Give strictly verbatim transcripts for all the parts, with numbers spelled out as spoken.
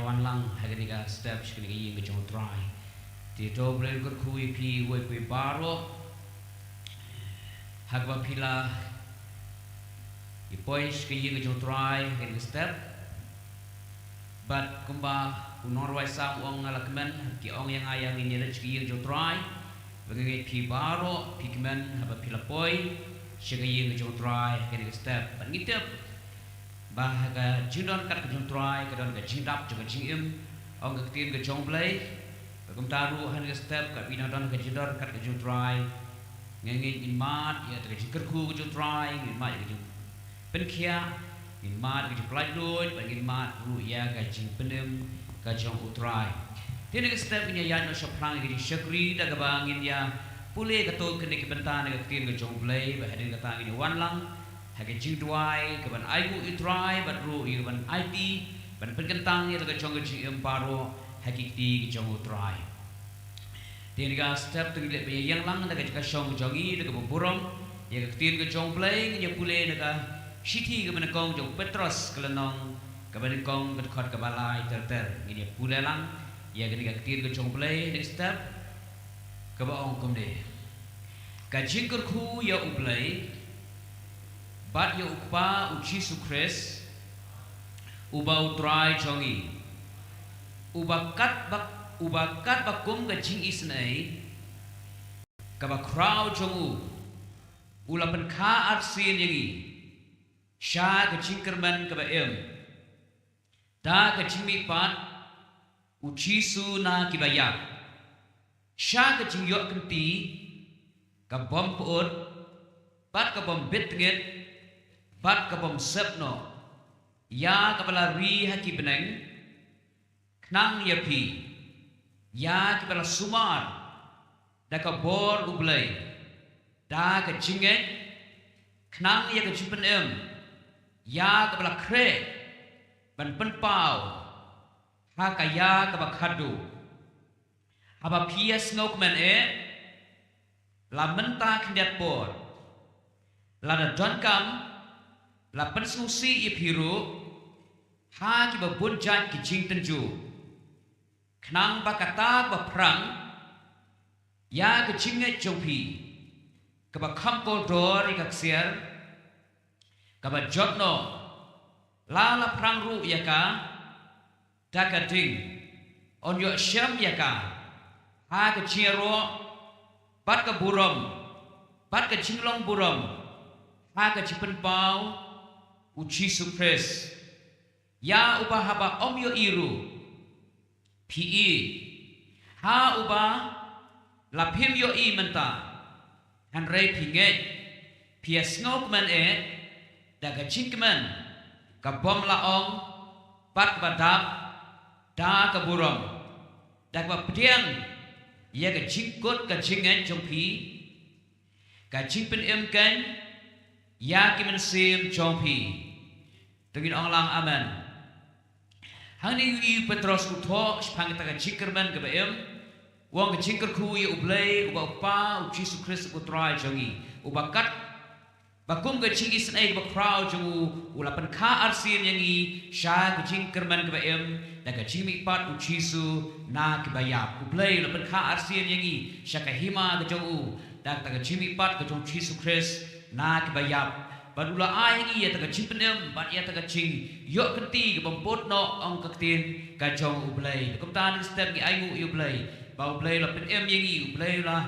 Wan lang ha kane ka step sha kane ka ïing ka jong U Trai. Te to U Blei un kyrkhu ïa phi uwei pa uwei baroh. Ha kaba phi la ïa poi sha ka ïing ka jong U Trai ha kane ka step. Bad kumba u nongrwai Salm u ong, nga la kmen, ki ong ïa nga ïa ngin ïaleit sha ka ïing ka jong U Trai. Ba nga ngeit phi baroh phi kmen haba phi la poi sha ka ïing ka jong U Trai ha kane ka step. Bad ngi tip ba ha ka jingdon kat ka jong U Trai ka don ka jingdap jong ka jingim, ong ka ktien ka jong U Blei. Bad kumta ruh ha kane ka step, katba ngi dang don ha ka jingdon kat ka jong U Trai, nga ngeit ngin mad ïa kata ka jingkyrkhu ka jong U Trai, ngin mad ïa ka jingpynkhiah, ngin mad ïa ka jingpynlait luid, bad ngin mad ruh ïa ka jingpynim ka jong U Trai. Te ha kane ka step ngin ïa ïaid noh shaphrang ïa ka jingshakri da kaba ngin ïa pule katto katne ki bynta na ka ktien ka jong U Blei, bad hadien kata ngin ïa wan lang ha ka jingduwai kaban ainguh ïa U Trai, bad ruh ïa kaban aiti ban pynkyntang ïa la ka jong ka jingim baroh ha ki kti ka jong U Trai. Te ha kane ka step to ngin leit ban ïa ïeng lang da ka jingkyrshan ka jong ngi da kaba burom ïa ka ktien ka jong U Blei. Ngin ïa pule na ka shithi kaba nyngkong jong u Petros ka lynnong kaba nyngkong ka dkhot kaba lai ter ter. Ngin ïa pule lang ïa kane ka ktien ka jong U Blei ha kane ka step kaba ong kumne: Ka jingkyrkhu ïa U Blei bad ïa U Kpa U Jisu Khrist, uba U Trai jong ngi, uba katba, uba katba kum ka jingisynei kaba khraw jong u, u la pynkha arsien ïa ngi sha ka jingkyrmen kaba im da ka jingmihpat U Jisu na kiba ïap, sha ka jingïoh kynti ka bym pyut bad ka bym bit tngit bad ka bym sep noh, ïa kaba la ri ha ki bneng, khnang ïa phi, ïa kiba la sumar da ka bor U Blei da ka jingngeit, khnang ïa ka jingpynim ïa kaba la khreh ban pynpaw ha ka ïa kaba khatduh. Haba phi ïa sngewkmen eh, la mynta khyndiat por, lada donkam, la pynsngewsih ïa phi ruh ha kiba bun jait ki jingtynjuh, khnang ba kata ba phrang ïa ka jingngeit jong phi kaba kham kordor ïa ka ksiar kaba jot noh, la la phrang ruh ïa ka da ka ding, yn ïoh shem ïa ka ha ka jingïaroh bad ka burom bad ka jinglong burom ha ka jingpynpaw U Jisu Khrist, ïa uba haba ym ïohi ruh phi i, ha uba la phim ïohi mynta, hynrei phi ngeit, phi ïa sngewkmen eh da ka jingkmen ka bym la ong bad kaba dap da ka burom, da kaba pdiang ïa ka jingkut ka jingngeit jong phi, ka jingpynim keiñ ïa ki mynsiem jong phi. To ngin ong lang amen. Hangne u Petros u thoh shaphang kata ka jingkyrmen kaba im, u ong ka jingkyrkhu ïa U Blei, uba U Kpa U Jisu Khrist U Trai jong ngi, uba katba kum ka jingisynei kaba khraw jong u, u la pynkha arsien ïa ngi sha ka jingkyrmen kaba im da ka jingmihpat U Jisu na kiba ïap. U Blei u la pynkha arsien ïa ngi sha ka hima ka jong u da kata ka jingmihpat ka jong U Jisu Khrist na kiba ïap. Bad u la ai ha ngi ïa kata ka jingpynim bad ïa kata ka jingïoh kynti ka bym pyut noh, ong ka ktien ka jong U Blei. Kumta ha kane ka step ngi ainguh ïa U Blei ba U Blei u la pynim ïa ngi, U Blei u la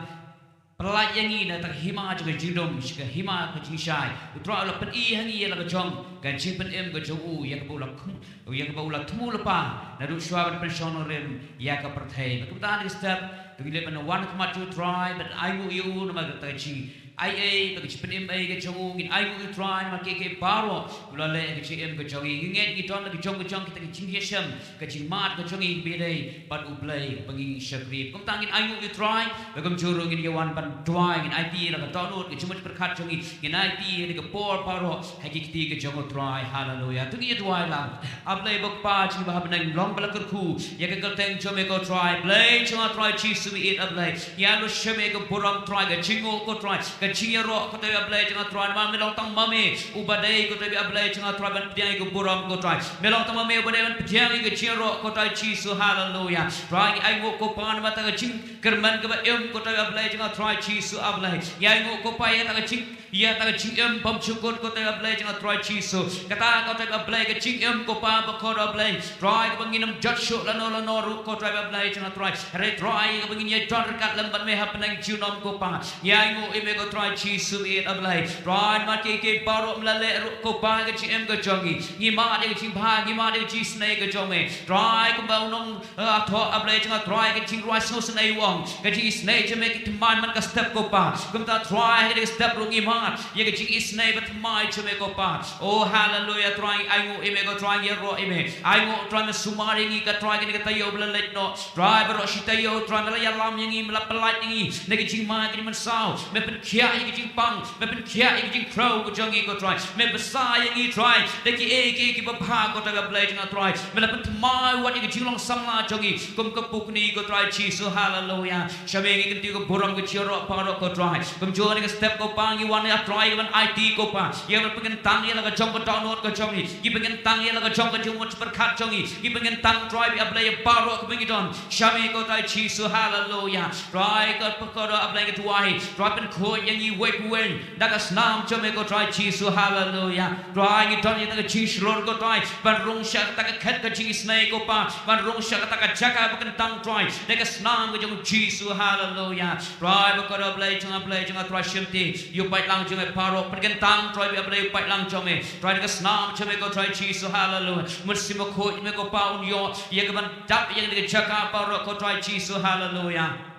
pyllait ïa ngi na kata ka hima jong ka jingdum sha ka hima ka jingshai. U Trai u la pyni ha ngi ïa la ka jong ka jingpynim ka jong u, ïa kaba u la khum, ïa kaba u la thmu lypa naduh shuwa ban pynshong nongrim ïa ka pyrthei. Bad kumta ha kane ka step to ngin leit ban wan ha khmat jong U Trai ban ainguh ïa u namar kata ka jing ai ei, bad ka jingpynim ei ka jong u. Ngin ainguh ïa U Trai namar kiei kiei baroh u la leh ha ka jingim ka jong ngi. Ngi ngeit ngi don la ka jong ka jong kita ki jingïashem, ka jingmad ka jong ngi ba ïadei bad U Blei ba ngi shakri. Kumta ngin ainguh ïa U Trai, bad kumjuh ruh ngin ïa wan ban duwai, ngin aiti ïa la ka dohnud, ka jingmut jingpyrkhat jong ngi, ngin aiti ïa la ka por baroh ha ki kti ka jong U Trai. Haleluya. To ngin ïa duwai lang. A Blei ba Kpa jong ngi ba ha bneng, long ba la kyrkhu ïa ka kyrteng jong me ko Trai. Blei jong nga Trai Jisu, ngi ïeit A Blei, ïa la shem ïa ka burom Trai, ka jingnguh ko Trai, ka Ka jingïaroh ko Trai A Blei jong nga Trai, namar me long tang ma me uba dei ko Trai A Blei jong nga Trai ban pdiang ïa ka burom ko Trai. Me long tang ma me uba dei ban pdiang ïa ka jingïaroh ko Trai Jisu, haleluya. Trai ngi ainguh ko Pa namar kata ka jingkyrmen kaba im ko Trai A Blei jong nga Trai Jisu A Blei. Ngi ainguh ko Pa ïa kata ka jing, ïa kata ka jingim bymjukut ko Trai A Blei jong nga Trai Jisu. Kata ko Trai A Blei ka jingim ko Pa bakordor A Blei. Trai kaba ngin ym jot shuh lano lano ruh ko Trai A Blei jong nga Trai. Hynrei Trai kaba ngin ïa don ryngkat lem bad me ha bneng junom ko Pa. Ngi ainguh ïa me ko Trai Jisu ïeit A Blei. Trai namar kiei kiei baroh me la leh ruh ko Pa ka jingim ka jong ngi. Ngi mad ïa ka jingbha, ngi mad ïa ka jingisynei ka jong me. Trai kumba u nong, eh, thoh A Blei jong nga Trai ka jingrwai sngewsynei u ong. Ka jingisynei jong me ka thymmai man ka step ko Pa. Kumta Trai ha ka step ruh ngi mad ïa ka jingisynei ba thymmai jong me ko Pa. Oh, haleluya, Trai, ainguh ïa me ko Trai, ïaroh ïa me. Ainguh Trai, me sumar ïa ngi ka Trai, kane ka taïew ba la leit noh. Trai, baroh shi taïew Trai, me la ïalam ïa ngi, me la pyllait ïa ngi na ka jingma ka jingmynsaw. Me pynkhiah ïa ka jingpang, me pynkhiah ïa ka jingkhrew ka jong ngi ko Trai. Me bsa ïa ngi Trai da kiei kiei kiba bha ko Trai A Blei jong nga Trai. Me la pynthymmai wat ïa ka jinglong samla jong ngi kum ka pukni ko Trai Jisu, haleluya. Sha me ngi kyntiew ka burom ka jingïaroh baroh ko Trai. Kumjuh na ka step ko Pa ngi wan ïa Trai ban aiti ko Pa. Ïa ban pynkyntang ïa la ka jong ka dohnud ka jong ngi. Ngi pynkyntang ïa la ka jong ka jingmut jingpyrkhat jong ngi. Ngi pynkyntang Trai A Blei ïa baroh kaba ngi don. Sha me ko Trai Jisu, haleluya. Trai ka bakordor A Blei ngi duwai. Trai pynkhuid ïa ngi uwei pa uwei da ka snam jong me ko Trai Jisu, haleluya. Trai ngi don ïa kata ka jingshlur ko Trai ban rung sha kata ka khet ka jingisynei ko Pa, ban rung sha kata ka jaka ba kyntang Trai da ka snam ka jong Jisu, haleluya. Trai bakordor Blei jong nga, Blei jong nga Trai, shimti ïa u paidlang jong me baroh, pynkyntang Trai A Blei ïa u paidlang jong me Trai da ka snam jong me ko Trai Jisu, haleluya. Mynsiem Bakhuid me ko Pa un ïoh ïa ka ban dap ïa kane ka jaka baroh ko Trai Jisu, haleluya.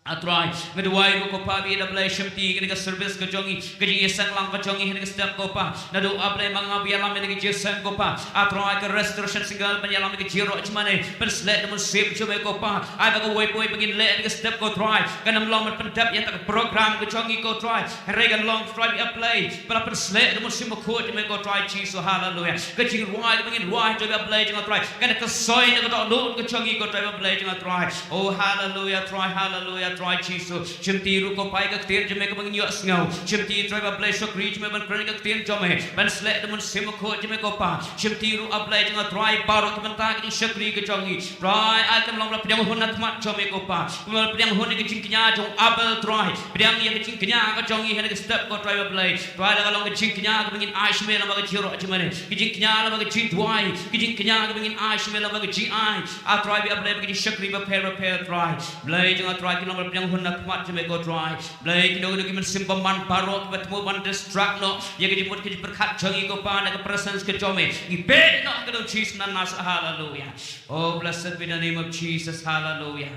A Trai, nga duwai ruh ko Pa ba ïeit A Blei shimti kane ka service ka jong ngi, ka jingïaseng lang ka jong ngi ha kane ka step ko Pa. Naduh A Blei ma nga ba ïalam ïa kane ka jingïaseng ko Pa. A Trai ka restoration single ban ïalam ïa ka jingïaroh jingmane, pynsleh da u Mynsiem jong me ko Pa. Ai ba kawei pa kawei ba ngin leh ha kane ka step ko Trai, kan ym long ban pyndep ïa kata ka program ka jong ngi ko Trai. Hynrei kan long Trai A Blei ba la pynsleh da u Mynsiem Bakhuid jong me ko Trai Jisu, haleluya. Ka jingrwai kaba ngin rwai Trai A Blei jong nga Trai, kan kyrsoi na ka dohnud ka jong ngi ko Trai A Blei jong nga Trai. Oh, haleluya, Trai, haleluya, Trai Jisu. Shimti ruh ko Pa ïa ka ktien jong me kaba ngin ïohsngew. Shimti Trai A Blei shakri jong me ban kren ïa ka ktien jong me, ban sleh da u Mynsiem Bakhuid jong me ko Pa. Shimti ruh A Blei jong nga Trai baroh ki bynta ka jingshakri ka jong ngi. Trai ai kan long ba la pdiang hun na khmat jong me ko Pa. Kumba la pdiang hun ïa ka jingkñia jong u Abel Trai. Pdiang ïa ka jingkñia ka jong ngi ha kane ka step ko Trai A Blei. Trai la ka long ka jingkñia kaba ngin ai sha me lyngba ka jingïaroh jingmane. Ka jingkñia lyngba ka jingduwai. Ka jingkñia kaba ngin ai sha me lyngba ka jingai. A Trai A Blei ba ka jingshakri bapher bapher Trai. Blei jong nga Trai ki long ba la pdiang hun na khmat jong me ko Trai. Blei kino kino ki mynsiem bymman baroh kiba thmu ban distract noh ïa ka jingmut ka jingpyrkhat jong ngi ko Pa na ka presence ka jong me. Ngi peit noh ha ka kyrteng Jisu Nazareth, haleluya. Oh, blessed be the name of Jesus, haleluya.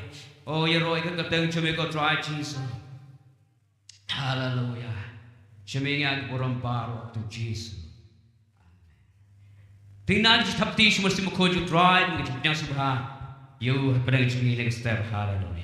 Oh, ïaroh ïa ka kyrteng jong me ko Trai Jisu. Haleluya. Sha me ngi ai ka burom baroh to Jisu. Te ngin ïa thap kti sha u Mynsiem Bakhuid jong u Trai, ngin ïa pdiang sngewbha ïa u ha pdeng jong ngi ha kane ka step, haleluya.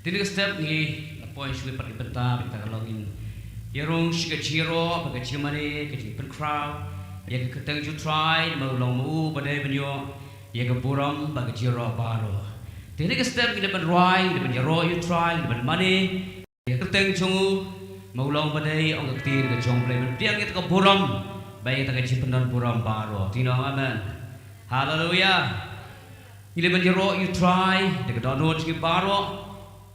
Te ha kane ka step ngi la poi shuwa pat ki bynta, bynta ka long ngin ïa rung sha ka jingïaroh bad ka jingmane, ka jingpynkhraw ïa ka kyrteng jong u Trai, namar u long ma u ba dei ban ïoh ïa ka burom bad ka jingïaroh baroh. Te ha kane ka step ngi dei ban rwai, ngi dei ban ïaroh ïa u Trai, ngi dei ban mane ïa ka kyrteng jong u, namar u long ba dei, ong ka ktien ka jong u Blei, ban pdiang ïa kata ka burom bad ïa kata ka jingpyndonkam burom baroh. Te ngi ong amen. Haleluya. Ngi dei ban ïaroh ïa u Trai da ka dohnud jong ngi baroh,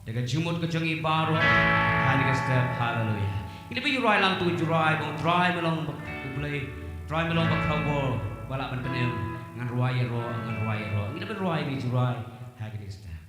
da ka jingmut ka jong ngi baroh ha kane ka step, haleluya. Ngi dei ban ïaroh lang ïa u Trai, ba ong Trai me long ba, u Blei, Trai me long ba khraw bor ba lah ban pynim. Ngan rwai ïaroh, ngan rwai ïaroh. Ngi dei ban rwai ïa u Trai ha kane ka step.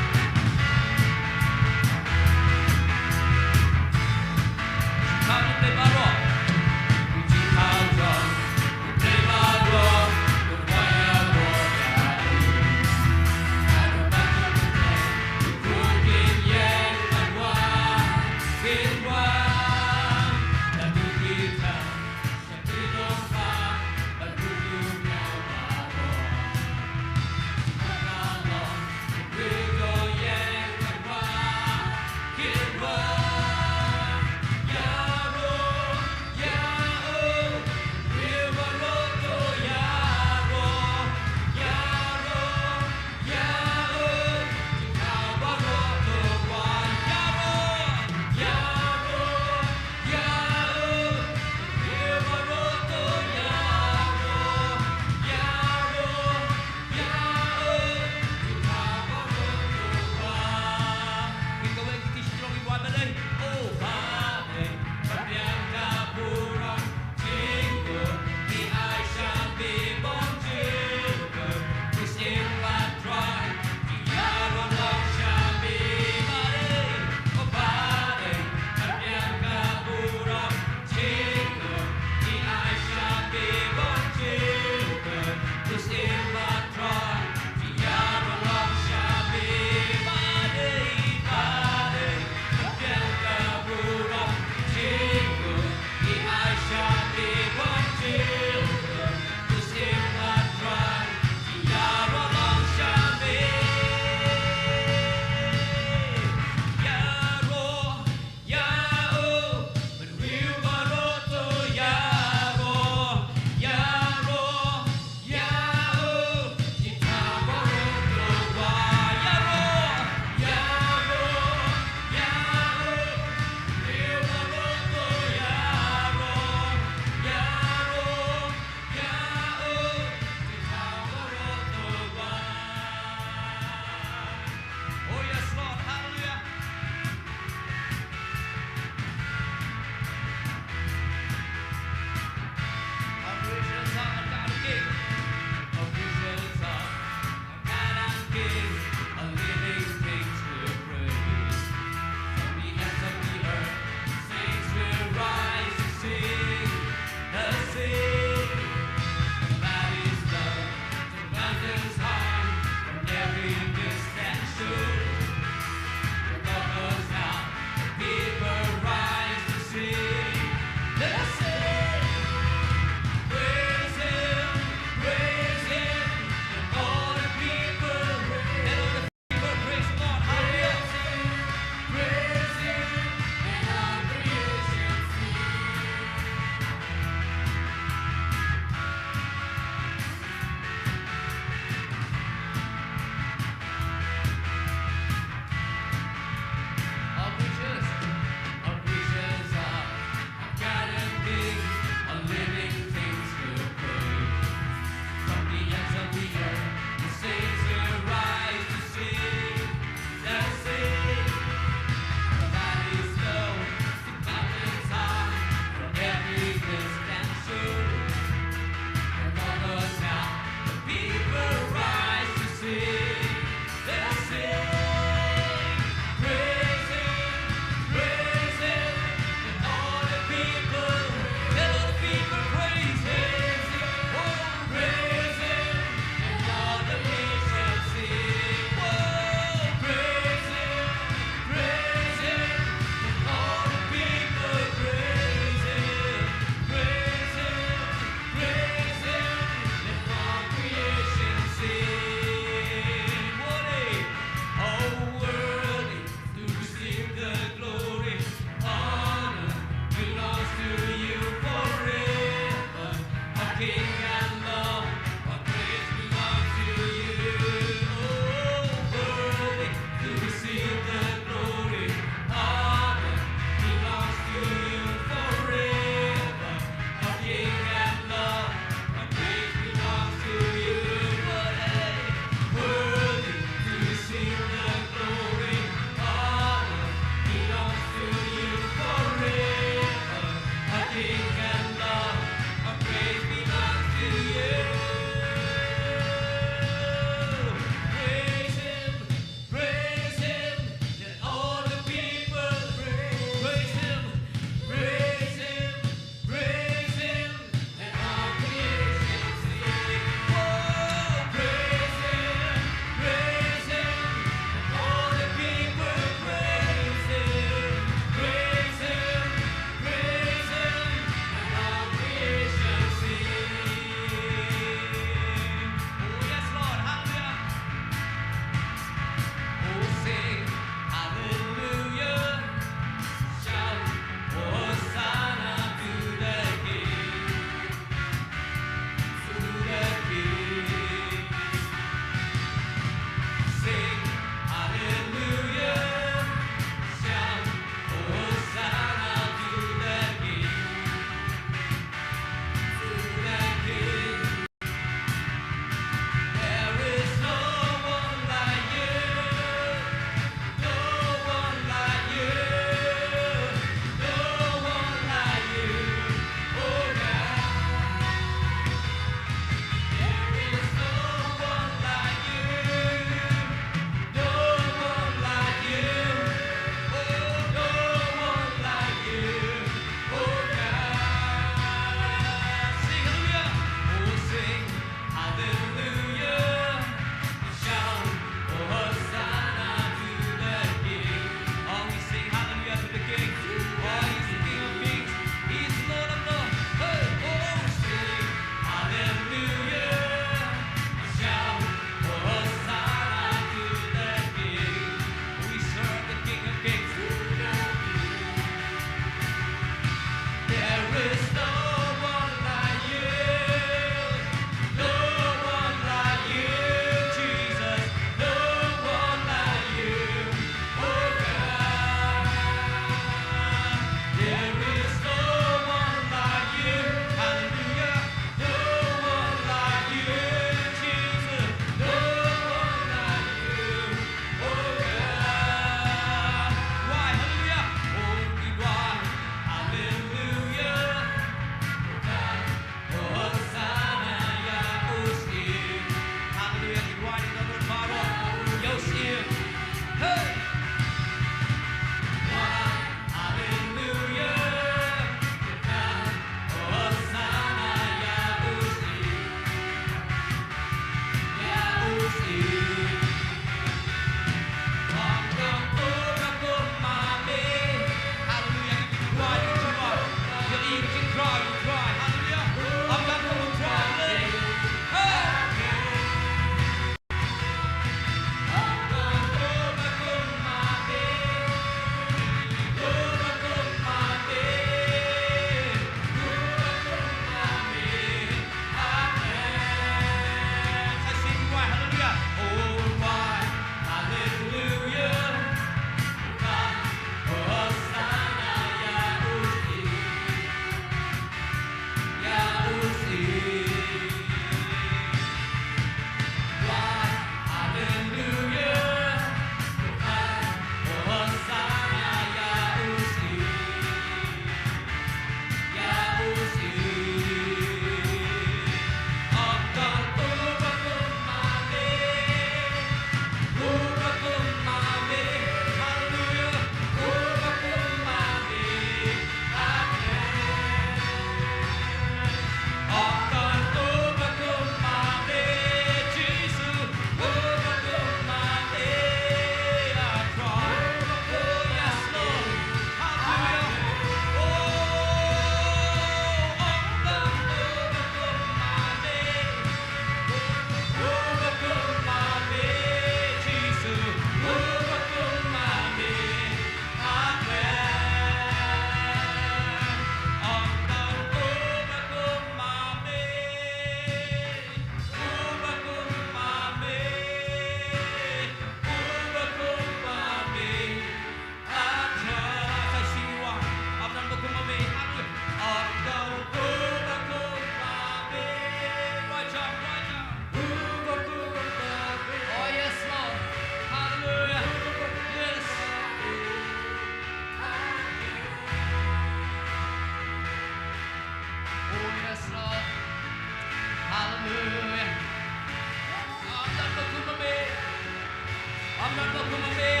Hallelujah.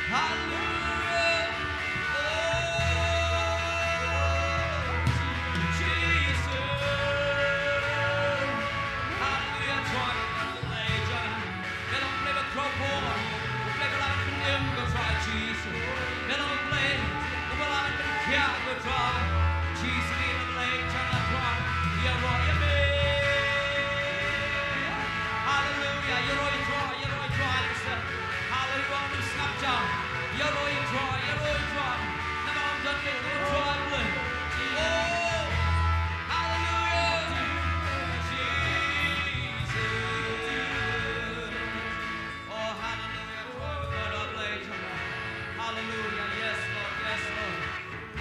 Hallelujah. Oh, Jesus. Hallelujah. Try. Ngi long Blei ba khraw paw, u Blei ba lah ban pynim ko Trai Jisu. Ngi long Blei uba lah ban pynkhiah ko Trai Jisu, ngi long Blei jong nga Trai. Ïaroh ïa me. Haleluya, ïaroh ïa Trai, ïaroh ïa Trai. Haleluya, ngin sngap ja. Ïaroh ïa Trai, ïaroh ïa Trai. Namar ym don ïa u Trai Blei. Oh, haleluya. Jesus. Oh, haleluya. Trai, Trai, Trai, Blei jong nga. Haleluya. Yes, Lord. Yes, Lord.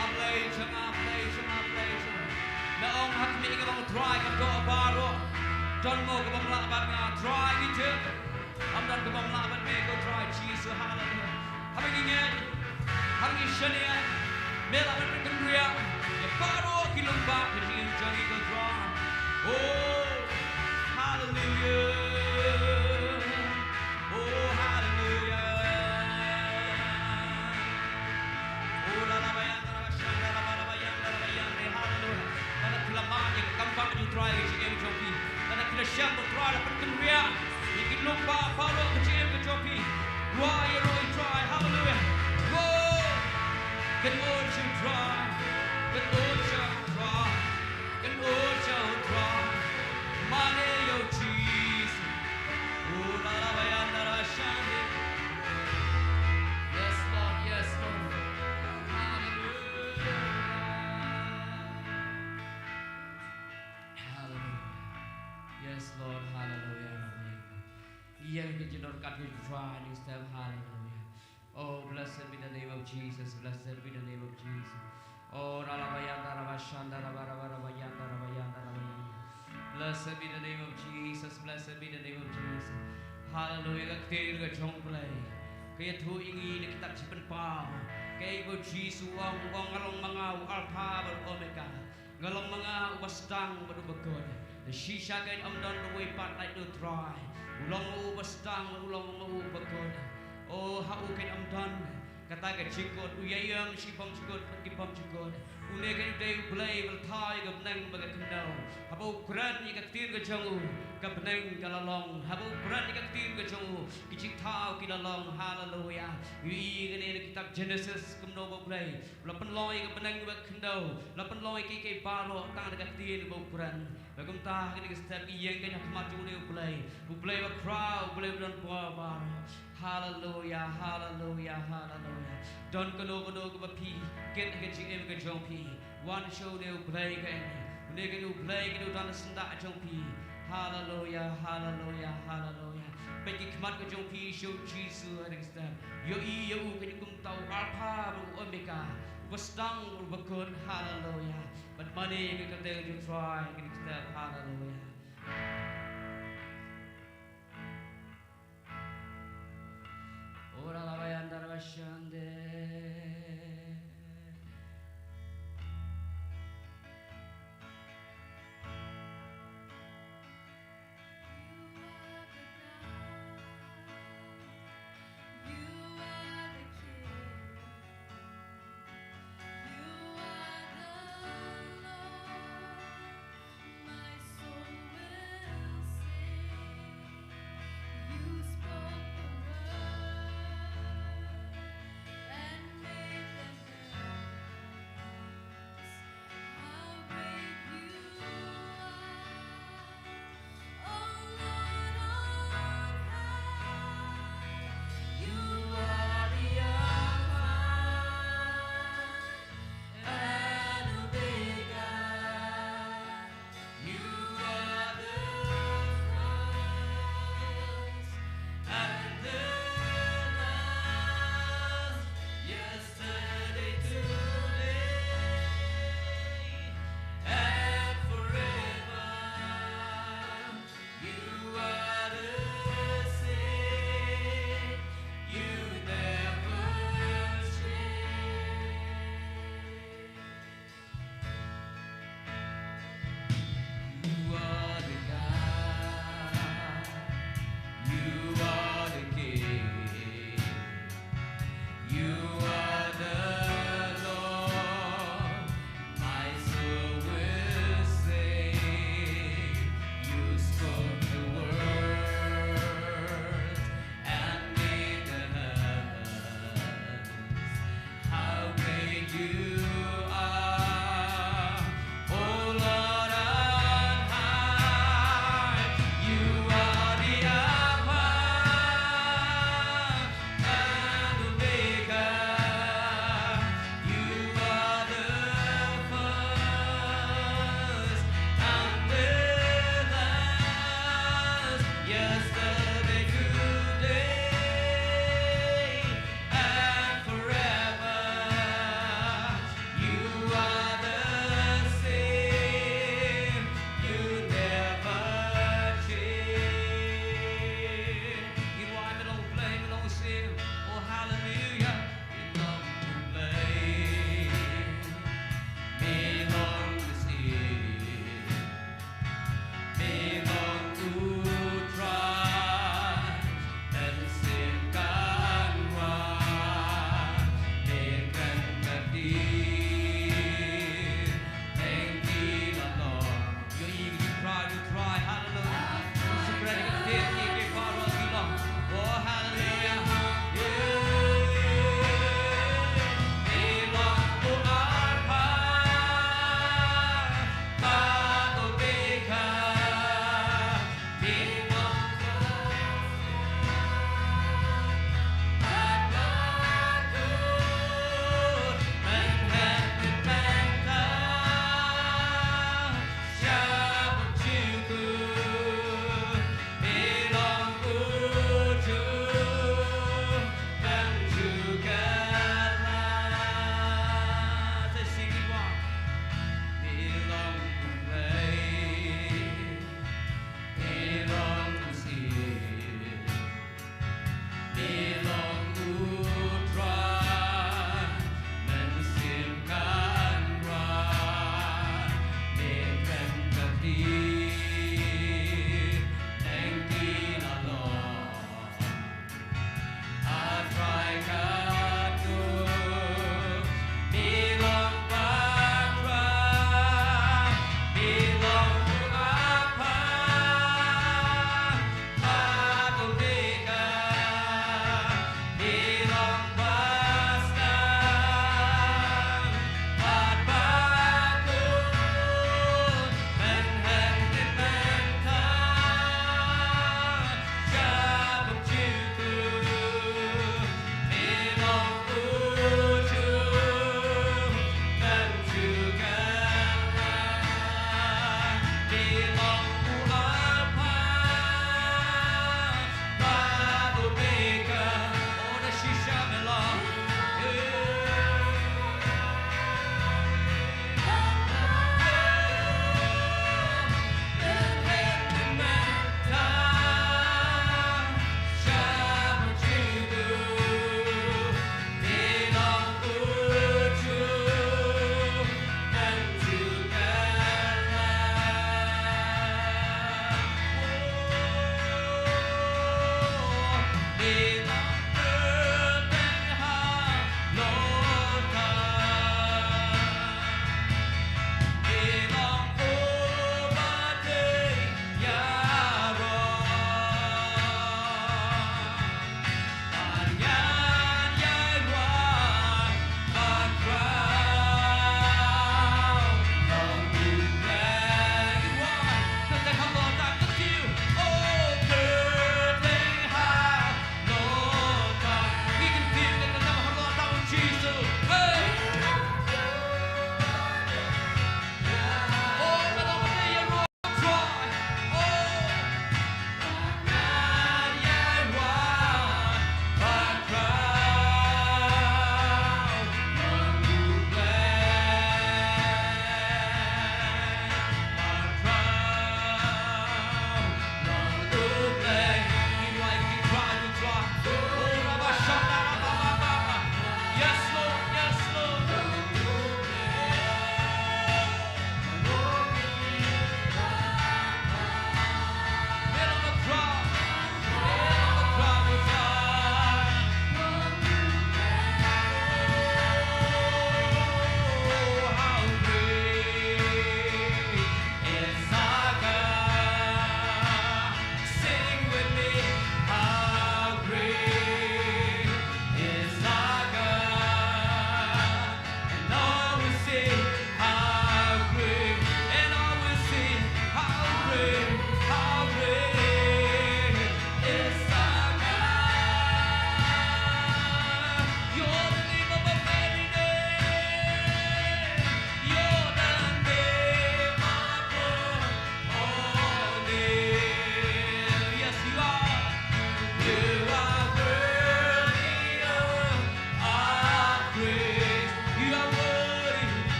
A Blei jong nga, Blei jong nga, Blei jong nga. Me ong ha khmih, ka ong Trai, ka dei baroh. Don mo ka bym lah bad nga, Trai, ngi tip. Ym don ka bym lah bad me ko Trai Jisu, haleluya. Haba ngi ngeit, haba ngi shaniah, me lah ban pynkynriah ïa baroh ki lyngba ka jingim jong ngi ko Trai. Oh, haleluya. Oh, haleluya. Oh, la la ba yang, la la ba shang, la la ba la ba yang, la la ba yang, re, haleluya. Lada phi la mad ïa ka kam ba ka jong Trai ka jingim jong phi. Lada phi la shem ba Trai la pynkynriah ïa ki lyngba baroh ka jingim ka jong phi. Wah, ïaroh ïa Trai, haleluya. Wah. Kynmaw ïa u Trai, kynmaw ïa u Trai, kynmaw ïa u Trai. Mane ïa u Jisu. Oh, la la ba yang, la la ba shang, re. Yes, Lord, yes, Lord. Haleluya. Hallelujah. Yes, Lord. Hallelujah. Ïa ka jingdon kat ka jingdon step. Hallelujah. Oh, blessed be the name of Jesus. Blessed be the name of Jesus. Oh, rala bayanda raba shanda raba raba raba yanda raba yanda raba yanda. Blessed be the name of Jesus. Blessed be the name of Jesus. Hallelujah. Ka ktien ka jong U Blei ka ïathuh ïa ngi na kitab Jingpynpaw. Kaei ba U Jisu u ong, u ong, nga long ma nga u Alpha bad u Omega. Nga long ma nga uba sdang bad uba kut. Shisha kein ym don uwei pat lait na U Trai. U long ma u uba sdang bad u long ma u uba kut. Oh, ha u kein ym don kata ka jingkut. U ïaieng sha ki bym jingkut bad ki bym jingkut. Une kein u dei U Blei uba la thaw ïa ka bneng bad ka khyndew. Haba u kren ïa ka ktien ka jong u, ka bneng ka la long. Haba u kren ïa ka ktien ka jong u, ki jingthaw ki la long. Haleluya. Ïohi ïa kane na kitab Genesis kumno ba U Blei u la pynlong ïa ka bneng bad ka khyndew, u la pynlong ïa kiei kiei baroh tang da ka ktien ba u kren. Bad kumta ha kane ka step ngi ïeng kein ha khmat jong une U Blei, U Blei ba khraw, U Blei ba don bor baroh. Haleluya, haleluya, haleluya. Don kano kano kaba phi kit ha ka jingim ka jong phi, wan sha une U Blei kein. Une kein U Blei kein u don ha syndah jong phi. Haleluya, haleluya, haleluya. Peit ki khmat ka jong phi sha U Jisu ha kane ka step. Ïohi ïa u kein kum uta u Alpha bad u Omega, uba sdang bad uba kut. Haleluya. Bad mane ïa ka kyrteng jong U Trai ha kane ka step. Haleluya. Ora la bayanda la bashande.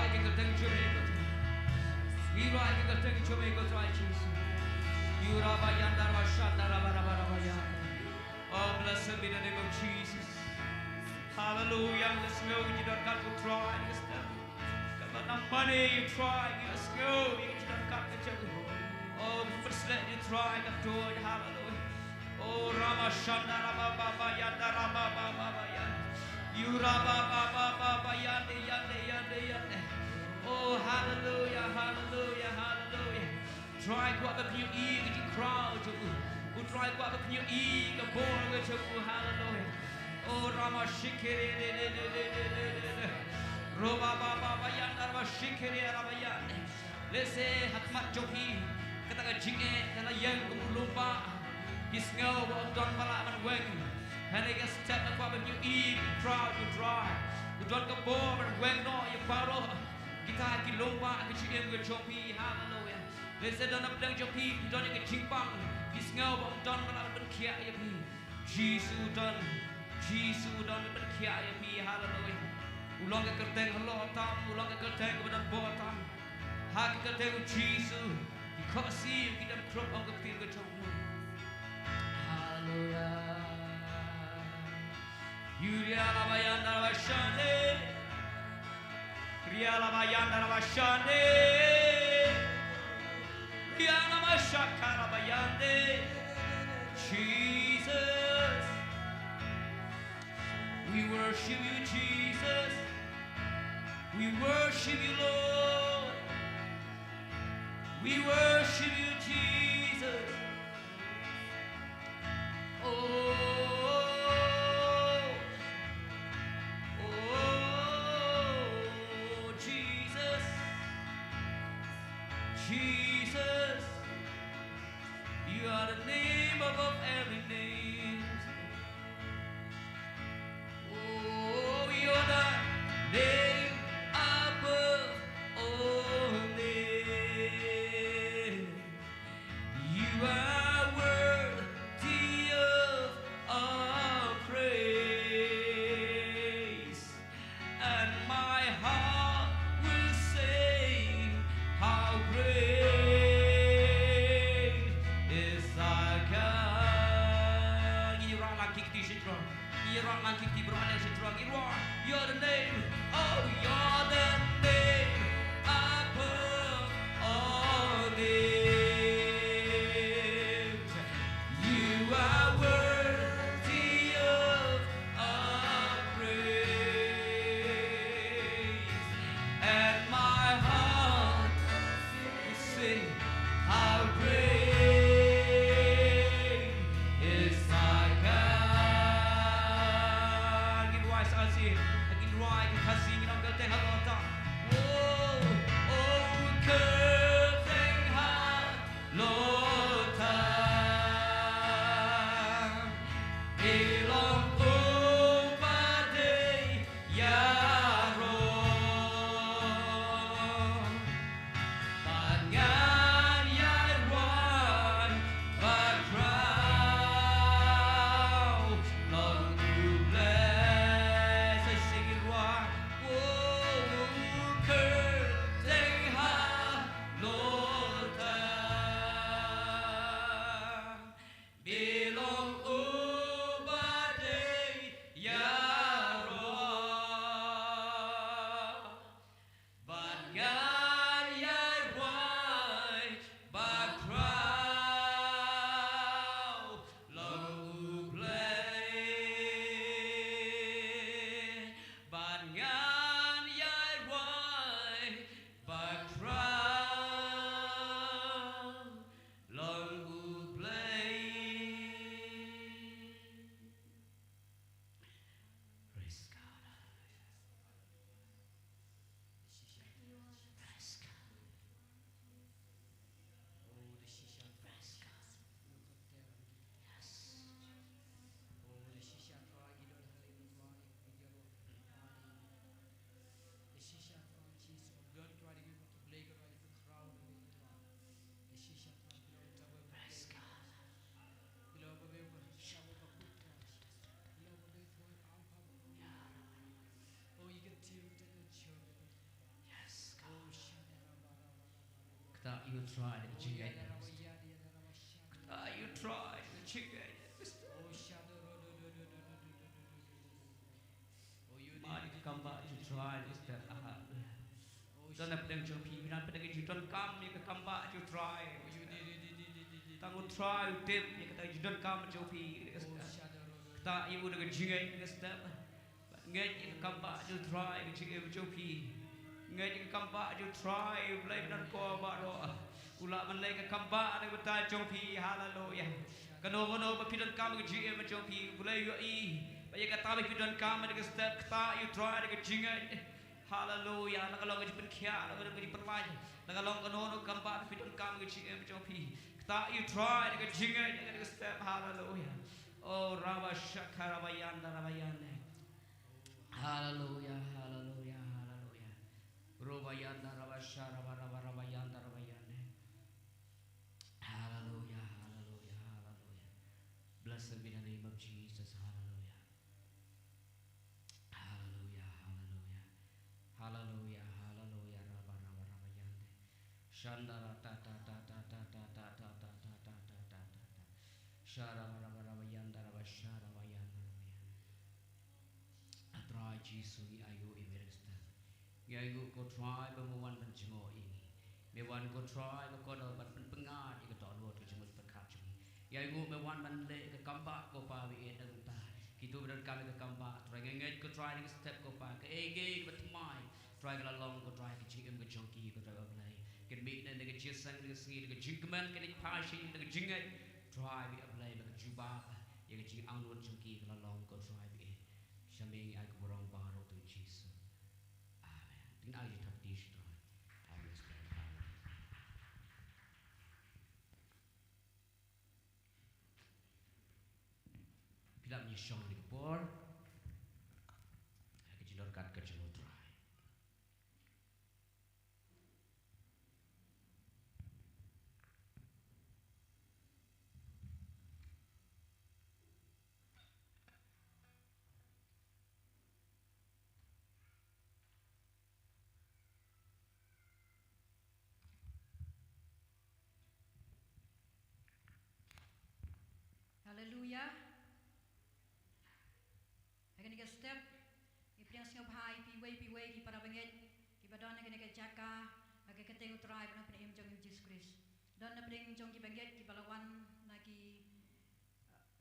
Ki kyrteng jong me ko Trai. Ngi rwai ki kyrteng jong me ko Trai Jisu. Yu raba yan da raba shan da raba raba raba ya. Oh, blessed be the name of Jesus. Hallelujah. Ngi la sngew ïa ki jingdonkam ko Trai, ngi la sngew. Kaba nang mane ïa u Trai, ngi la sngew ïa ki jingdonkam ka jong u. Oh, pynsleh ïa u Trai, ka to, hallelujah. Oh, Rama Shanda Rama Baba Yanda Rama Baba Baba Yanda. Yu Rama Baba Baba Yanda Yanda Yanda Yanda. Oh, hallelujah, hallelujah, hallelujah. Trai kwah ba pynïohi ka jingkhraw jong u. U Trai kwah ba pynïohi ka bor ka jong u. Hallelujah. Oh, Rama Shikere de de de de de de de de. Roba ba ba ba yan Rama Shikere Rama yan. Lehse ha khmat jong phi kata ka jingeh ka la ïeng kum u lyngba. Phi sngew ba ym don ba lah ban weng. Hynrei ka step nga kwah ba pynïohi ka khraw jong u Trai. U don ka bor ban weng noh ïa baroh kita ki lyngba ka jingim ka jong phi. Hallelujah. Lehse don na pdeng jong phi, phi don ïa ka jingpang, phi sngew ba ym don ba lah ban pynkhiah ïa phi. Jisu u don, Jisu u don ban pynkhiah ïa phi, haleluya. U long ka kyrteng halor tam, u long ka kyrteng kaba don bor tam. Ha ka kyrteng u Jisu, ki khohsiew ki dem khrup ong ka ktien ka jong u. Haleluya. Yuria la bayanda la bashande. Ria la bayanda la bashande. Ria la bashaka la bayande. Jesus. We worship you, Jesus. We worship you, Lord. We worship you, Jesus. Oh, oh, Jesus, Jesus, you are the name above every name. Oh, you're the name above all names. You are worthy of our praise, and my heart will sing how great is thy God. Ngi rah lang ki kti shi throng. Ngi rah lang ki kti baroh shi throng. Ngi rah. You're the name. Oh, you're the name above all names. You are worthy of our praise, and my heart will sing how great is thy God. Ngin rwai sa shisien, ngin rwai ka Khasi, ngin ong ka te halor tam. Ïa u Trai da ka jingngeit. Kata ïa u Trai da ka jingngeit. Mad ïa ka kambah jong u Trai da ka step. Don na pdeng jong phi, na pdeng ka jingdonkam ïa ka kambah jong u Trai. Tang u Trai u tip ïa kata ka jingdonkam jong phi. Kata ïa u da ka jingngeit da ka step. Ngeit ïa ka kambah jong u Trai ka jingim jong phi. Ngeit ïa ka kambah jong u Trai, u Blei ba don ko baroh. U lah ban leh ka kambah na ka bynta jong phi. Haleluya. Kano kano ba phi donkam ka jingim jong phi, u Blei u ïohi. Ba ïa kata ba phi donkam da ka step, kata ïa u Trai da ka jingngeit. Haleluya. La ka long ka jingpynkhiah, la ka long ka jingpynlait, la ka long kano kano kambah ba phi donkam ka jingim jong phi, kata ïa u Trai da ka jingngeit, da ka step. Haleluya. Oh, raba shaka raba yanda raba yande. Haleluya, haleluya, haleluya. Roba yanda raba sha raba raba raba yanda raba yande. Haleluya, haleluya, haleluya. Blessed be the name of Jesus. Haleluya. Haleluya, haleluya. Haleluya, haleluya. Raba raba raba yande. Shandara ta ta ta ta ta ta ta ta ta ta ta ta ta ta ta. Shara raba raba yanda raba shara raba yanda raba yande. A Trai Jisu, ngi ainguh ïa me da ka step. Ngi ainguh ko Trai ba me wan ban jngoh ïa ngi. Me wan ko Trai ba ko da ban pynpyngngad ïa ka dohnud ka jingmut jingpyrkhat jong ngi. Ngi ainguh me wan ban leh ka kambah ko Pa ba ïeit na ka bynta kito ba donkam ïa ka kambah. Trai, ngi ngeit ko Trai na ka step ko Pa, kaei kaei kaba thymmai, Trai, ka la long ko Trai ka jingim ka jong ki ko Trai ba Blei. Kin mih na ka jingïaseng na ka sngi na ka jingkmen, kin ïa phai sha ngi na ka jingngeit, Trai ba Blei, ba ka jubab ïa ka jingangnud jong ki ka la long ko Trai ba ïeit. Sha me ngi ai ka burom baroh, to Jisu. Amen. Dang ai jingthap kti sha Trai. Amen. Phi lah ban ïashong ha kane ka por ha ka jingdonkam ka jong u Trai. Haleluya. Ha kane ka step, ngi pdiang sngewbha ïa phi iwei pa iwei ki para bangeit kiba don ha kane ka jaka, ha ka kyrteng u Trai bad u Nongpynim jong ngi u Jisu Khrist. Don na pdeng jong ki bangeit kiba la wan na ki, uh,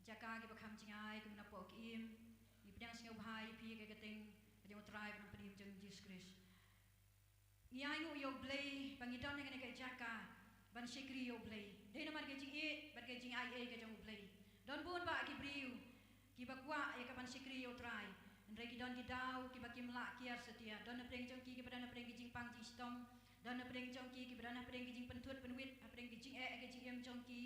jaka kiba kham jingai kum napoh ki im. Ngi pdiang sngewbha ïa phi ha ka kyrteng ka jong u Trai bad u Nongpynim jong ngi u Jisu Khrist. Ngi ainguh ïa u Blei ba ngi don ha kane ka jaka ban shakri ïa u Blei. Dei namar ka jingïeit bad ka jingaiei ka jong u Blei. Don bun bah ki briew kiba kwah ïa ka ban shakri ïa u Trai, hynrei ki don ki daw kiba kim lah kiar satia. Don na pdeng jong ki kiba don na pdeng ki jingpang jingshitom. Don na pdeng jong ki kiba don na pdeng ki jingpynthut pynwit ha pdeng ki jingeh ha ka jingim jong ki.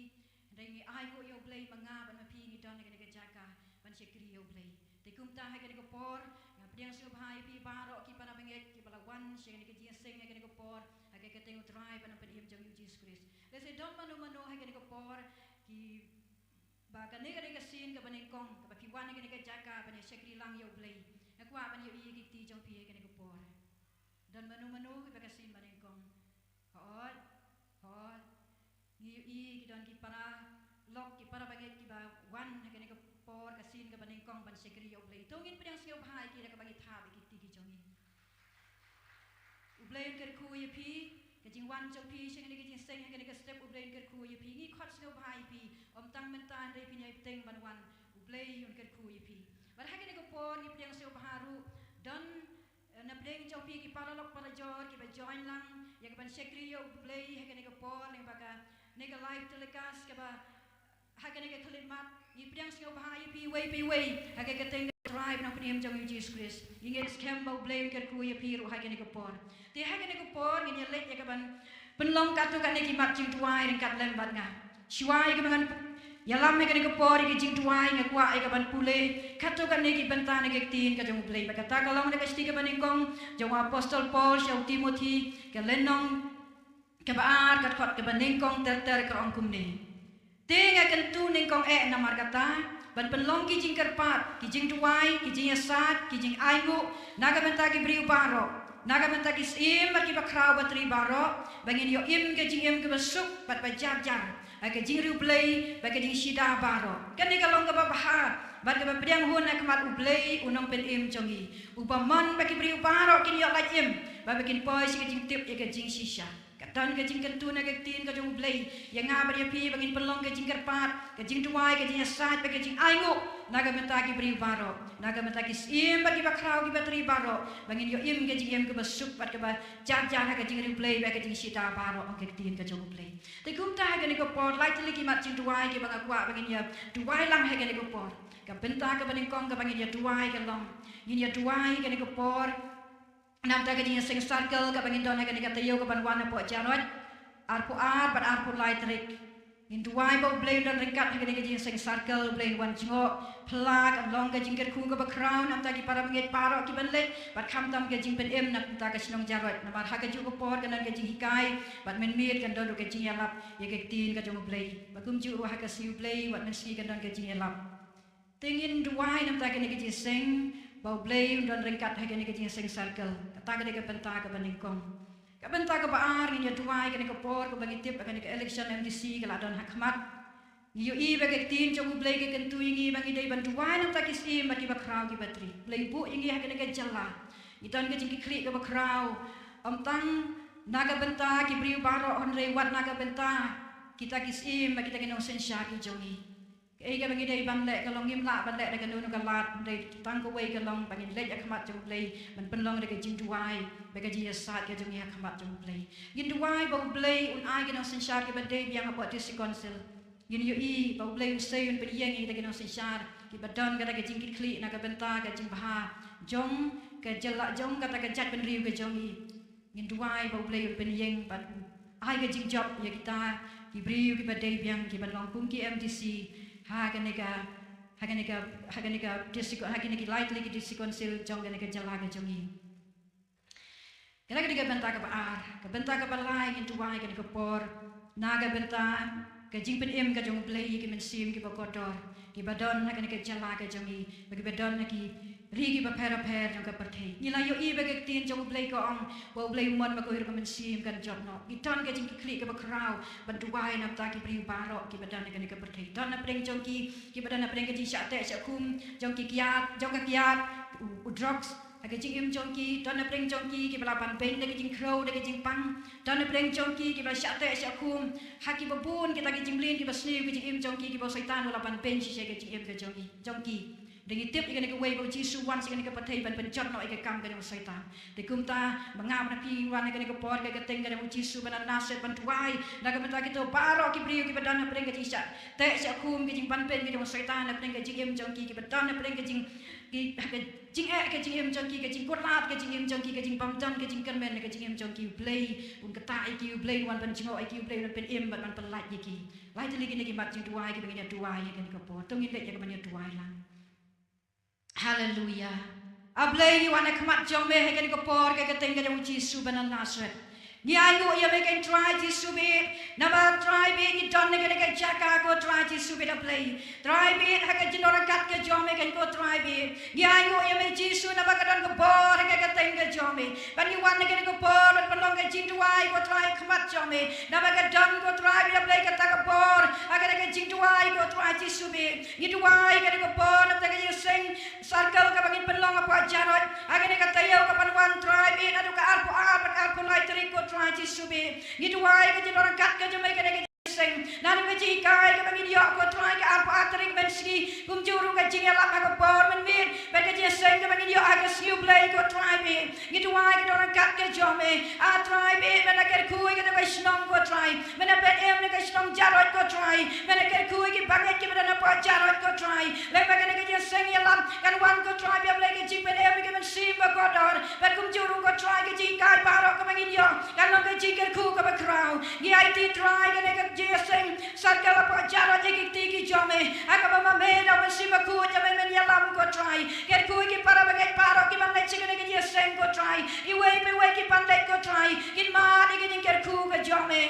Hynrei ngi ainguh ïa u Blei ba nga bad ma phi ngi don ha kane ka jaka ban shakri ïa u Blei. Te kumta ha kane ka por nga pdiang sngewbha ïa phi baroh ki para bangeit kiba la wan sha kane ka jingïaseng ha kane ka por, ha ka kyrteng u Trai bad u Nongpynim jong ngi u Jisu Khrist. Lehse don mano mano ha kane ka por kiba kane ka dei ka sien kaba nyngkong kaba phi wan ha kane ka jaka ban ïa shakri lang ïa u Blei. Nga kwah ban ïohi ïa ki kti jong phi ha kane ka por. Don mano mano kiba ka sien ba nyngkong? Hooid, hooid. Ngi ïohi ki don ki para lok, ki para bangeit kiba wan ha kane ka por, ka sien kaba nyngkong ban shakri ïa u Blei. To ngin pdiang sngewbha ïa ki da kaba ngi thap ïa ki kti ki jong ngi. U Blei un kyrkhu ïa phi, ka jingwan jong phi sha kane ka jingïaseng ha kane ka step, u Blei un kyrkhu ïa phi. Ngi khot sngewbha ïa phi, ym tang mynta hynrei phin ïai bteng ban wan, u Blei un kyrkhu ïa phi. Bad ha kane ka por ngi pdiang sngewbha ruh don na pdeng jong phi ki para lok para jor kiba join lang ïa ka ban shakri ïa u Blei ha kane ka por, lyngba kane ka live telecast kaba ha kane ka khlieh mat. Ngi pdiang sngewbha ïa phi iwei pa iwei ha ka kyrteng ka Trai bad u Nongpynim jong ngi u Jisu Khrist. Ngi ngeit skhem ba u Blei un kyrkhu ïa phi ruh ha kane ka por. Te ha kane ka por ngin ïa leit ïa ka ban pynlong katto katne ki mat jingduwai ryngkat lem bad nga. Shuwa ïa kaba ngan ïalam ha kane ka por ïa ka jingduwai, nga kwah ïa ka ban pule katto katne ki bynta na ka ktien ka jong u Blei. Bad kata ka long na ka shithi kaba nyngkong jong u apostol Paul sha u Timothi, ka lynnong kaba ar, ka dkhot kaba nyngkong ter ter, ka ong kumne: Te nga kyntu nyngkong eh namar kata, ban pynlong ki jingkyrpad, ki jingduwai, ki jingïasaid, ki jingainguh na ka bynta ki briew baroh. Na ka bynta ki syiem bad ki bakhraw batri baroh, ba ngin ïoh im ka jingim kaba suk bad ba jar jar ha ka jingriewblei bad ka jingshida baroh. Kane ka long kaba bha bad kaba pdiang hun ha khmat U Blei U Nongpynim jong ngi, uba mon ba ki briew baroh kin ïoh lait im bad ba kin poi sha ka jingtip ïa ka jingshisha. Ka don ka jingkyntu na ka ktien ka jong U Blei ïa nga bad ïa phi ba ngin pynlong ka jingkyrpad, ka jingduwai, ka jingïasaid bad ka jingainguh na ka bynta ki briew baroh, na ka bynta ki syiem bad ki bakhraw ki batri baroh, ba ngin ïoh im ka jingim kaba suk bad kaba jar jar ha ka jingriewblei bad ka jingshida baroh, ong ka ktien ka jong U Blei. Te kumta ha kane ka por, lai tylli ki mat jingduwai kiba nga kwah ba ngin ïa duwai lang ha kane ka por. Ka bynta kaba nyngkong kaba ngin ïa duwai ka long, ngin ïa duwai ha kane ka por namar ka jingïaseng circle kaba ngin don ha kane ka taïew kaban wan hapoh Jarod arphew ar bad arphew lai tarik. Ngin duwai ba U Blei un don ryngkat ha kane ka jingïaseng circle, U Blei un wan jngoh, phylla, kan long ka jingkyrkhu kaba khraw na ka bynta ki para bangeit baroh kiban leit, bad khamtam ka jingpynim na ka bynta ka shnong Jarod. Namar ha kajuh ka por kan don ka jinghikai, bad mynmiet kan don ruh ka jingïalap ïa ka ktien ka jong U Blei. Bad kumjuh ruh ha ka sngi U Blei, wat mynsngi kan don ka jingïalap. Te ngin duwai na ka bynta kane ka jingïaseng, ba U Blei un don ryngkat ha kane ka jingïaseng circle. Kata ka dei ka bynta kaba nyngkong. Ka bynta kaba ar, ngin ïa duwai ha kane ka por, kaba ngi tip ha kane ka election M D C ka la don ha khmat. Ngi ïohi ba ka ktien jong U Blei ka kyntu ïa ngi ba ngi dei ban duwai na ka bynta ki syiem bad ki bakhraw ki batri. U Blei u buh ïa ngi ha kane ka jylla. Ngi don ka jingkitkhlieh kaba khraw, ym tang na ka bynta ki briew baroh hynrei wat na ka bynta kita ki syiem bad kita ki nongsynshar ki jong ngi. Kaei kaba ngi dei ban leh ka long, ngim lah ban leh da kano kano ka lad, hynrei tang kawei ka long ba ngin leit ha khmat jong U Blei ban pynlong da ka jingduwai bad ka jingïasaid ka jong ngi ha khmat jong U Blei. Ngin duwai ba U Blei un ai ki nongsynshar kiba dei biang hapoh District Council. Ngin ïohi ba U Blei un sei un pynïeng ïa kita ki nongsynshar kiba don kata ka jingkitkhlieh na ka bynta ka jingbha jong ka jylla, jong kata ka jaitbynriew ka jong ngi. Ngin duwai ba U Blei un pynïeng bad ai ka jingjop ïa kita ki briew kiba dei biang kiban long kum ki M D C ha kane ka, ha kane ka, ha kane ka district, ha kane ki lai tylli ki District Council jong kane ka jylla ka jong ngi. Kane ka dei ka bynta kaba ar. Ka bynta kaba lai, ngin duwai ha kane ka por na ka bynta ka jingpynim ka jong U Blei ïa ki mynsiem kiba kordor kiba don ha kane ka jylla ka jong ngi, bad kiba don ha ki ri kiba pher bapher jong ka pyrthei. Ngi la ïohi ba ka ktien jong U Blei ka ong ba U Blei u mon ba ka, ïa ka mynsiem kan jop noh. Ngi don ka jingkitkhlieh kaba khraw ban duwai na ka bynta ki briew baroh kiba don ha kane ka pyrthei. Don na pdeng jong ki kiba don na pdeng ka jingshah teh shah khum jong ki kiad, jong ka kiad, u, u drugs ha ka jingim jong ki. Don na pdeng jong ki kiba la ban beiñ da ka jingkhrew, da ka jingpang. Don na pdeng jong ki kiba la shah teh shah khum ha kiba bun kita ki jingmlien kiba sniew, ka jingim jong ki kiba u Soitan u la ban beiñ shisha ka jingim ka jong ki, jong ki. Te ngi tip ïa kane kawei ba U Jisu u wan sha kane ka pyrthei ban pynjot noh ïa ka kam ka jong u Soitan. Te kumta ma nga bad phi ngi wan ha kane ka por ha ka kyrteng ka jong U Jisu ba na Nasareth ban duwai na ka bynta kito baroh ki briew kiba don ha pdeng ka jingshah teh shah khum, ka jingban beiñ ka jong u Soitan, na pdeng ka jingim jong ki, kiba don na pdeng ka jing, ki, ka jingeh ka jingim jong ki, ka jingkutlad ka jingim jong ki, ka jingbymdon ka jingkyrmen ka jingim jong ki. U Blei un ktah ïa ki, U Blei un wan ban jngoh ïa ki, U Blei un pynim bad ban pynlait ïa ki. Lai tylli kine ki mat jingduwai kiba ngin ïa duwai ha kane ka por. To ngin leit ïa kaban ïa duwai lang. Haleluya. A Blei, ngi wan ha khmat jong me ha kane ka por ha ka kyrteng ka jong U Jisu ba na Nasareth. Ngi ainguh ïa me ko Trai Jisu bad, namar Trai bad ngi don ha kane ka jaka ko Trai Jisu bad, a Blei. Trai bad ha ka jingdon ryngkat ka jong me ko Trai bad. Ngi ainguh ïa me Jisu namar ka don ka bor ha ka kyrteng ka jong me. Bad ngi wan ha kane ka por ban pynlong ka jingduwai ko Trai ha khmat jong me. Namar ka don ko Trai bad, a Blei, kata ka bor ha kane ka jingduwai ko Trai Jisu bad. Ngi duwai ha kane ka por na ka bynta ka jingïaseng circle kaba ngin pynlong hapoh Jarod ha kane ka taïew kaban wan Trai bad, naduh ka arphew ar bad arphew lai tarik ko Trai Jisu bad. Ngi duwai ka jingdon ryngkat ka jong me ha kane ka jingïaseng, naduh ka jinghikai kaba ngin ïoh ko Trai ka arphew ar tarik mynsngi, kumjuh ruh ka jingïalap ha ka por mynmiet bad ka jingïaseng kaba ngin ïoh ha ka sngi U Blei ko Trai bad. Ngi duwai ka jingdon ryngkat ka jong me, a Trai bad, men la kyrkhu ïa kata ka shnong ko Trai. Men la pynim ïa ka shnong Jarod ko Trai. Men la kyrkhu ïa ki bangeit kiba don hapoh Jarod ko Trai. Lem bad kane ka jingïaseng ïalap kan wan ko Trai bad, a Blei, ka jingpynim ïa ki mynsiem ba kordor. Bad kumjuh ruh ko Trai ka jinghikai baroh kaba ngin ïoh kan long ka jingkyrkhu kaba khraw. Ngi aiti Trai kane ka jingïaseng circle hapoh Jarod ïa ki kti ki jong me. Ha kaba ma me da u Mynsiem Bakhuid jong me men ïalam ko Trai. Kyrkhu ïa ki para bangeit baroh kiban leit sha kane ka jingïaseng ko Trai. Iwei pa iwei kiban leit ko Trai, kin mad ïa ka jingkyrkhu ka jong me.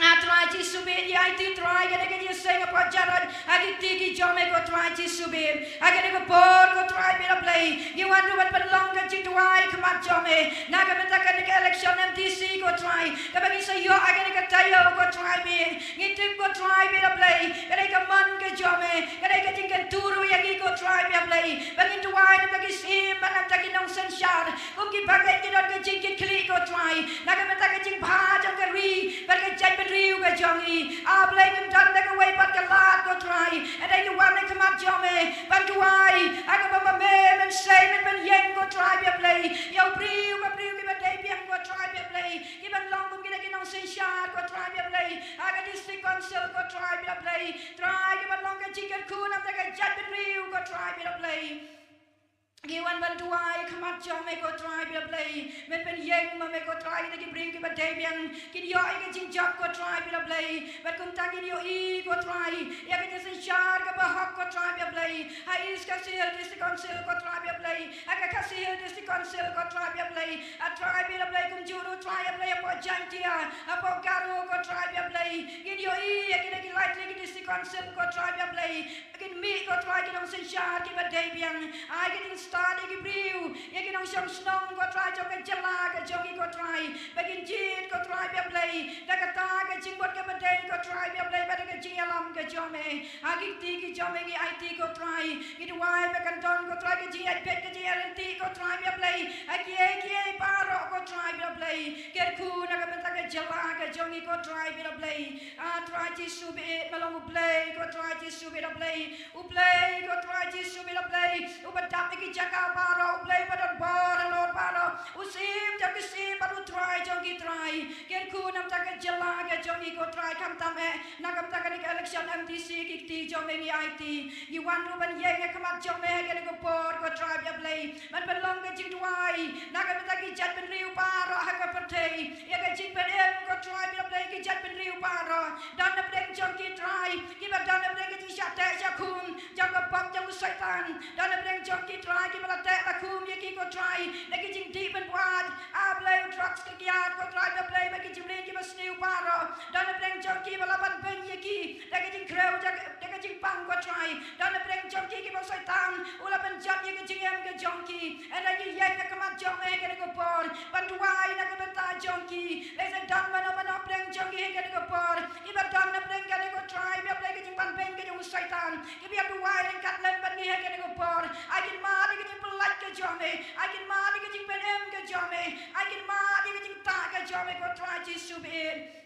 A Trai Jisu bad, ngi aiti Trai kane ka jingïaseng hapoh Jarod ha ki kti ki jong me ko Trai. Jisu bit, ha kane ka por ko Trai bit U Blei, ngi wan ruh ban pynlong ka jingduwai khmat jong me, na ka bynta kane ka election M D C ko Trai, kaba ngi sa ïoh ha kane ka taïew ko Trai bit, ngi tip ko Trai bit U Blei, ka dei ka mon ka jong me, ka dei ka jingkyntu ruh ïa ngi ko Trai bit U Blei, ba ngin duwai na ka bynta ki syiem bad na ka bynta ki nongsynshar, kum ki bangeit ki don ka jingkitkhlieh ko Trai, na ka bynta ka jingbha jong ka ri, bad ka jaitbynriew ka jong ngi. A Blei ngim don da kawei pat ka lad ko Trai. Hynrei ngi wan ha khmat jong me ban duwai, ha kaba ma me mynsiem men pynïeng ko Trai bit U Blei. Ïa u briew ka briew kiba dei biang ko Trai bit U Blei. Ki ban long kum kine ki nongsynshar ko Trai bit U Blei. Ha ka District Council ko Trai bit U Blei. Trai ki ban long ka jingkyrkhu na ka bynta ka jaitbynriew ko Trai bit U Blei. Ngi wan ban duwai khmat jong me ko Trai bit U Blei. Men pynïeng ma me ko Trai, na ki briew kiba dei biang kin ïoh ïa ka jingjop ko Trai bit U Blei. Bad kumta ngin ïohi ko Trai ïa ka jingsynshar kaba hok ko Trai bit U Blei. Ha East Khasi Hills District Council ko Trai bit U Blei. Ha ka Khasi Hills District Council ko Trai bit U Blei. Ha Trai bit U Blei kumjuh ruh Trai bit U Blei hapoh Jaintia, hapoh Garo ko Trai bit U Blei. Ngin ïohi ïa kine ki lai tylli ki District Council ko Trai bit U Blei. Kin mih ko Trai ki nongsynshar kiba dei biang. Ai ka jingstad ïa ki briew, ïa ki nongshong shnong ko Trai jong ka jylla ka jong ngi ko Trai. Ba kin jied ko Trai bit U Blei da kata ka jingmut kaba dei ko Trai bit U Blei, bad da ka jingïalam ka jong me. Ha ki kti ki jong me ngi aiti ko Trai. Ngi duwai ba kan don ko Trai ka jingïaid beit, ka jingïaid ryntih ko Trai bit U Blei. Ha kiei kiei baroh ko Trai bit U Blei. Kyrkhu na ka bynta ka jylla ka jong ngi ko Trai bit U Blei. A Trai Jisu bit, me long U Blei ko Trai Jisu bit U Blei. U Blei ko Trai Jisu bit U Blei, uba dap ïa ki jaka baroh, U Blei uba don bor halor baroh, u Syiem jong ki syiem bad u Trai jong ki trai. Kyrkhu na ka bynta ka jylla ka jong ngi ko Trai, khamtam eh na ka bynta kane ka election M D C, ki kti jong me ngi aiti. Ngi wan ruh ban ïeng ha khmat jong me ha kane ka por ko Trai bit U Blei, ban pynlong ka jingduwai na ka bynta ki jaitbynriew baroh ha ka pyrthei. Ïa ka jingpynim ko Trai bit U Blei, ki jaitbynriew baroh. Don na pdeng jong ki Trai kiba don na pdeng ka jingshah teh shah khum jong ka pop jong u Soitan. Don na pdeng jong ki Trai kiba la teh la khum ïa ki ko Trai da ki jingdih pynbuaid, a Blei, u drugs, ka kiad ko Trai bit U Blei, bad ki jingmlien kiba sniew baroh. Don na pdeng jong ki ba la ban beiñ ïa ki da ka jingkhrew, da ka jingpang ko Trai. Don na pdeng jong ki kiba u Soitan u la pynjot ïa ka jingim ka jong ki. Hynrei ngi ïeng ha khmat jong me ha kane ka por ban duwai na ka bynta jong ki. Lehse don mano mano pdeng jong ki ha kane ka por kiba don na pdeng kane ko Trai bit U Blei ka jingpanbeiñ ka jong u Soitan, kiba ïa duwai ryngkat lem bad ngi ha kane ka por. Ai kin mad ïa ka jingpyllait ka jong me, ai kin mad ïa ka jingpynim ka jong me, ai kin mad ïa ka jingtah ka jong me ko Trai Jisu bit.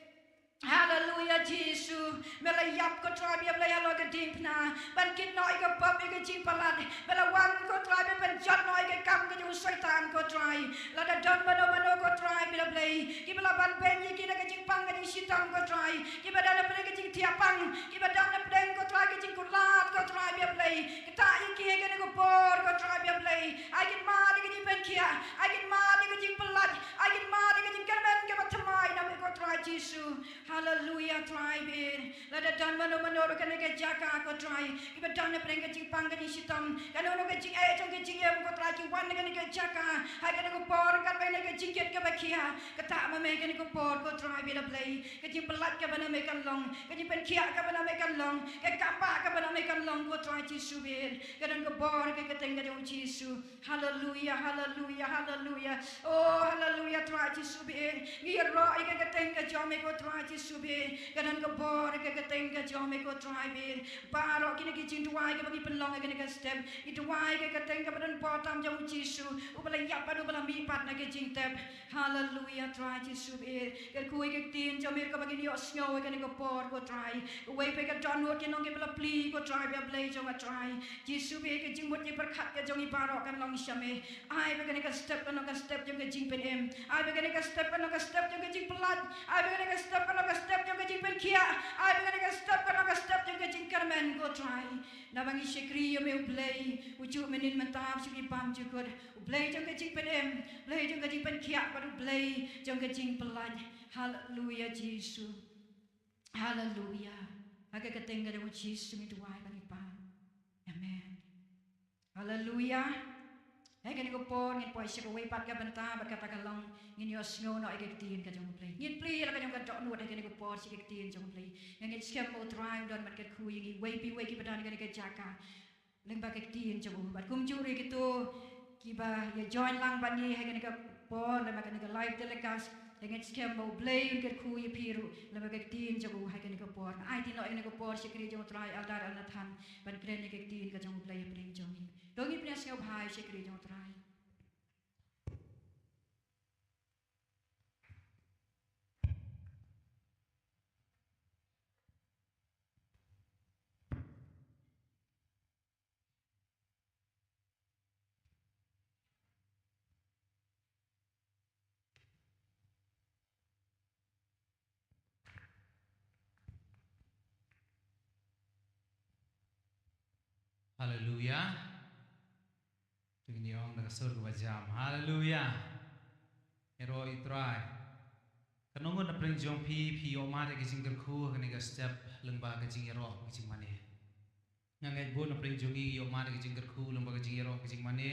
Haleluya Jisu. Me la ïap ko Trai bit U Blei halor ka diengphna ban kit noh ïa ka pop, ïa ka jingpalat. Me la wan ko Trai ban pynjot noh ïa ka kam ka jong u Soitan ko Trai. Lada don mano mano ko Trai bit U Blei kiba la ban beiñ ïa ki da ka jingpang ka jingshitom ko Trai, kiba don na pdeng ka jingthiah pang, kiba don na pdeng ko Trai ka jingkutlad ko Trai bit U Blei, ktah ïa ki ha kane ka por ko Trai bit U Blei. Ai kin mad ïa ka jingpynkhiah, ai kin mad ïa ka jingpyllait, ai kin mad ïa ka jingkyrmen kaba thymmai na me ko Trai Jisu. Haleluya Trai bit. Lada don mano mano ruh kane ka jaka ko Trai kiba don na pdeng ka jingpang ka jingshitom, kano kano ka jingeh jong ka jingim ko Trai, ki wan na kane ka jaka ha kane ka por, katba na ka jingkit kaba khia. Ktah ma me ha kane ka por ko Trai bit U Blei, ka jingpyllait kaba na me kan long, ka jingpynkhiah kaba na me kan long, ka kambah kaba na me kan long ko Trai Jisu bit. Ka don ka bor ha ka kyrteng ka jong u Jisu. Haleluya, haleluya, haleluya. Oh haleluya Trai Jisu bit. Ngi ïaroh ïa ka kyrteng ka jong me ko Trai Jisu bit. Ka don ka bor ha ka kyrteng ka jong me ko Trai bit. Baroh kine ki jingduwai kiba ngi pynlong ha kane ka step, ngi duwai ha ka kyrteng kaba don bor tam jong u Jisu, uba la ïap bad uba la mihpat na ka jingtep. Haleluya Trai Jisu bit. Kyrkhu ïa ka ktien jong me kaba ngin ïohsngew ha kane ka por ko Trai. Uwei pa ka download, ki nong kiba la plie ko Trai bit U Blei jong nga Trai. Jisu bit, ka jingmut jingpyrkhat ka jong ngi baroh kan long sha me. Ai ba kane ka step kan long ka step jong ka jingpynim. Ai ba kane ka step kan long ka step jong ka jingpyllait. Ai ba kane ka step kan long ka step jong ka jingpynkhiah. Ai ba kane ka step kan long ka step jong ka jingkyrmen ko Trai. Naba ngi shakri ïa me U Blei, u juh mynnin mynta, u juh ki bam jukut. U Blei jong ka jingpynim, Blei jong ka jingpynkhiah bad U Blei jong ka jingpyllait. Haleluya Jisu. Haleluya. Ha ka kyrteng ka jong u Jisu ngi duwai bad ngi pan. Amen. Haleluya. Ha kane ka por ngin poi sha kawei pat ka bynta bad kata ka long ngin ïohsngew noh ïa ka ktien ka jong U Blei. Ngin plie ïa la ka jong ka dohnud ha kane ka por sha ka ktien jong U Blei. Ngin ngeit skhem ba U Trai un don ban kyrkhu ïa ngi, iwei pa iwei kiba don ha kane ka jaka. lyngba ka ktien jong u. Bad kumjuh ruh kito kiba ïa join lang bad ngi ha kane ka por lyngba kane ka live telecast, te ngeit skhem ba U Blei un kyrkhu ïa phi ruh lyngba ka ktien jong u ha kane ka por. Aiti noh ïa kane ka por sha ka ri jong U Trai, Elder Elnathan, ban kren ïa ka ktien ka jong U Blei hapdeng jong ngi. To ngin pynïasngewbha ïa ka ri jong U Trai. Haleluya. Te ngin ïa ong da ka sur kaba jam. Haleluya. Ïaroh ïa U Trai. Katno ngut na pdeng jong phi, phi ïoh mad ïa ka jingkyrkhu ha kane ka step lyngba ka jingïaroh ka jingmane? Nga ngeit bun na pdeng jong ngi ïoh mad ïa ka jingkyrkhu lyngba ka jingïaroh ka jingmane.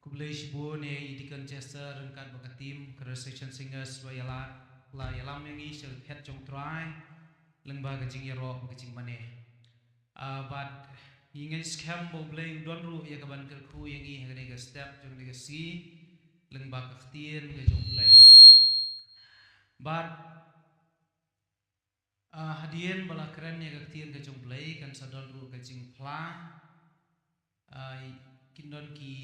Khublei shibun ïa i Deacon Chester ryngkat bad ka team ka Resurrection Singers ba ïa la, la ïalam ïa ngi sha ka khet jong U Trai lyngba ka jingïaroh ka jingmane. Ah, bad ngi ngeit skhem ba U Blei u don ruh ïa kaban kyrkhu ïa ngi ha kane ka step jong kane ka sngi lyngba ka ktien ka jong U Blei. Bad, ah, hadien ba la kren ïa ka ktien ka jong U Blei kan sa don ruh ka jingphla. Ah, kin don ki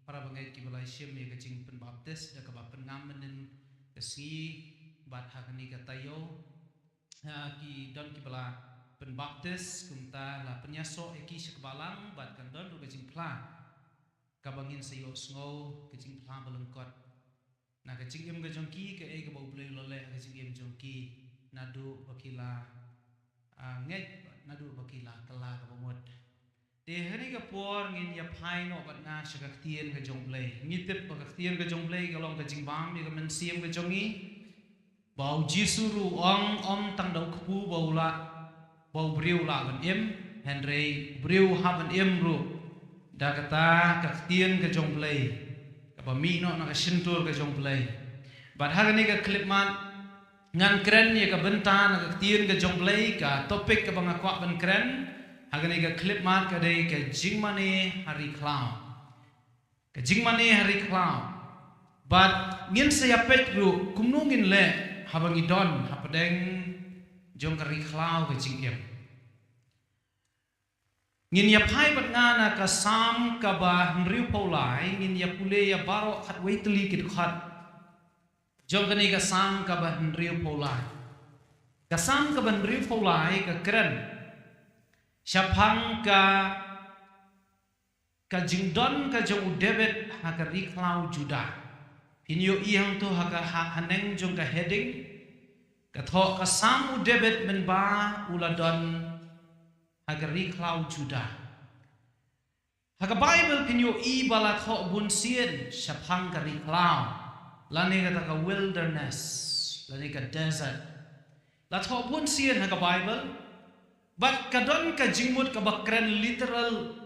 para bangeit kiba la shim ïa ka jingpynbaptis da kaba pynngam mynnin ka sngi bad ha kane ka taïew. Ah, ki don kiba la pynbaptis, kumta la pynïasoh ïa ki sha ka balang bad kan don ruh ka jingphla kaba ngin sa ïohsngew, ka jingphla ba lyngkot na ka jingim ka jong ki, kaei kaba U Blei u la leh ha ka jingim jong ki naduh ba ki la, ah, ngeit, naduh ba ki la kylla kaba mut. Te ha kane ka por ngin ïa phai noh bad nga sha ka ktien ka jong U Blei. Ngi tip ba ka ktien ka jong U Blei ka long ka jingbam ïa ka mynsiem ka jong ngi. Ba U Jisu ruh u ong, ym tang da u kpu ba u lah, ba u briew u lah ban im, hynrei u briew u hap ban im ruh da kata ka ktien ka jong U Blei kaba mih noh na ka shyntur ka jong U Blei. Bad ha kane ka khyllipmat ngan kren ïa ka bynta na ka ktien ka jong U Blei, ka topic kaba nga kwah ban kren ha kane ka khyllipmat ka dei ka jingmane ha ri khlaw. Ka jingmane ha ri khlaw. Bad ngin sa ïa peit ruh kumno ngin leh haba ngi don hapdeng jong ka ri khlaw ka jingim. Ngin ïa phai bad nga na ka Salm kaba hynriewphew lai, ngin ïa pule ïa baroh khatwei tylli ki dkhot jong kane ka Salm kaba hynriewphew lai. Ka Salm kaba hynriewphew lai ka kren shaphang ka, ka jingdon ka jong u David ha ka ri khlaw Judah. Phin ïohi hangto ha ka ha-, haneng jong ka heading, ka thoh ka Salm u David mynba u la don ha ka ri khlaw Judah. Ha ka Baibl phin ïohi ba la thoh bun sien shaphang ka ri khlaw, lane kata ka wilderness, lane ka desert. La thoh bun sien ha ka Baibl. Bad ka don ka jingmut kaba kren literal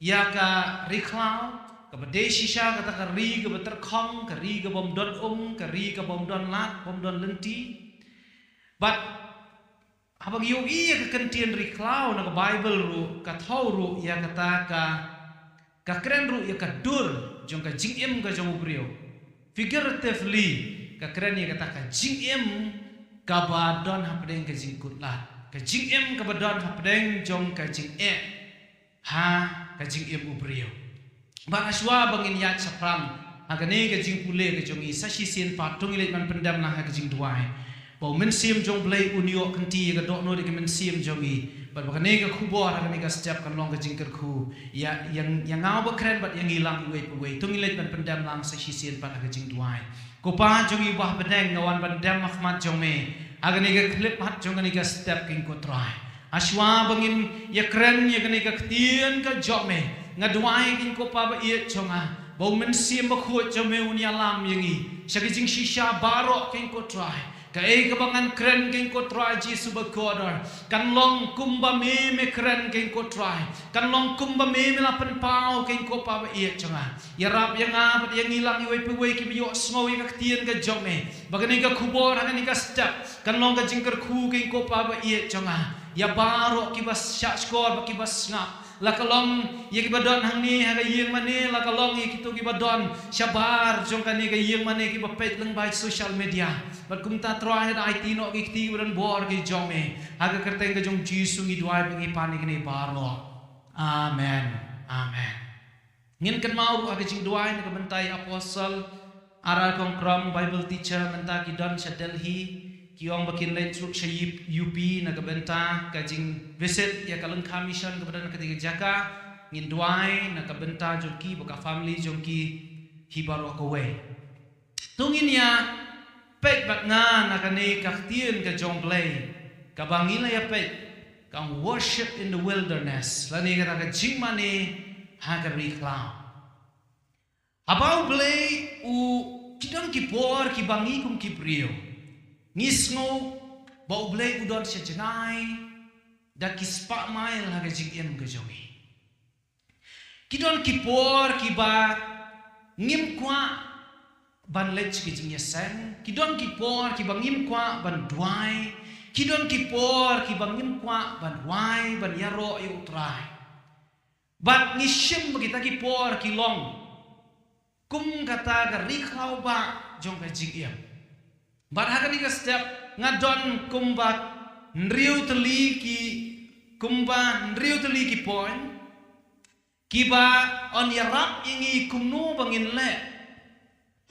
ïa ka ri khlaw, kaba dei shisha kata ka ri kaba tyrkhong, ka ri kabym don um, ka ri kabym don lad, bym don lynti. Bad haba ngi ïohi ïa ka kyntien ri khlaw na ka Baibl ruh, ka thoh ruh ïa kata ka, ka kren ruh ïa ka dur jong ka jingim ka jong u briew. Figuratively, ka kren ïa kata ka jingim kaba don hapdeng ka jingkutlad, ka jingim kaba don hapdeng jong ka jingeh ha ka jingim u briew. Bad hashwa ba ngin ïaid shaphrang ha kane ka jingpule ka jong ngi, sa shisien pat to ngin leit ban pyndem lang ha ka jingduwai. Ba u Mynsiem jong u Blei un ïoh kynti ïa ka dohnud ïa ka mynsiem jong ngi. Bad ba kane ka khubor ha kane ka step kan long ka jingkyrkhu ïa, ïa, ïa nga uba kren bad ïa ngi lang iwei pa iwei. To ngin leit ban pyndem lang sa shisien pat ha ka jingduwai. Ko Pa jong ngi uba ha bneng, nga wan ban dem ha khmat jong me ha kane ka khyllipmat jong kane ka step, ko Trai. Hashwa ba ngin ïa kren ïa kane ka ktien ka jong me, nga duwai, ko Pa ba ïeit jong nga, ba u Mynsiem Bakhuid jong me un ïalam ïa ngi sha ka jingshisha baroh, ko Trai. Kaei kaba ngan kren, ko Trai Jisu bakordor, kan long kumba me me kren, ko Trai. Kan long kumba me me la pynpaw, ko Pa ba ïeit jong nga. Ïarap ïa nga bad ïa ngi lang iwei pa iwei kiba ïohsngew ïa ka ktien ka jong me, ba kane ka khubor ha kane ka step kan long ka jingkyrkhu, ko Pa ba ïeit jong nga. ïa baroh kiba shahshkor bad kiba sngap. La ka long ïa kiba don hangne ha ka ïing mane, la ka long ïa kito kiba don shabar jong kane ka ïing mane, kiba peit lyngba social media. Bad kumta Trai, haba ai ti noh ki kti kiba don bor ki jong me, ha ka kyrteng ka jong Jisu ngi duwai bad ngi pan ïa kine baroh. Amen. Amen. Ngin kynmaw ruh ha ka jingduwai na ka bynta i Apostle R R Kongkrom, Bible teacher, mynta ki don sha Delhi, ki ong ba kin leit ruh sha U P na ka bynta ka jingvisit ïa ka lyngkha mission kaba don ha katei ka jaka. Ngin duwai na ka bynta jong ki bad ka family jong ki hi baroh kawei. To ngin ïa peit bad nga na kane ka ktien ka jong Blei kaba ngi la ïa peit, ka ong worship in the wilderness, lane kata ka jingmane ha ka ri khlaw. Haba U Blei u, ki don ki por kiba ngi kum ki briew ngi sngew ba U Blei u don sha jngai da ki spah mail ha ka jingim ka jong ngi. Ki don ki por kiba ngim kwah ban leit sha ka jingïaseng, ki don ki por kiba ngim kwah ban duwai, ki don ki por kiba ngim kwah ban wai, ban ïaroh ïa U Trai. Bad ngi shim ba kita ki por ki long kum kata ka ri khlaw ba jong ka jingim. Bad ha kane ka step nga don kumba hynriew tylli ki, kumba hynriew tylli ki point kiba yn ïarap ïa ngi kumno ba ngin leh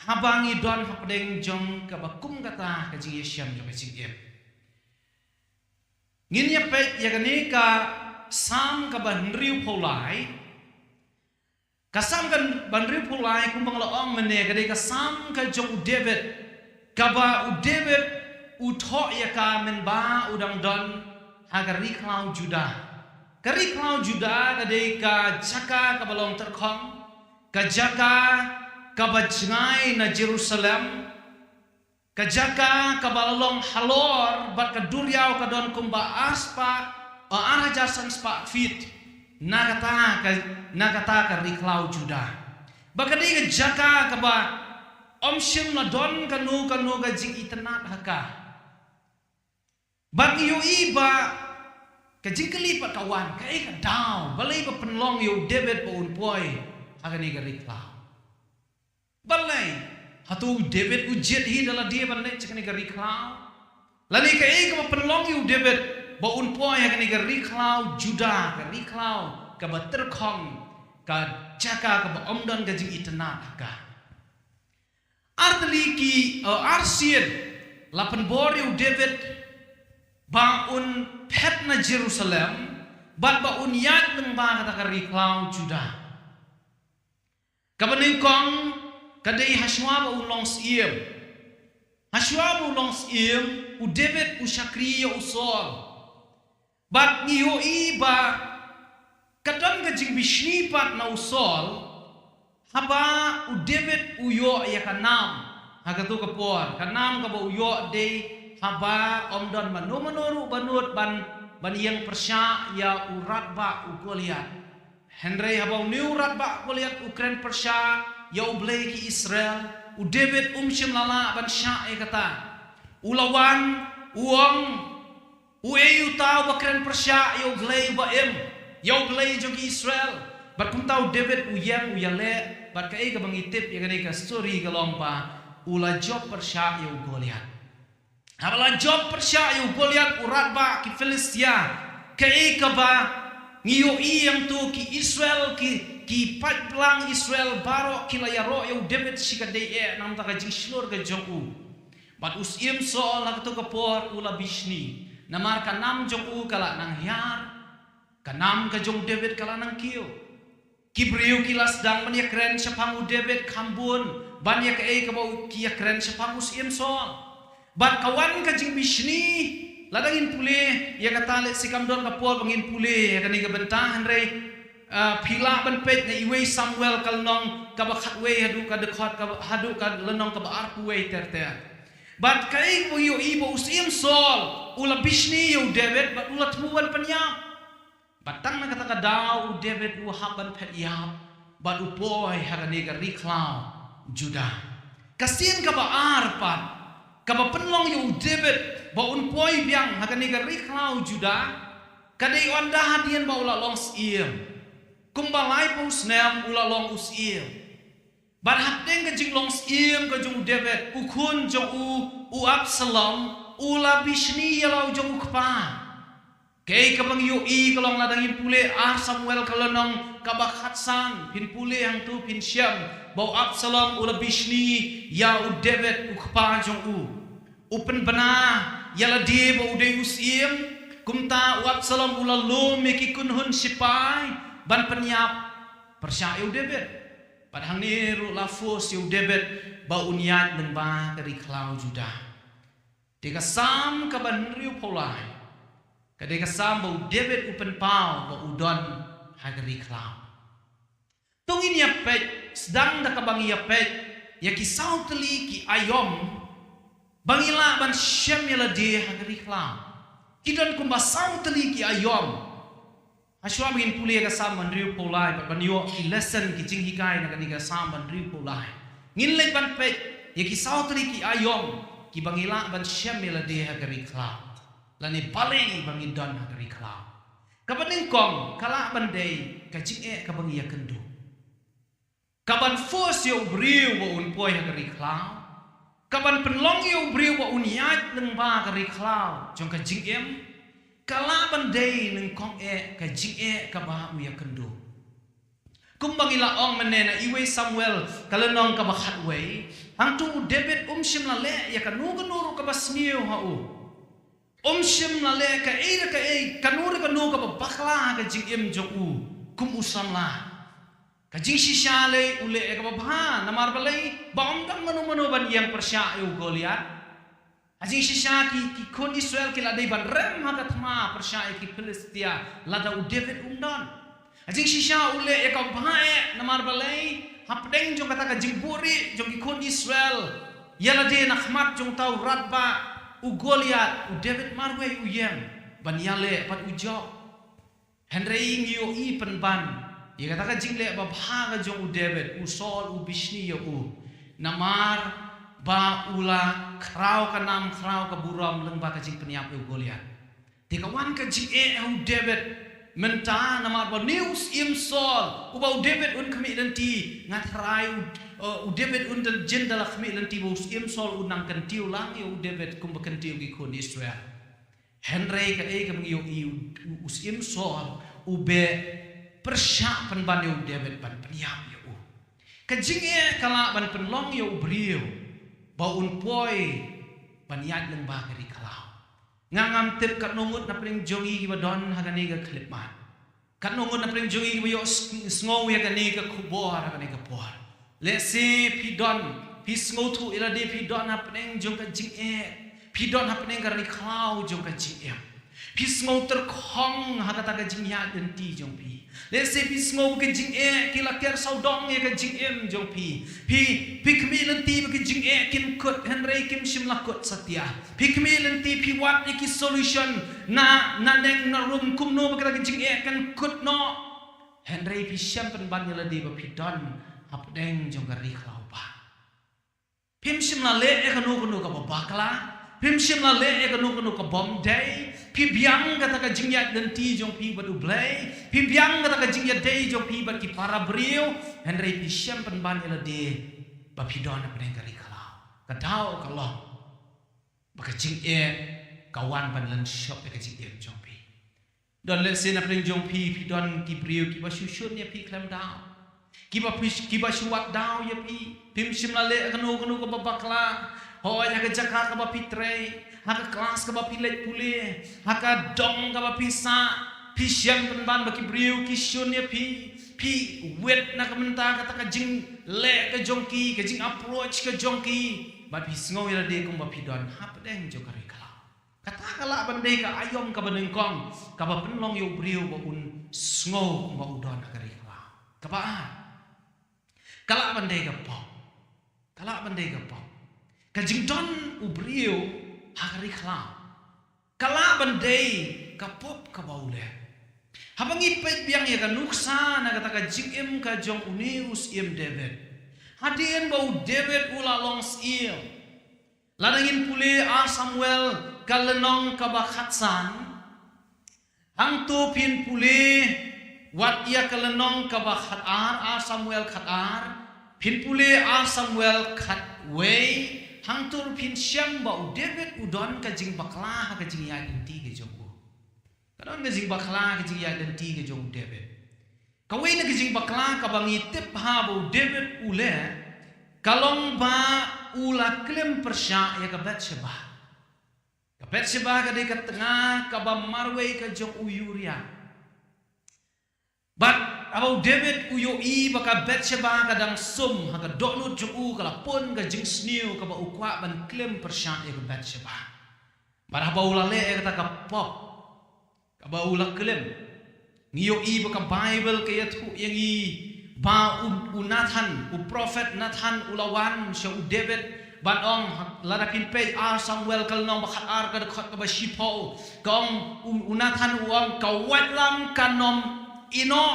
haba ngi don hapdeng jong kaba kum kata ka jingïashem jong ka jingim. Ngin ïa peit ïa kane ka Salm kaba hynriew phew lai. Ka Salm kaba hynriew phew lai, kumba nga la ong mynne, ka dei ka Salm ka jong u David, kaba u David u thoh ïa ka mynba u dang don ha ka ri khlaw Judah. Ka ri khlaw Judah ka dei ka jaka kaba long tyrkhong, ka jaka kaba jngai na Jerusalem, ka jaka kaba la long halor bad ka duriaw ka don kumba ar spah, o, ar hajar san spah feet na kata ka, na kata ka ri khlaw Judah. Bad ka dei ka jaka kaba ym shym la don kano kano ka jingitynnad ha ka. Bad ngi ïohi ba ka jingkylli pat ka wan, kaei ka daw, balei ba pynlong ïa u David ba un poi ha kane ka ri khlaw. Balei? Hato u David u jied hi da lade ban leit sha kane ka ri khlaw? Lane kaei kaba pynlong ïa u David ba un poi ha kane ka ri khlaw Judah, ka ri khlaw kaba tyrkhong, ka jaka kaba ym don ka jingitynnad ha ka? Ar tylli ki, eh, ar sien la pynbor ïa u David ba un phet na Jerusalem bad ba un ïaid lyngba kata ka ri khlaw Judah. Kaba nyngkong ka dei hashwa ba un long syiem. Hashwa ba un long syiem, u David u shakri ïa u Saul. Bad ngi ïohi ba ka don ka jingbishni pat na u Saul haba u David u ïoh ïa ka nam ha kato ka por. Ka nam kaba u ïoh dei haba ym don mano mano ruh ba nud ban, ban ïeng pyrshah ïa u radbah u Goliath. Hynrei haba une u radbah Goliath u kren pyrshah ïa U Blei ki Israel, u David um shym la lah ban shah ïa kata. U la wan, u ong, uei uta uba kren pyrshah ïa U Blei uba im, ïa U Blei jong ki Israel? Bad kumta u David u ïeng u ïaleh, bad kaei kaba ngi tip ïa kane ka story ka long ba u la jop pyrshah ïa u Goliath. Haba la jop pyrshah ïa u Goliath u radbah ki Philistia, kaei kaba ngi ïohi ïa uto ki Israel, ki, ki paidbah Israel baroh ki la ïaroh ïa u David shi katdei eh namar ka jingshlur ka jong u. Bad u syiem Saul ha kato ka por u la bishni namar ka nam jong u ka la nang hiar, ka nam ka jong u David ka la nang kiew. Ki briew ki la sdang ban ïakren shaphang u David kham bun ban ïa kaei kaba u, ki ïakren shaphang u syiem Saul. Bad ka wan ka jingbishni, lada ngin pule ïa kata lehse kam don ka por ba ngin pule ïa kane ka bynta, hynrei, ah, phi lah ban peit na Iwei Samuel ka lynnong kaba khatwei haduh ka dkhot kaba, haduh ka lynnong kaba arphew wei ter ter. Bad kaei ba u ïohi ba u syiem Saul u la bishni ïa u David bad u la thmu ban pynïap. Bad tang na kata ka daw u David u hap ban phet ïap bad u poi ha kane ka ri khlaw Judah. Ka sien kaba ar pat kaba pynlong ïa u David ba un poi biang ha kane ka ri khlaw Judah, Ka dei ynda hadien ba u la long syiem. Kumba laiphew snem u la long u syiem. Bad hapdeng ka jinglong syiem ka jong u David, u khun jong u, u Absalom, u la bishni ïa la u jong u kpa. Kaei kaba ngi ïohi ka long lada ngin pule Ar Samuel ka lynnong kaba khatsan, phin pule hangto phin shem ba u Absalom u la bishni ïa u David u kpa jong u. U pynbna ïa lade ba u dei u syiem, kumta u Absalom u la lum ïa ki kynhun sipai ban pynïap pyrshah ïa u David. Bad hangne ruh la force ïa u David ba un ïaid lyngba ka ri khlaw Judah. Te ka Salm kaba hynriewphew lai ka dei ka Salm ba u David u pynpaw ba u don ha ka ri khlaw. To ngin ïa peit, sdang da kaba ngi ïa peit ïa ki saw tylli ki aïom ba ngi lah ban shem ïa lade ha ka ri khlaw. Ki don kumba saw tylli ki aïom. Hashwa ba ngin pule ïa ka Salm ba hynriewphew lai bad ban ïoh ki lesson, ki jinghikai na kane ka Salm ba hynriewphew lai, ngin leit ban peit ïa ki saw tylli ki aïom kiba ngi lah ban shem ïa lade ha ka ri khlaw, lane balei ba ngi don ha ka ri khlaw. Kaba nyngkong ka lah ban dei ka jingeh kaba ngi ïakynduh. Kaban force ïa u briew ba un poi ha ka ri khlaw, kaban pynlong ïa u briew ba un ïaid lyngba ka ri khlaw jong ka jingim, ka lah ban dei nyngkong eh ka jingeh kaba u ïakynduh. Kumba ngi la ong mynne na iwei Samuel ka lynnong kaba khatwei, hangto u David um shym la leh ïa kano kano ruh kaba sniew ha u. Um shym la leh kaei re kaei, kano re kano kaba bakla ha ka jingim jong u kum u samla. Ka jingshisha lei u leh ïa kaba bha, namar balei? Ba ym don mano mano ban ïeng pyrshah ïa u Goliath. Ha jingshisha ki, ki khun Israel ki la dei ban rem ha ka thma pyrshah ïa ki Philistia lada u David um don. Ha jingshisha u leh ïa kaba bha eh, namar balei? Hapdeng jong kata ka jingbuhrieh jong ki khun Israel ïa lade na khmat jong uta u rangbah u Goliath, u David marwei u ïeng ban ïaleh bad u jop. Hynrei ngi ïohi pynban ïa kata ka jingleh babha ka jong u David, u Saul u bishni ïa u namar ba u la khraw ka nam khraw ka burom lyngba ka jingpynïap ïa u Goliath. Te ka wan ka jingeh ha u David mynta namar ba une u syiem Saul uba u David un khmih lynti, nga tharai u, uh, u David un da jin da la khmih lynti ba u syiem Saul un nang kyntiew lang ïa u David kumba kyntiew ki khun Israel. Hynrei kaei kaba ngi ïohi, u, u, u syiem Saul u beh pyrshah pynban ïa u David ban pynïap ïa u. Ka jingeh ka lah ban pynlong ïa u briew ba un poi ban ïaid lyngba ka ri khlaw. Nga ngam tip katno ngut na pdeng jong ngi kiba don ha kane ka khyllipmat. Katno ngut na pdeng jong ngi kiba ïoh s-, sngew ïa kane ka khubor ha kane ka por. Lehse phi don, phi sngewthuh ïa lade phi don hapdeng jong ka jingeh. Phi don hapdeng ka ri khlaw jong ka jingeh. Phi sngew tyrkhong ha kata ka jingïaid lynti jong phi. Lehse phi sngew ba ka jingeh ki la ker sawdong ïa ka jingim jong phi. Phi, phi khmih lynti ba ka jingeh kin kut hynrei kim shym la kut satia. Phi khmih lynti phi wad ïa ki solution na, na neng na rum kumno ba kata ka jingeh kan kut noh. Hynrei phi shem pynban ïa lade ba phi don hapdeng jong ka ri khlaw ba. Phim shym la leh ïa kano kano kaba bakla. Phim shym la leh ïa kano kano ka bym dei. Phi biang kata ka jingïaid lynti jong phi bad U Blei. Phi biang kata ka jingïadei jong phi bad ki para briew. Hynrei phi shem pynban ïa lade ba phi don hapdeng ka ri khlaw. Ka daw ka long ba ka jingeh ka wan ban lynshop ïa ka jingim jong phi. Don lehse na pdeng jong phi, phi don ki briew kiba shu shun ïa phi khlem daw. Kiba phi, kiba shu wad daw ïa phi. Phim shym la leh kano kano kaba bakla. Hooid ha ka jaka kaba phi trei, ha ka klas kaba phi leit pule, ha ka dong kaba phi sah, phi shem pynban ba ki briew ki shun ïa phi. Phi wit na ka mynta kata ka jingleh ka jong ki, ka jing approach ka jong ki. Bad phi sngew ïa lade kumba phi don hapdeng jong ka ri khlaw. Kata ka lah ban dei ka aïom kaba nyngkong kaba pynlong ïa u briew ba un sngew kumba u don ha ka ri khlaw. Kaba ar ka lah ban dei ka pop. Ka lah ban dei ka pop. Ka jingdon u briew ha ka ri khlaw ka lah ban dei ka pop kaba u leh. Haba ngi peit biang ïa ka nuksa na kata ka jingim ka jong une u syiem David. Hadien ba u David u la long syiem, lada ngin pule Ar Samuel ka lynnong kaba khatsan, Hangto phin pule wat ïa ka lynnong kaba khat ar, ar Samuel khat ar, phin pule ar Samuel khat wei, hangto phin shem ba u David u don ka jingbakla ha ka jingïaid lynti ka jong u. Ka don ka jingbakla ka jingïaid lynti ka jong u David. Kawei na ka jingbakla kaba ngi tip bha ba u David u leh, ka long ba u la klim pyrshah ïa ka Bathsheba. Ka Bathsheba ka dei ka tnga kaba marwei ka jong u Uriah. Bad haba u David u ïohi ba ka Bathsheba ka dang sum ha ka dohnud jong u, ka la pun ka jingsniew kaba u kwah ban klim pyrshah ïa ka Bathsheba. Bad haba u la leh ïa kata ka pop kaba u la klim, ngi ïohi ba ka Baibl ka ïathuh ïa ngi ba u, u Nathan, u prophet Nathan u la wan sha u David ban ong, lada phin peit ar Samuel ka lynnong ba khat ar ka dkhot kaba shiphew, ka ong u, u Nathan u ong, ka waitlam kan ym ïehnoh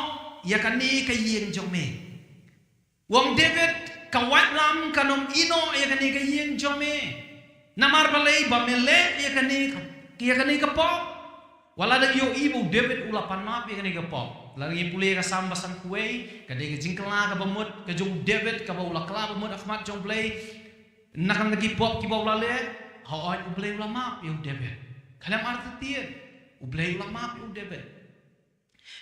ïa kane ka ïing jong me. U ong David, ka waitlam kan ym ïehnoh ïa kane ka ïing jong me. Namar balei? Ba me leh ïa kane ka, ïa kane ka pop. Wat la dang ïohi ba u David u la pan map ïa kane ka pop. Lada ngi pule ka Salm ba san kawei, ka dei ka jingkylla kaba mut ka jong u David kaba u la kylla ba mut ha khmat jong u Blei. Na ka bynta ki pop kiba u la leh, hooid u Blei u la map ïa u David. Khlem artatien, u Blei u la map ïa u David.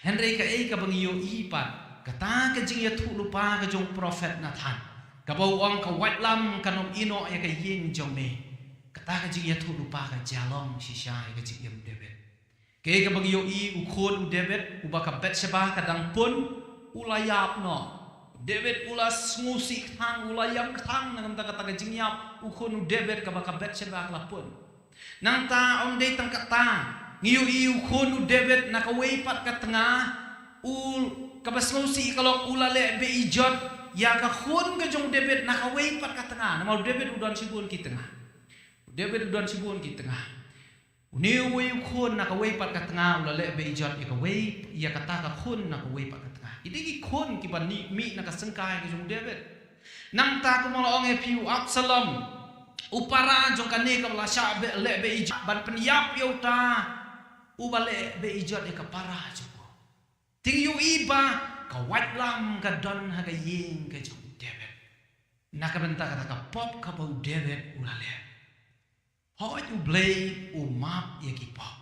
Hynrei kaei kaba ngi ïohi pat, kata ka jingïathuhlypa ka jong u prophet Nathan, kaba u ong ka waitlam kan ym ïehnoh ïa ka ïing jong me. Kata ka jingïathuhlypa ka jia long shisha ïa ka jingim David. Kaei kaba ngi ïohi, u khun u David uba ka Bathsheba ka dang pun, u la ïap noh. David u la sngewsih kthang, u la ïam kthang na ka bynta kata ka jingïap u khun u David kaba ka Bathsheba ka la pun. Nangta ym dei tang kata, ngi ïohi u khun u David na kawei pat ka tnga, u kaba sngewsih ka long u la leh be-ijot ïa ka khun ka jong u David na kawei pat ka tnga. Namar u David u don shibun ki tnga. U David u don shibun ki tnga. Une uwei u khun na kawei pat ka tnga u la leh be-ijot ïa kawei, ïa kata ka khun na kawei pat ka tnga. Ki dei ki khun kiba mih na ka syngkai ka jong u David. Nangta kumba la ong ïa phi, u Absalom, u para jong kane kaba la shah be, leh be-ijot, ban pynïap ïa uta uba leh be-ijot ïa ka para jong u. Te ngi ïohi ba ka waitlam ka don ha ka ïing ka jong u David na ka bynta kata ka pop kaba u David u la leh. Hooid u Blei u map ïa ki pop.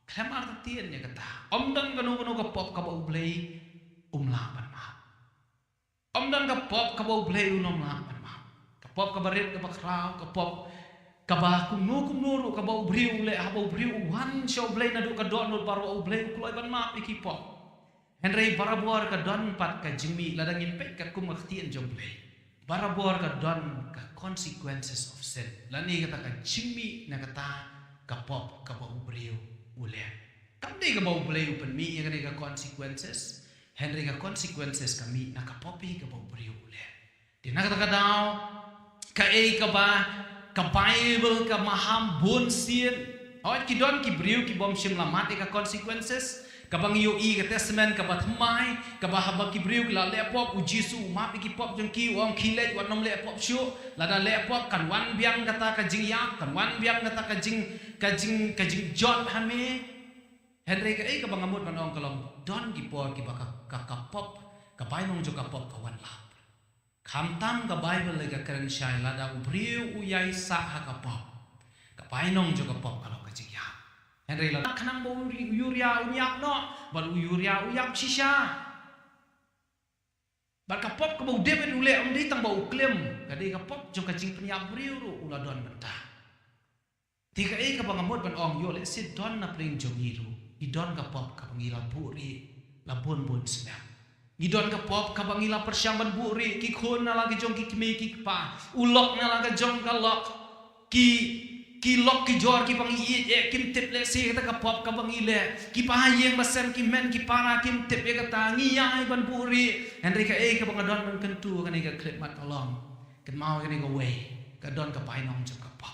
Khlem artatien ïa kata, ym don kano kano ka pop kaba u Blei um lah ban map. Ym don ka pop kaba u Blei un ym lah ban map. Ka pop kaba rit kaba khraw, ka pop kaba kumno kumno ruh kaba u briew u leh, haba u briew u wan sha u Blei naduh ka dohnud baroh, u Blei u kloi ban map ïa ki pop. Hynrei barabor ka don pat ka jingmih, lada ngin peit ka kum ka ktien jong u Blei. Barabor ka don ka consequences of sin. Lane kata ka jingmih na kata ka pop kaba u briew u leh. Kam dei kaba u Blei u pynmih ïa kane ka consequences. Hynrei ka consequences ka mih na ka pop hi kaba u briew u leh. Te na kata ka daw, kaei kaba ka Baibl ka maham bun sien. Hooid ki don ki briew ki bym shym la mad ïa ka consequences. Kaba ngi ïohi ka Testament kaba thymmai, kaba haba ki briew ki la leh pop, u Jisu u map ïa ki pop jong ki, u ong khie leit, wat nym leh pop shuh. Lada leh pop kan wan biang kata ka jingïap, kan wan biang kata ka jing, ka jing, ka jingjot ha me. Hynrei kaei kaba nga mut ban ong ka long, don ki por kiba ka, ka, ka pop, ka bainong jong ka pop ka wan lap. Khamtam ka Baibl ka kren shai lada u briew u ïaisah ha ka pop, ka bainong jong ka pop ka long ka jingïap. Hynrei lada khnang ba u Uri-, u Uriah un ïap noh, bad u Uriah u ïap shisha. Bad ka pop kaba u David u leh ym dei tang ba u klim, ka dei ka pop jong ka jingpynïap briew ruh u la don mynta. Te kaei kaba nga mut ban ong, ïoh lehse don na pdeng jong ngi ruh, ngi don ka pop kaba ngi la buhrieh la bun bun snem. Ngi don ka pop kaba ngi la pyrshang ban buhrieh, ki khun na la ka jong ki kmie ki kpa, u lok na la ka jong ka lok, ki, ki lok ki jor kiba ngi ïeit eh, kim tip lehse kata ka pop kaba ngi leh, ki pahaïing basem ki hynmen ki para kim tip ïa kata, ngi ïai ban buhrieh. Hynrei kaei kaba nga don ban kyntu kane ka khyllipmat ka long, kynmaw kane kawei, ka don ka bainong jong ka pop.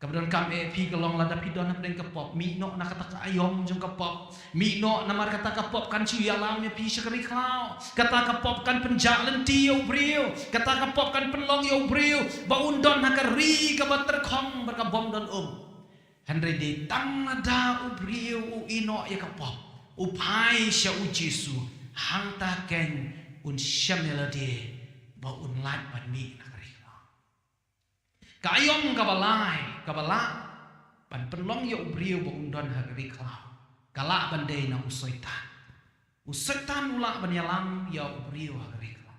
Kaba donkam eh phi ka long lada phi don hapdeng ka pop, mih noh na kata ka aïom jong ka pop. Mih noh namar kata ka pop kan shu ïalam ïa phi sha ka ri khlaw. Kata ka pop kan pynjah lynti ïa u briew. Kata ka pop kan pynlong ïa u briew ba un don ha ka ri kaba tyrkhong bad ka bym don um. Hynrei dei tang lada u briew u ïehnoh ïa ka pop, u phai sha u Jisu, hangta kein un shem ïa lade ba un lait ban mih na ka ri khlaw. Ka aïom kaba lai, kaba lah ban pynlong ïa u briew ba un don ha ka ri khlaw, ka lah ban dei na u Soitan. U Soitan u lah ban ïalam ïa u briew ha ka ri khlaw.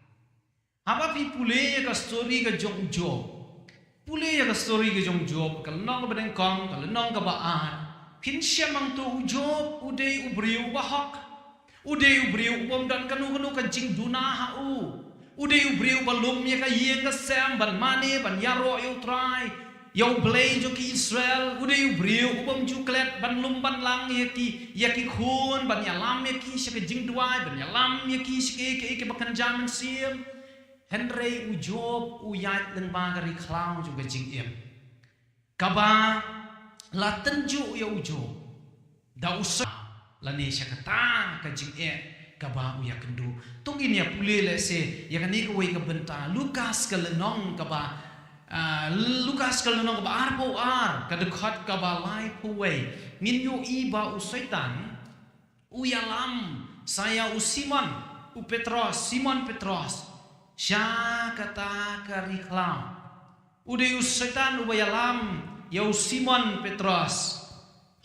Haba phi pule ïa ka story ka jong u Job, pule ïa ka story ka jong u Job, ka lynnong kaba nyngkong, ka lynnong kaba ar, phin shem hangto u Job u dei u briew uba hok. U dei u briew u bym don kano kano ka jingduna ha u. U dei u briew ba lum ïa ka ïing ka sem ban mane, ban ïaroh ïa u Trai, ïa u Blei jong ki Israel. U dei u briew u bym ju klet ban lum ban lang ïa ki, ïa ki khun, ban ïalam ïa ki sha ka jingduwai, ban ïalam ïa ki sha ki, ki, ki ba kynja mynsiem. Hynrei u Job u ïaid lyngba ka ri khlaw jong ka jingim, kaba la tynjuh ïa u Job da u Soitan lane sha kata ka jingeh kaba u ïakynduh. To ngin ïa pule lehse ïa kane kawei ka bynta, Lukas ka lynnong kaba, ah, Lukas ka lynnong kaba arphew ar, ka dkhot kaba laiphew wei. Ngin ïohi ba u Soitan u ïalam sa ïa u Simon, u Petros, Simon Petros, sha kata ka ri khlaw. U dei u Soitan uba ïalam ïa u Simon Petros.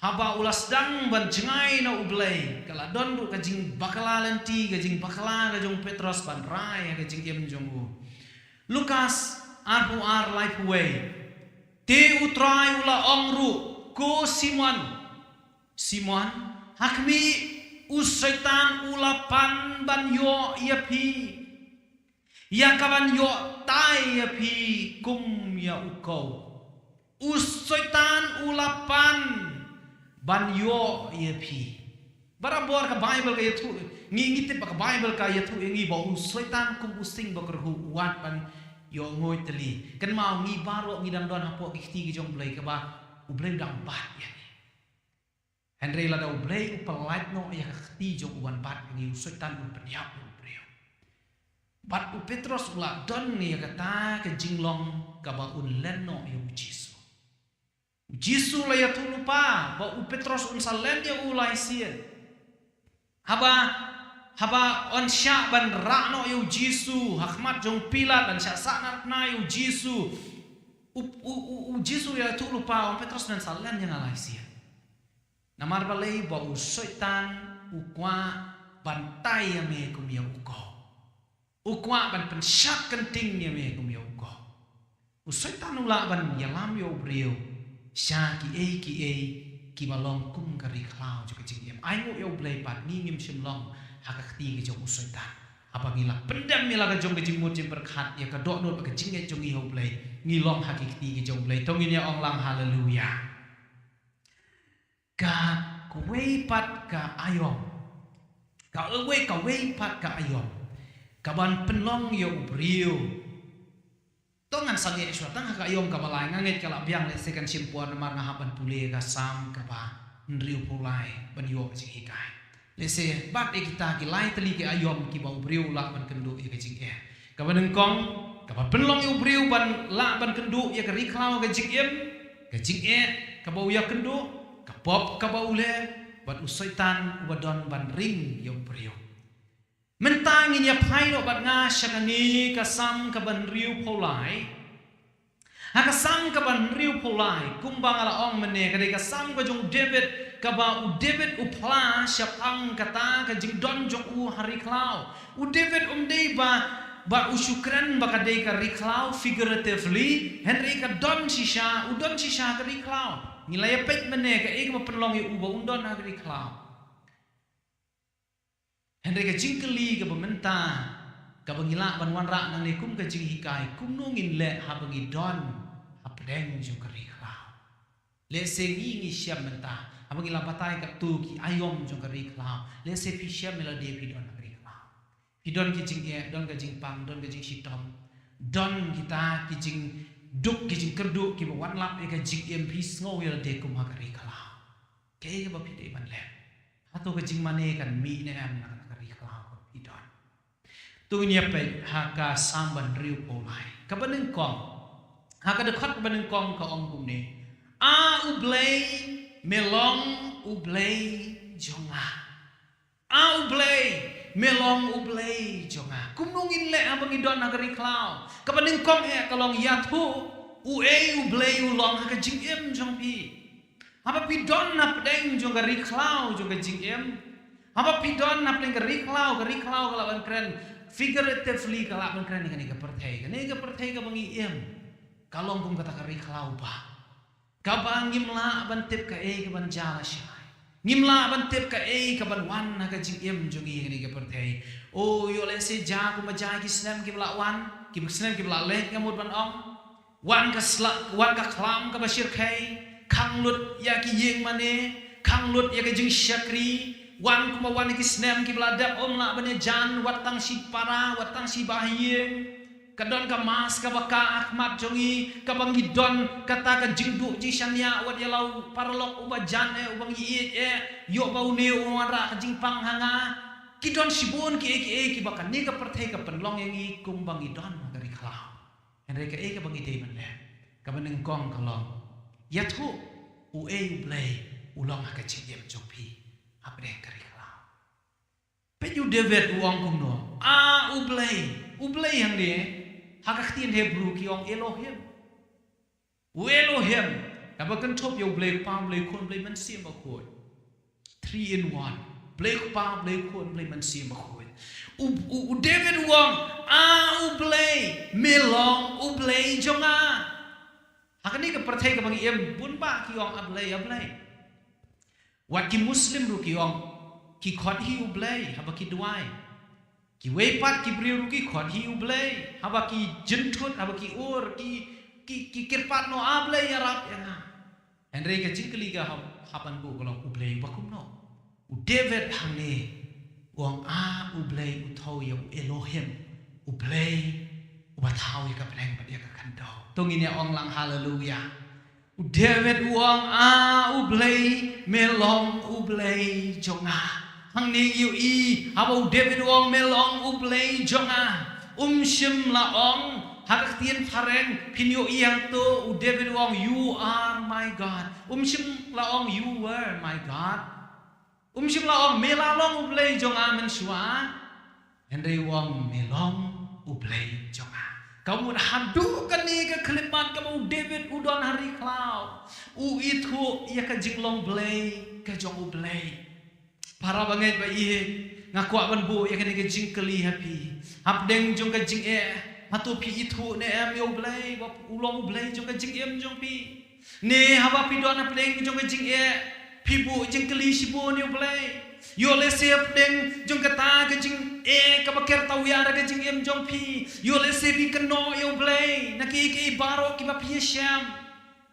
Haba u la sdang ban jngai na u Blei, ka la don ruh ka jingbakla lynti, ka jingbakla ka jong u Petros ban rai ha ka jingim jong u. Lukas arphew ar, laiphew wei. Te u Trai u la ong ruh, ko Simon, Simon, ha khmih, u Soitan u la pan ban ïoh ïa phi, ïa kaban ïoh tai ïa phi kum ïa u kaw. U Soitan u la pan ban ïoh ïa phi. Barabor ka Baibl ka ïathuh, ngi, ngi tip ba ka Baibl ka ïathuh ïa ngi ba u Soitan kum u sing ba kyrhuh u wad ban ïoh nguid tylli. Kynmaw, ngi baroh ngi dang don hapoh ki kti ki jong u Blei kaba u Blei u dang bat ïa ngi. Hynrei lada u Blei u pyllait noh ïa ka kti jong u ban bat ïa ngi, u Soitan un pynïap ïa u briew. Bad u Petros u la don ïa kata ka jinglong kaba un len noh ïa u Jisu. U Jisu la ïathuhlypa ba u Petros un sa len ïa u lai sien. Haba, haba yn shah ban rah noh ïa u Jisu ha khmat jong u Pilat, yn shah sahnarphna ïa u Jisu, u, u, u, u Jisu ïathuhlypa, ong, Petros, men sa len ïa nga lai sien. Namar balei? Ba u Soitan u kwah ban tai ïa me kum ïa u kaw. U kwah ban pynshah kynting ïa me kum ïa u kaw. U Soitan u lah ban ïalam ïa u briew sha kiei kiei kiba long kum ka ri khlaw jong ka jingim. Ai nguh ïa u Blei pat, ngi ngim shym long ha ka kti ka jong u Soitan. Haba ngi la pyndem ïa la ka jong ka jingmut jingpyrkhat, ïa ka dohnud bad ka jingngeit jong ngi ha u Blei, ngi long ha ki kti ki jong u Blei. To ngin ïa ong lang haleluya. Ka kawei pat ka aïom, ka kawei, kawei pat ka aïom kaban pynlong ïa u briew. To ngan sangeh shuwa tang ha ka aïom kaba lai, nga ngeit ka la biang, lehse kan shim por namar nga hap ban pule ka Salm kaba hynriewphew lai ban ïoh jinghikai. Lehse bat ïa kita ki lai tylli ki aïom kiba u briew u lah ban kynduh ïa ka jingeh. Kaba nyngkong, kaba pynlong ïa u briew ban lah ban kynduh ïa ka ri khlaw ha ka jingim, ka jingeh kaba u ïakynduh, ka pop kaba u leh, bad u Soitan uba don ban ring ïa u briew. Mynta ngin ïa phai noh bad nga sha kane ka Salm kaba hynriewphew lai. Ha ka Salm kaba hynriewphew lai, kumba nga la ong mynne, ka dei ka Salm ka jong u David, kaba u David u phla shaphang kata ka jingdon jong u ha ri khlaw. U David um dei ba, ba u shu kren ba ka dei ka ri khlaw figuratively, hynrei ka don shisha, u don shisha ha ka ri khlaw. Ngi la ïa peit mynne kaei kaba pynlong ïa u ba un don ha ka ri khlaw. Hynrei ka jingkylli kaba mynta, kaba ngi lah ban wanrah nangne kum ka jinghikai, kumno ngin leh haba ngi don hapdeng jong ka ri khlaw. Lehse ngi ngi shem mynta, haba ngi la batai katto ki aïom jong ka ri khlaw. Lehse phi shem ïa lade phi don ha ka ri khlaw. Phi don ki jingeh, don ka jingpang, don ka jingshitom, don kita ki jingduk ki jingkyrduh kiba wan lap ïa ka jingim, phi sngew ïa lade kum ha ka ri khlaw. Kaei kaba phi dei ban leh? Hato ka jingmane kan mih ne em na ka ri khlaw kaba phi don? To ngin ïa peit ha ka Salm ba hynriewphew lai, kaba nyngkong. Ha ka dkhot kaba nyngkong ka ong kumne: A U Blei, me long U Blei jong nga. A U Blei, me long U Blei jong nga. Kumno ngin leh haba ngi don ha ka ri khlaw? Kaba nyngkong eh ka long ïathuh uei U Blei u long ha ka jingim jong phi. Haba phi don hapdeng jong ka ri khlaw jong ka jingim, haba phi don hapdeng ka ri khlaw, ka ri khlaw ka lah ban kren, figuratively ka lah ban kren ïa kane ka pyrthei. Kane ka pyrthei kaba ngi im ka long kum kata ka ri khlaw ba kaba ngim lah ban tip kaei kaban jia lashai. Ngim lah ban tip kaei kaban wan ha ka jingim jong ngi ha kane ka pyrthei. O, ïoh lehse jia kumba jia ki snem kiba la wan, ki snem kiba la leit, nga mut ban ong. Wan ka sla, wan ka khlam kaba shyrkhei, khang lut ïa ki ïing mane, khang lut ïa ka jingshakri, wan kumba wan ki snem kiba la dep, ym lah ban ïajan, wat tang shi para, wat tang shi ba ha ïing. Ka don ka mask kaba kah ha khmat jong ngi, kaba ngi don kata ka jingduh jingshaniah, wat ïa la u paralok uba jan eh, uba ngi ïeit eh, ïoh ba une u wanrah ka jingpang ha nga. Ki don shibun kiei kiei kiba kane ka pyrthei ka pynlong ïa ngi kumba ngi don ha ka ri khlaw. Hynrei kaei kaba ngi dei ban leh, kaba nyngkong ka long ïathuh uei U Blei u long ha ka jingim jong phi hapdeng ka ri khlaw. Peit U David u ong kumno, A U Blei. U Blei hangne ha ka ktien Hebru ki ong Elohim. U Elohim, kaba kynthup ïa U Blei Kpa, U Blei Khun, U Blei Mynsiem Bakhuid. Three in one. Blei Kpa, Blei Khun, Blei Mynsiem Bakhuid. U, u, U David u ong, A U Blei, me long U Blei jong nga. Ha kane ka pyrthei kaba ngi im, bun bah ki ong A Blei, A Blei. Wat ki Muslim ruh ki ong, ki khot hi U Blei haba ki duwai. Kiwei pat ki briew ruh ki khot hi U Blei haba ki jynthut, haba ki ur, ki, ki, ki kyrpad noh, A Blei, ïarap ïa nga. Hynrei ka jingkylli ka hap, hap ban buh ka long, U Blei uba kumno? U David hangne u ong, A U Blei, u thew ïa u Elohim, U Blei uba thaw ïa ka bneng bad ïa ka khyndew. To ngin ïa ong lang haleluya. U David u ong, A U Blei, me long U Blei jong nga. Hangne ïohi haba U David u ong, me long U Blei jong nga, um shym la ong, ha ka ktien phareng phin ïohi hangto, U David u ong, You are my God. Um shym la ong, You were my God. Um shym la ong, me la long U Blei jong nga mynshuwa. Hynrei u ong, me long U Blei jong nga. Ka mut haduh kane ka khyllipmat kaba U David u don ha ri khlaw, u ithuh ïa ka jinglong Blei ka jong U Blei. Para bangeit ba ïeit, nga kwah ban buh ïa kane ka jingkylli ha phi. Hapdeng jong ka jingeh, hato phi ithuh ne em ïa U Blei ba u long U Blei jong ka jingim jong phi? Ne haba phi don hapdeng jong ka jingeh, phi buh jingkylli shibun ïa U Blei? Ïoh lehse hapdeng jong kata ka jingeh kaba ker tawiar ha ka jingim jong phi, ïoh lehse phi kynnoh ïa U Blei na kiei kiei baroh kiba phi ïashem.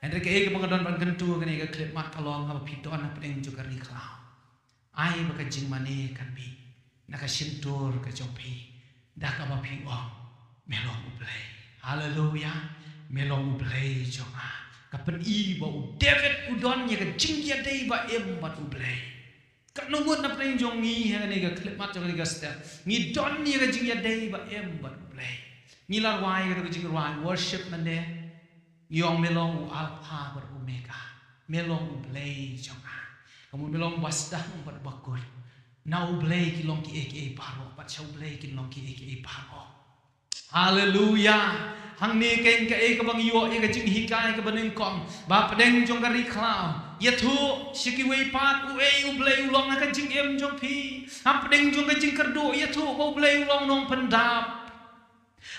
Hynrei kaei kaba nga don ban kyntu ha kane ka khyllipmat ka long, haba phi don hapdeng jong ka ri khlaw, ai ba ka jingmane kan mih na ka shyntur ka jong phi da kaba phi ong, me long U Blei. Haleluya. Me long U Blei jong nga. Ka pyni ba U David u don ïa ka jingïadei ba im bad U Blei. Katno ngut na pdeng jong ngi ha kane ka khyllipmat, jong kane ka step, ngi don ïa ka jingïadei ba im bad U Blei. Ngi la rwai ïa ka jingrwai worship mynne. Ngi ong, me long u Alpha bad Omega. Me long U Blei jong nga. Ka mut me long uba sdang bad uba kut. Na U Blei ki long kiei kiei baroh, bad sha U Blei ki long kiei kiei baroh. Haleluya. Hangne kein kaei kaba ngi ïoh ïa ka jinghikai kaba nyngkong, ba hapdeng jong ka ri khlaw, ïathuh sha kiwei pat uei U Blei u long ha ka jingim jong phi. Hapdeng jong ka jingkyrduh, ïathuh ba U Blei u long u nongpyndap.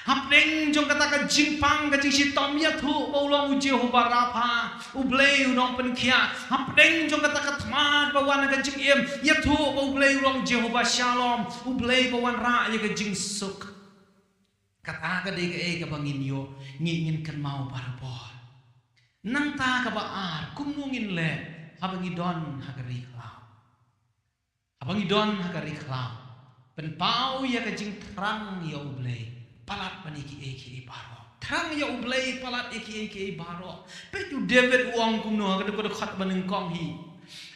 Hapdeng jong kata ka jingpang, ka jingshitom, ïathuh ba u long u Jehovah Rapha, U Blei u nongpynkhiah. Hapdeng jong kata ka thma ba wan ha ka jingim, ïathuh ba U Blei u long Jehovah Shalom, U Blei ba wanrah ïa ka jingsuk. Kata ka dei kaei kaba ngin ïoh, ngi, ngin kynmaw barabor. Nangta kaba ar, kumno ngin leh haba ngi don ha ka ri khlaw? Haba ngi don ha ka ri khlaw, pynpaw ïa ka jingthrang ïa U Blei palat ban ïa kiei kiei baroh. Thrang ïa U Blei palat ïa kiei kiei baroh. Peit U David u ong kumno ha ka dkhot ba nyngkong hi.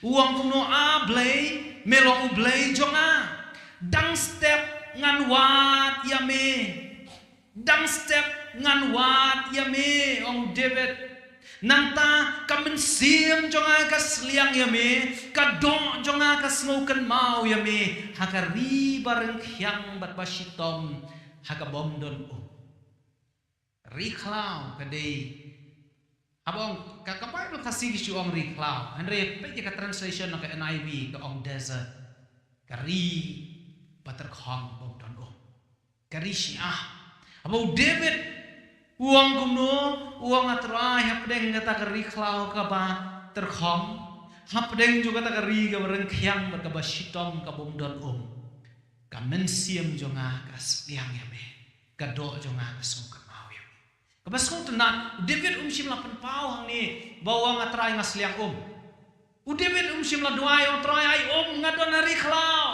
U ong kumno, A Blei, me long U Blei jong nga. Dang step ngan wad ïa me. Dang step ngan wad ïa me, ong U David. Nangta ka mynsiem jong nga ka sliang ïa me, ka doh jong nga ka sngewkynmaw ïa me ha ka ri ba ryngkhiang bad ba shitom, ha ka bym don um. Ri khlaw ka dei, haba ong ka, ka Baibl Khasi ki shu ong ri khlaw, hynrei peit ïa ka translation na ka N I V ka ong desert, ka ri ba tyrkhong bym don um. Ka ri shiah. Haba u David u ong kumno, u ong, A Trai, hapdeng kata ka ri khlaw kaba tyrkhong, hapdeng jong kata ka ri kaba ryngkhiang bad kaba shitom, ka bym don um, ka mynsiem jong nga ka sliang ïa me, ka doh jong nga ka sngewkynmaw ïa me. Kaba sngewtynnat, u David um shym la pynpaw hangne ba u ong, A Trai, nga sliang um. U David um shym la duwai, ong, Trai, ai um, nga don ha ri khlaw,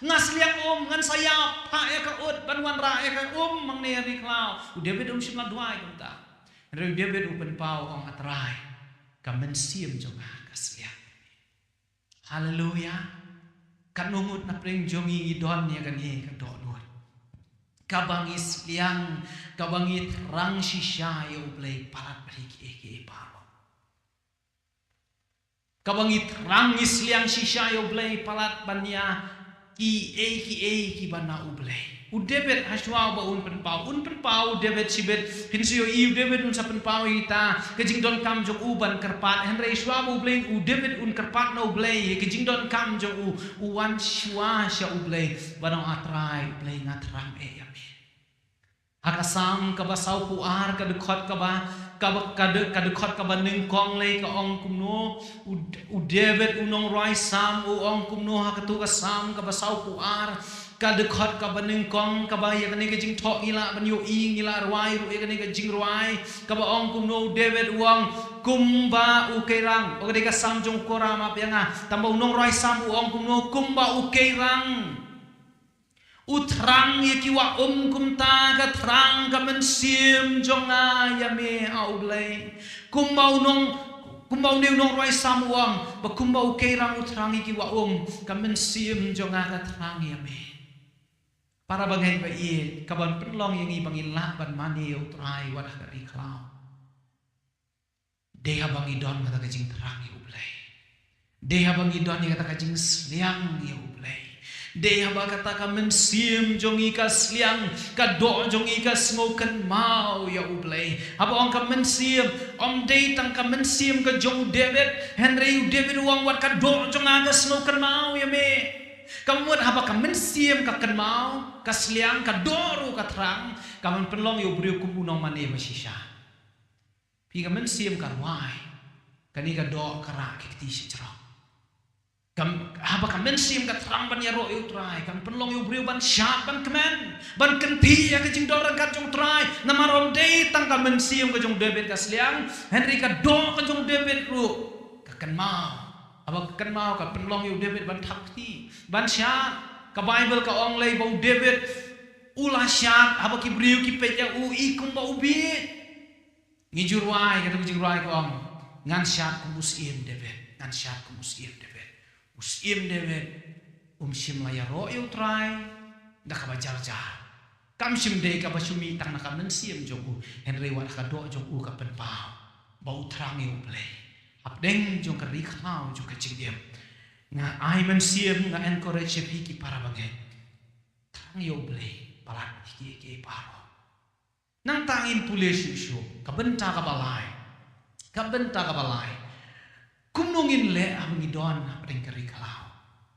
nga sliang um, ngan sa ïap, phah ïa ka ut ban wanrah ïa ka um hangne ha ri khlaw. U David um shym la duwai kumta. Hynrei u David u pynpaw, ong, A Trai, ka mynsiem jong nga ka sliang. Haleluia. Katno ngut na pdeng jong ngi ngi don ïa kane ka dohnud, kaba ngi sliang, kaba ngi thrang shisha ïa U Blei palat bad ïa kiei kiei baroh. Kaba ngi thrang, ngi sliang shisha ïa U Blei palat ban ïa kiei kiei kiba na U Blei. U David, hashwa ba un pynpaw, un pynpaw u David shibit, phin sa ïohi u David un sa pynpaw ïa kita ka jingdonkam jong u ban kyrpad, hynrei shwa ba U Blei, u David un kyrpad na U Blei ïa ka jingdonkam jong u, u wan shwa sha U Blei ban ong, A Trai U Blei, nga thrang eh ïa me. Ha ka Salm kaba sawphew ar, ka dkhot kaba, kaba, ka de-, ka dkhot kaba nyngkong lei ka ong kumno, u, u David u nongrwai Salm u ong kumno ha kato ka Salm kaba sawphew ar, ka dkhot kaba nyngkong, kaba ïa kane ka jingthoh ngi lah ban ïohi, ngi lah rwai ruh ïa kane ka jingrwai, kaba ong kumno, u David u ong, kumba u Keirang, o, ka dei ka Salm jong u Korah, map ïa nga, tangba u nongrwai Salm u ong kumno, kumba u Keirang u thrang ïa ki wah um, kumta ka thrang ka mynsiem jong nga ïa me, A U Blei. Kumba u nong, kumba une u nongrwai Salm u ong, ba kumba u Keirang u thrang ïa ki wah um, ka mynsiem jong nga ka thrang ïa me. Para bangeit ba ïeit, kaban pynlong ïa ngi ba ngin lah ban mane ïa U Trai wat ha ka ri khlaw, dei haba ngi don kata ka jingthrang ïa U Blei. Dei haba ngi don ïa kata ka jingsliang ïa U Blei. Dei haba kata ka mynsiem jong ngi ka sliang, ka doh jong ngi ka sngewkynmaw ïa U Blei. Haba ong ka mynsiem, ym dei tang ka mynsiem ka jong u David, hynrei u David u ong, wat ka doh jong nga ka sngewkynmaw ïa me. Ka mut haba ka mynsiem ka kynmaw, ka sliang, ka doh ruh ka thrang, ka ban pynlong ïa u briew kum u nongmane ba shisha. Phi, ka mynsiem ka rwai, kane ka doh ka rah ki kti shajrong. Kam, haba ka mynsiem ka thrang ban ïaroh ïa U Trai, kan pynlong ïa u briew ban shad, ban kmen, ban kynthih ïa ka jingdon ryngkat jong U Trai. Namar ym dei tang ka mynsiem ka jong u David ka sliang, hynrei ka doh ka jong u David ruh ka kynmaw. Haba ka kynmaw, ka pynlong ïa u David ban thap kti, ban shad. Ka Baibl ka ong lei ba u David u la shad haba ki briew ki peit ïa u, i kumba u bieit. Ngi ju rwai, kata ka jingrwai ka ong, ngan shad kum u syiem David, ngan shad kum u syiem David. U syiem David um shym la ïaroh ïa U Trai da kaba jar jar. Kam shym dei kaba shu mih tang na ka mynsiem jong u, hynrei wat ha ka doh jong u ka pynpaw ba u thrang ïa U Blei. Hapdeng jong ka ri khlaw jong ka jingim, nga ai mynsiem, nga encourage ïa phi ki para bangeit, thrang ïa U Blei palat ïa kiei kiei baroh. Nangta ngin pule shuh shuh ka bynta kaba lai. Ka bynta kaba lai. Kumno ngin leh haba ngi don hapdeng ka ri khlaw?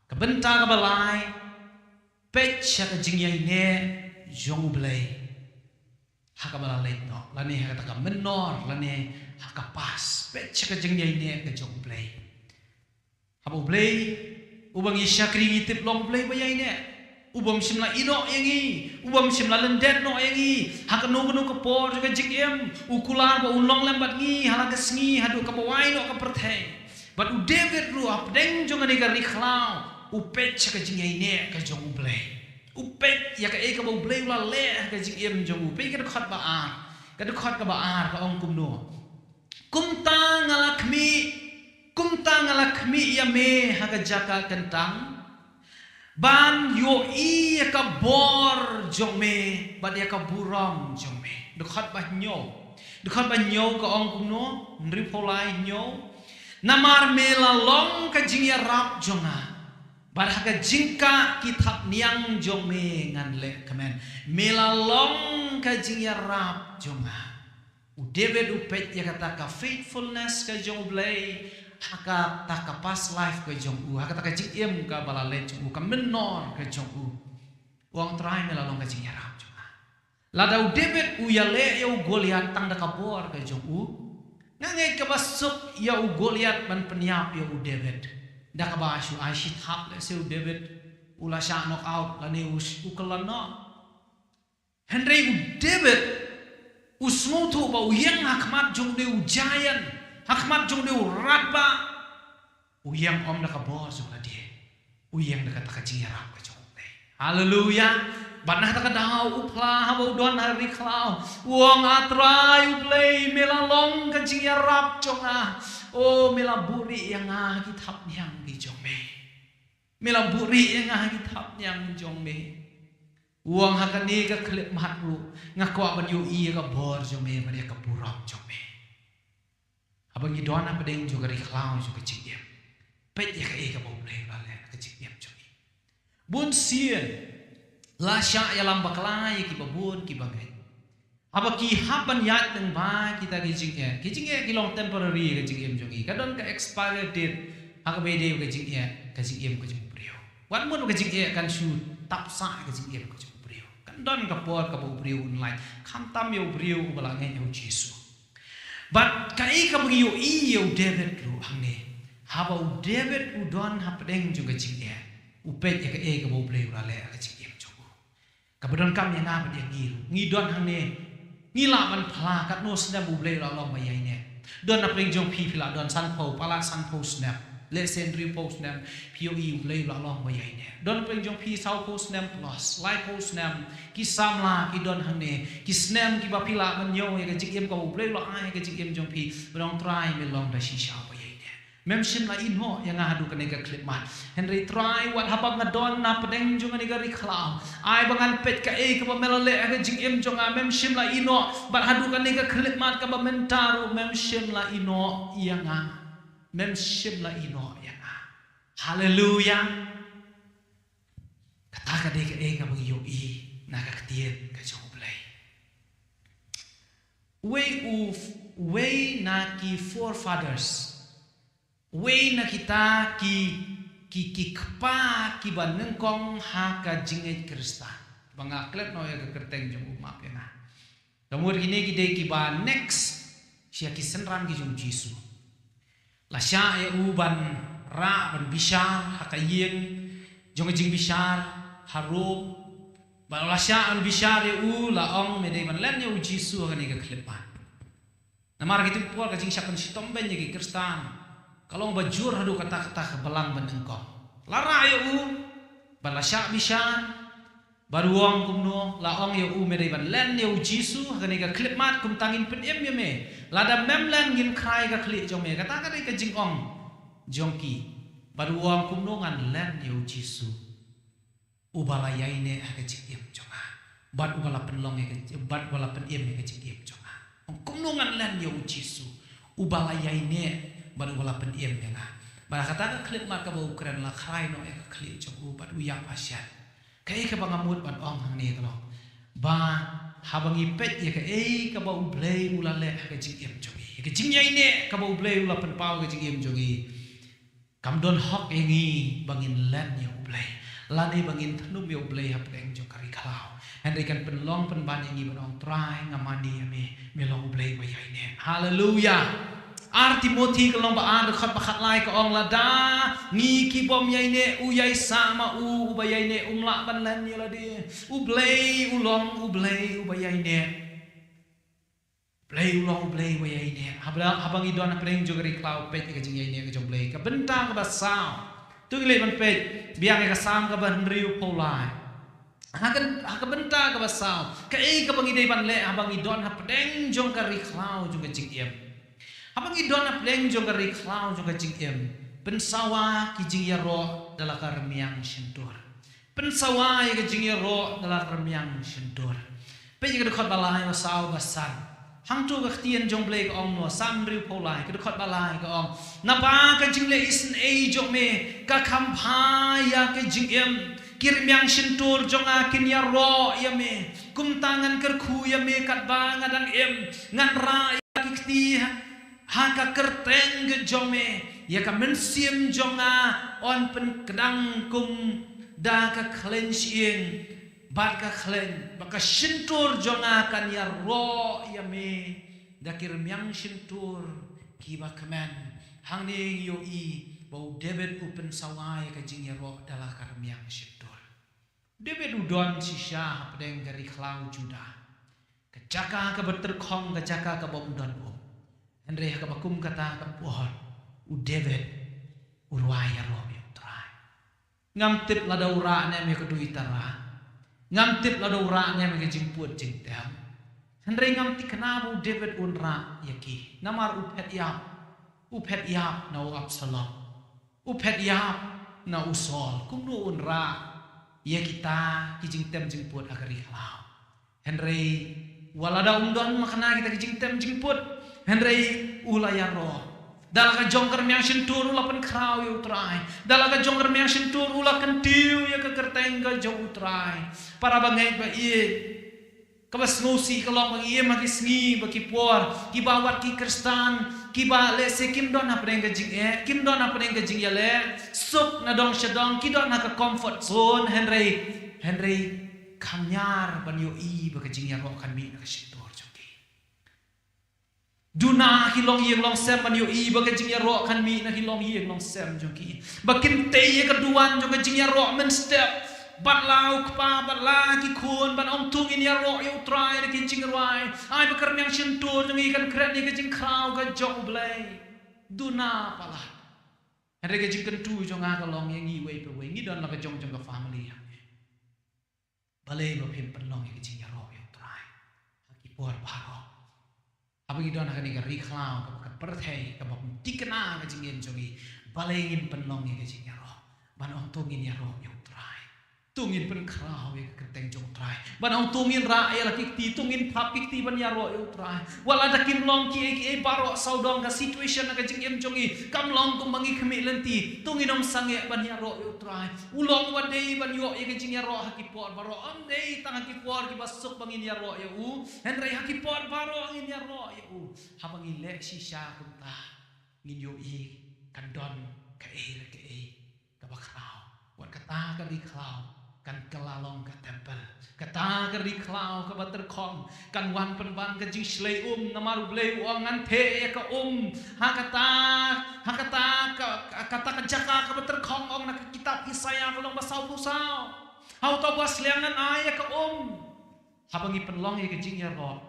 Ka bynta kaba lai, peit sha ka jingïaineh jong U Blei ha kaba la leit noh, lane ha kata ka mynnor, lane ha ka past. Peit sha ka jingïaineh ka jong U Blei. Haba U Blei uba ngi shakri ngi tip long U Blei ba ïaineh, u bym shym la ïehnoh ïa ngi, u bym shym la lyndet noh ïa ngi ha kano kano ka por jong ka jingim, u kular ba un long lem bad ngi ha la ka sngi haduh kaba wai noh ka pyrthei. Bad u David ruh hapdeng jong kane ka ri khlaw u peit sha ka jingïaineh ka jong U Blei. U peit ïa kaei kaba U Blei u la leh ha ka jingim jong u. Peit ka dkhot ba ar. Ka dkhot kaba ar ka ong kumno? Kumta nga la khmih, kumta nga la khmih ïa me ha ka jaka kyntang, ban ïohi ïa ka bor jong me bad ïa ka burom jong me. Dkhot ba hynñiew. Dkhot ba hynñiew ka ong kumno, hynriewphew lai hynñiew. Namar me la long ka jingïarap jong nga. Bad ha ka jingkah ki thapniang jong me ngan leh kmen. Me la long ka jingïarap jong nga. U David u peit ïa kata ka faithfulness ka jong U Blei, ha kata ka past life ka jong u, ha kata ka jingim kaba la leit jong u, ka mynnor ka jong u. U ong Trai me la long ka jingïarap jong nga. Lada u David u ïaleh ïa u Goliath tang da ka bor ka jong u, nga ngeit kaba suk ïa u Goliath ban pynïap ïa u David. Da kaba shu ai shi thap lehse u David u la shah knock out lane u sh-, u kyllon noh. Hynrei u David u sngewthuh ba u ïeng ha khmat jong une u giant, ha khmat jong une u radbah. U ïeng ym da ka bor jong lade. U ïeng da kata ka jingïarap ka jong U Blei. Haleluya. Bad na kata ka daw u phla haba u don ha ri khlaw, u ong, A Trai U Blei, me la long ka jingïarap jong nga. O, me la buhrieh ïa nga ha ki thapniang ki jong me. Me la buhrieh ïa nga ha ki thapniang jong me. U ong, ha kane ka khyllipmat ruh nga kwah ban ïohi ïa ka bor jong me bad ïa ka burom jong me. Haba ngi don hapdeng jong ka ri khlaw jong ka jingim, peit ïa kaei kaba U Blei u la leh ha ka jingim jong ngi. Bun sien la shah ïalam bakla ïa kiba bun kiba ngeit. Haba ki hap ban ïaid lyngba kita ki jingeh, ki jingeh ki long temporary ha ka jingim jong ngi. Ka don ka expiry date ha kaba ïadei bad ka jingeh, ka jingim ka jong u briew. Wat mut ba ka jingeh kan shu tap sah ha ka jingim ka jong u briew. Kan don ka por kaba u briew un lait, khamtam ïa u briew uba la ngeit ïa U Jisu. Bad kaei kaba ngi ïohi ïa u David ruh hangne, haba u David u don hapdeng jong ka jingeh, u peit ïa kaei kaba U Blei u la leh ha ka jingim jong u. Kaba donkam ïa nga bad ïa ngi ruh, ngi don hangne, ngi lah ban phla katno snem U Blei u la long ba ïaineh. Don hapdeng jong phi, phi la don sanphew, palat sanphew snem, lehse hynriewphew snem, phi ïohi U Blei u la long ba ïaineh. Don hapdeng jong phi sawphew snem plus, laiphew snem, ki samla ki don hangne, ki snem kiba phi lah ban ñiew ïa ka jingim kaba U Blei u la ai ha ka jingim jong phi, ban ong Trai me long da shisha ba ïaineh. Mem shym la ïehnoh ïa nga haduh kane ka khyllipmat. Hynrei Trai, wat haba nga don hapdeng jong kane ka ri khlaw, ai ba ngan peit kaei kaba me la leh ha ka jingim jong nga. Mem shym la ïehnoh, bad haduh kane ka khyllipmat kaba mynta ruh mem shym la ïehnoh ïa nga. Mem shym la ïehnoh ïa nga. Haleluya. Kata ka dei kaei kaba ngi ïohi na ka ktien ka jong U Blei. Uwei u, uwei na ki forefathers, uwei na kita ki, ki, ki kpa kiba nyngkong ha ka jingngeit Khristan, ba nga klet noh ïa ka kyrteng jong u, map ïa nga. Ka mut kine ki dei kiba next sha ki synran ki jong U Jisu. La shah ïa u ban rah ban bishar ha ka ïing jong ka jingbishar ha Rom. Bad la shah ban bishar ïa u, la ong, me dei ban len ïa U Jisu ha kane ka khyllipmat. Namar kito ki por ka jingshah pynshitom beiñ ïa ki Khristan ka long ba jur haduh katta katta ka balang ba nyngkong. La rah ïa u, bad la shah bishar, bad u ong kumno, la ong ïa u, me dei ban len ïa U Jisu ha kane ka khyllipmat, kumta ngin pynim ïa me. Lada mem len ngin khrai ka khlieh jong me. Kata ka dei ka jingong jong ki. Bad u ong kumno, ngan len ïa U Jisu uba la ïaineh ha ka jingim jong nga, bad uba la pynlong ïa ka, bad uba la pynim ïa ka jingim jong nga. Ong kumno ngan len ïa U Jisu uba la ïaineh bad uba la pynim ïa nga. Bad ha kata ka khyllipmat kaba u kren, la khrai noh ïa ka khlieh jong u bad u ïap hashem. Kaei kaba nga mut ban ong hangne ka long ba haba ngi peit ïa kaei kaba U Blei u la leh ha ka jingim jong ngi, ïa ka jingïaineh kaba U Blei u la pynpaw ha ka jingim jong ngi, kam don hok ïa ngi ba ngin len ïa U Blei lane ba ngin thnum ïa U Blei hapdeng jong ka ri khlaw. Hynrei kan pynlong pynban ïa ngi ban ong, Trai, nga mane ïa me, me long U Blei ba ïaineh. Haleluya. Ar Timothi ka lynnong ba ar, dkhot ba khatlai ka ong, lada ngi ki bym ïaineh, u ïaisah ma u uba ïaineh um lah ban len ïa lade. U Blei u long U Blei uba ïaineh. Blei u long U Blei uba ïaineh. Haba, haba ngi don hapdeng jong ka ri khlaw, peit ïa ka jingïaineh ka jong U Blei. Ka bynta kaba saw. To ngin leit ban peit biang ïa ka Salm kaba hynriewphew lai. Ha ka, ha ka bynta kaba saw, kaei kaba ngi dei ban leh haba ngi don hapdeng jong ka ri khlaw jong ka jingim? Haba ngi don hapdeng jong ka ri khlaw jong ka jingim, pynsawa ki jingïaroh da la ka rmiang shyntur. Pynsawa ïa ka jingïaroh da la ka rmiang shyntur. Peit ïa ka dkhot ba lai, ba saw, ba san. Hangto ka ktien jong U Blei ka ong mo, Salm hynriewphew lai, ka dkhot ba lai ka ong, naba ka jingleh isynei jong me ka kham bha ïa ka jingim, ki rmiang shyntur jong nga kin ïaroh ïa me. Kumta ngan kyrkhu ïa me katba nga dang im, ngan rah ïa ki kti ha ka kyrteng ka jong me. Ïa ka mynsiem jong nga yn pynkdang kum da ka khleiñ shyieng bad ka khleiñ, bad ka shyntur jong nga kan ïaroh ïa me da ki rmiang shyntur kiba kmen. Hangne ngi ïohi ba u David u pynsawa ïa ka jingïaroh da la ka rmiang shyntur. David u don shisha hapdeng ka ri khlaw Judah, ka jaka kaba tyrkhong, ka jaka kaba ym don um. Hynrei ha kaba kum kata ka por, u David u rwai ïaroh ïa U Trai. Ngam tip lada u rah ne em ïa ka duitara. Ngam tip lada u rah ne em ïa ka jingput jingtem. Hynrei ngam tikna ba u David un rah ïa ki. Namar u phet ïap. U phet ïap na u Absalom. U phet ïap na u Saul. Kumno un rah ïa kita ki jingtem jingput ha ka ri khlaw. Hynrei wat lada um don makna kita ki jingtem jingput, hynrei u la ïaroh. Da la ka jong ka rmiang shyntur u la pynkhraw ïa U Trai. Da la ka jong ka rmiang shyntur u la kyntiew ïa ka kyrteng ka jong U Trai. Para bangeit ba ïeit, kaba sngewsih ka long ba ngi im ha ki sngi, ba ki por, kiba wat ki Khristan, kiba lehse kim don hapdeng ka jingeh, kim don hapdeng ka jingïaleh, suk na dong sha dong, ki don ha ka comfort zone, hynrei, hynrei kham ñiar ban ïohi ba ka jingïaroh kan mih na ka shyntur jong ki. Duna ki longïing longsem ban ïohi ba ka jingïaroh kan mih na ki longïing longsem jong ki. Ba kin tei ïa ka duwan jong ka jingïaroh mynstep. Bad la u kpa, bad la ki khun, ban ong to ngin ïaroh ïa U Trai da ki jingrwai. Ai ba ka rmiang shyntur jong ngi kan kren ïa ka jingkhraw ka jong U Blei. Duna palat. Hynrei ka jingkyntu jong nga ka long ïa ngi iwei pa iwei, ngi don la ka jong jong ka family hangne. Balei ba phim pynlong ïa ka jingïaroh ïa U Trai ha ki por baroh? Haba ngi don ha kane ka ri khlaw, kaba ka pyrthei kaba ym tikna ka jingim jong ngi, balei ngim pynlong ïa ka jingïaroh? Ban ong to ngin ïaroh ïa U Trai. To ngin pynkhraw ïa ka kyrteng jong U Trai. Ban ong to ngin rah ïa la ki kti, to ngin thap ki kti ban ïaroh ïa U Trai. Wat lada kim long kiei kiei baroh sawdong, ka situation na ka jingim jong ngi kam long kumba ngi khmih lynti, to ngin ym sangeh ban ïaroh ïa U Trai. U long uba dei ban ïoh ïa ka jingïaroh ha ki por baroh. Ym dei tang ha ki por kiba suk ba ngin ïaroh ïa u, hynrei ha ki por baroh ngin ïaroh ïa u. Haba ngi leh shisha kumta, ngin ïohi kan don kaei re kaei kaba khraw. Wat kata ka ri khlaw kan kylla long ka temple. Kata ka ri khlaw kaba tyrkhong kan wan pynban ka jingshlei um, namar U Blei u ong ngan theh ïa ka um ha kata, ha kata ka, kata ka jaka kaba tyrkhong. Ong na ka kitab Isaïah ka lynnong ba sawphew saw, ha uta u basliang ngan ai ïa ka um. Haba ngi pynlong ïa ka jingïaroh,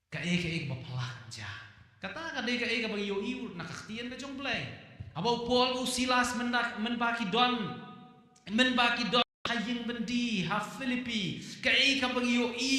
kaei kaei kaba phylla kan jia. Kata ka dei kaei kaba ngi ïohi na ka ktien ka jong U Blei. Haba u Paul u Silas mynba, mynba ki don, mynba ki don ha ïing byndi ha Philippi, kaei kaba ngi ïohi.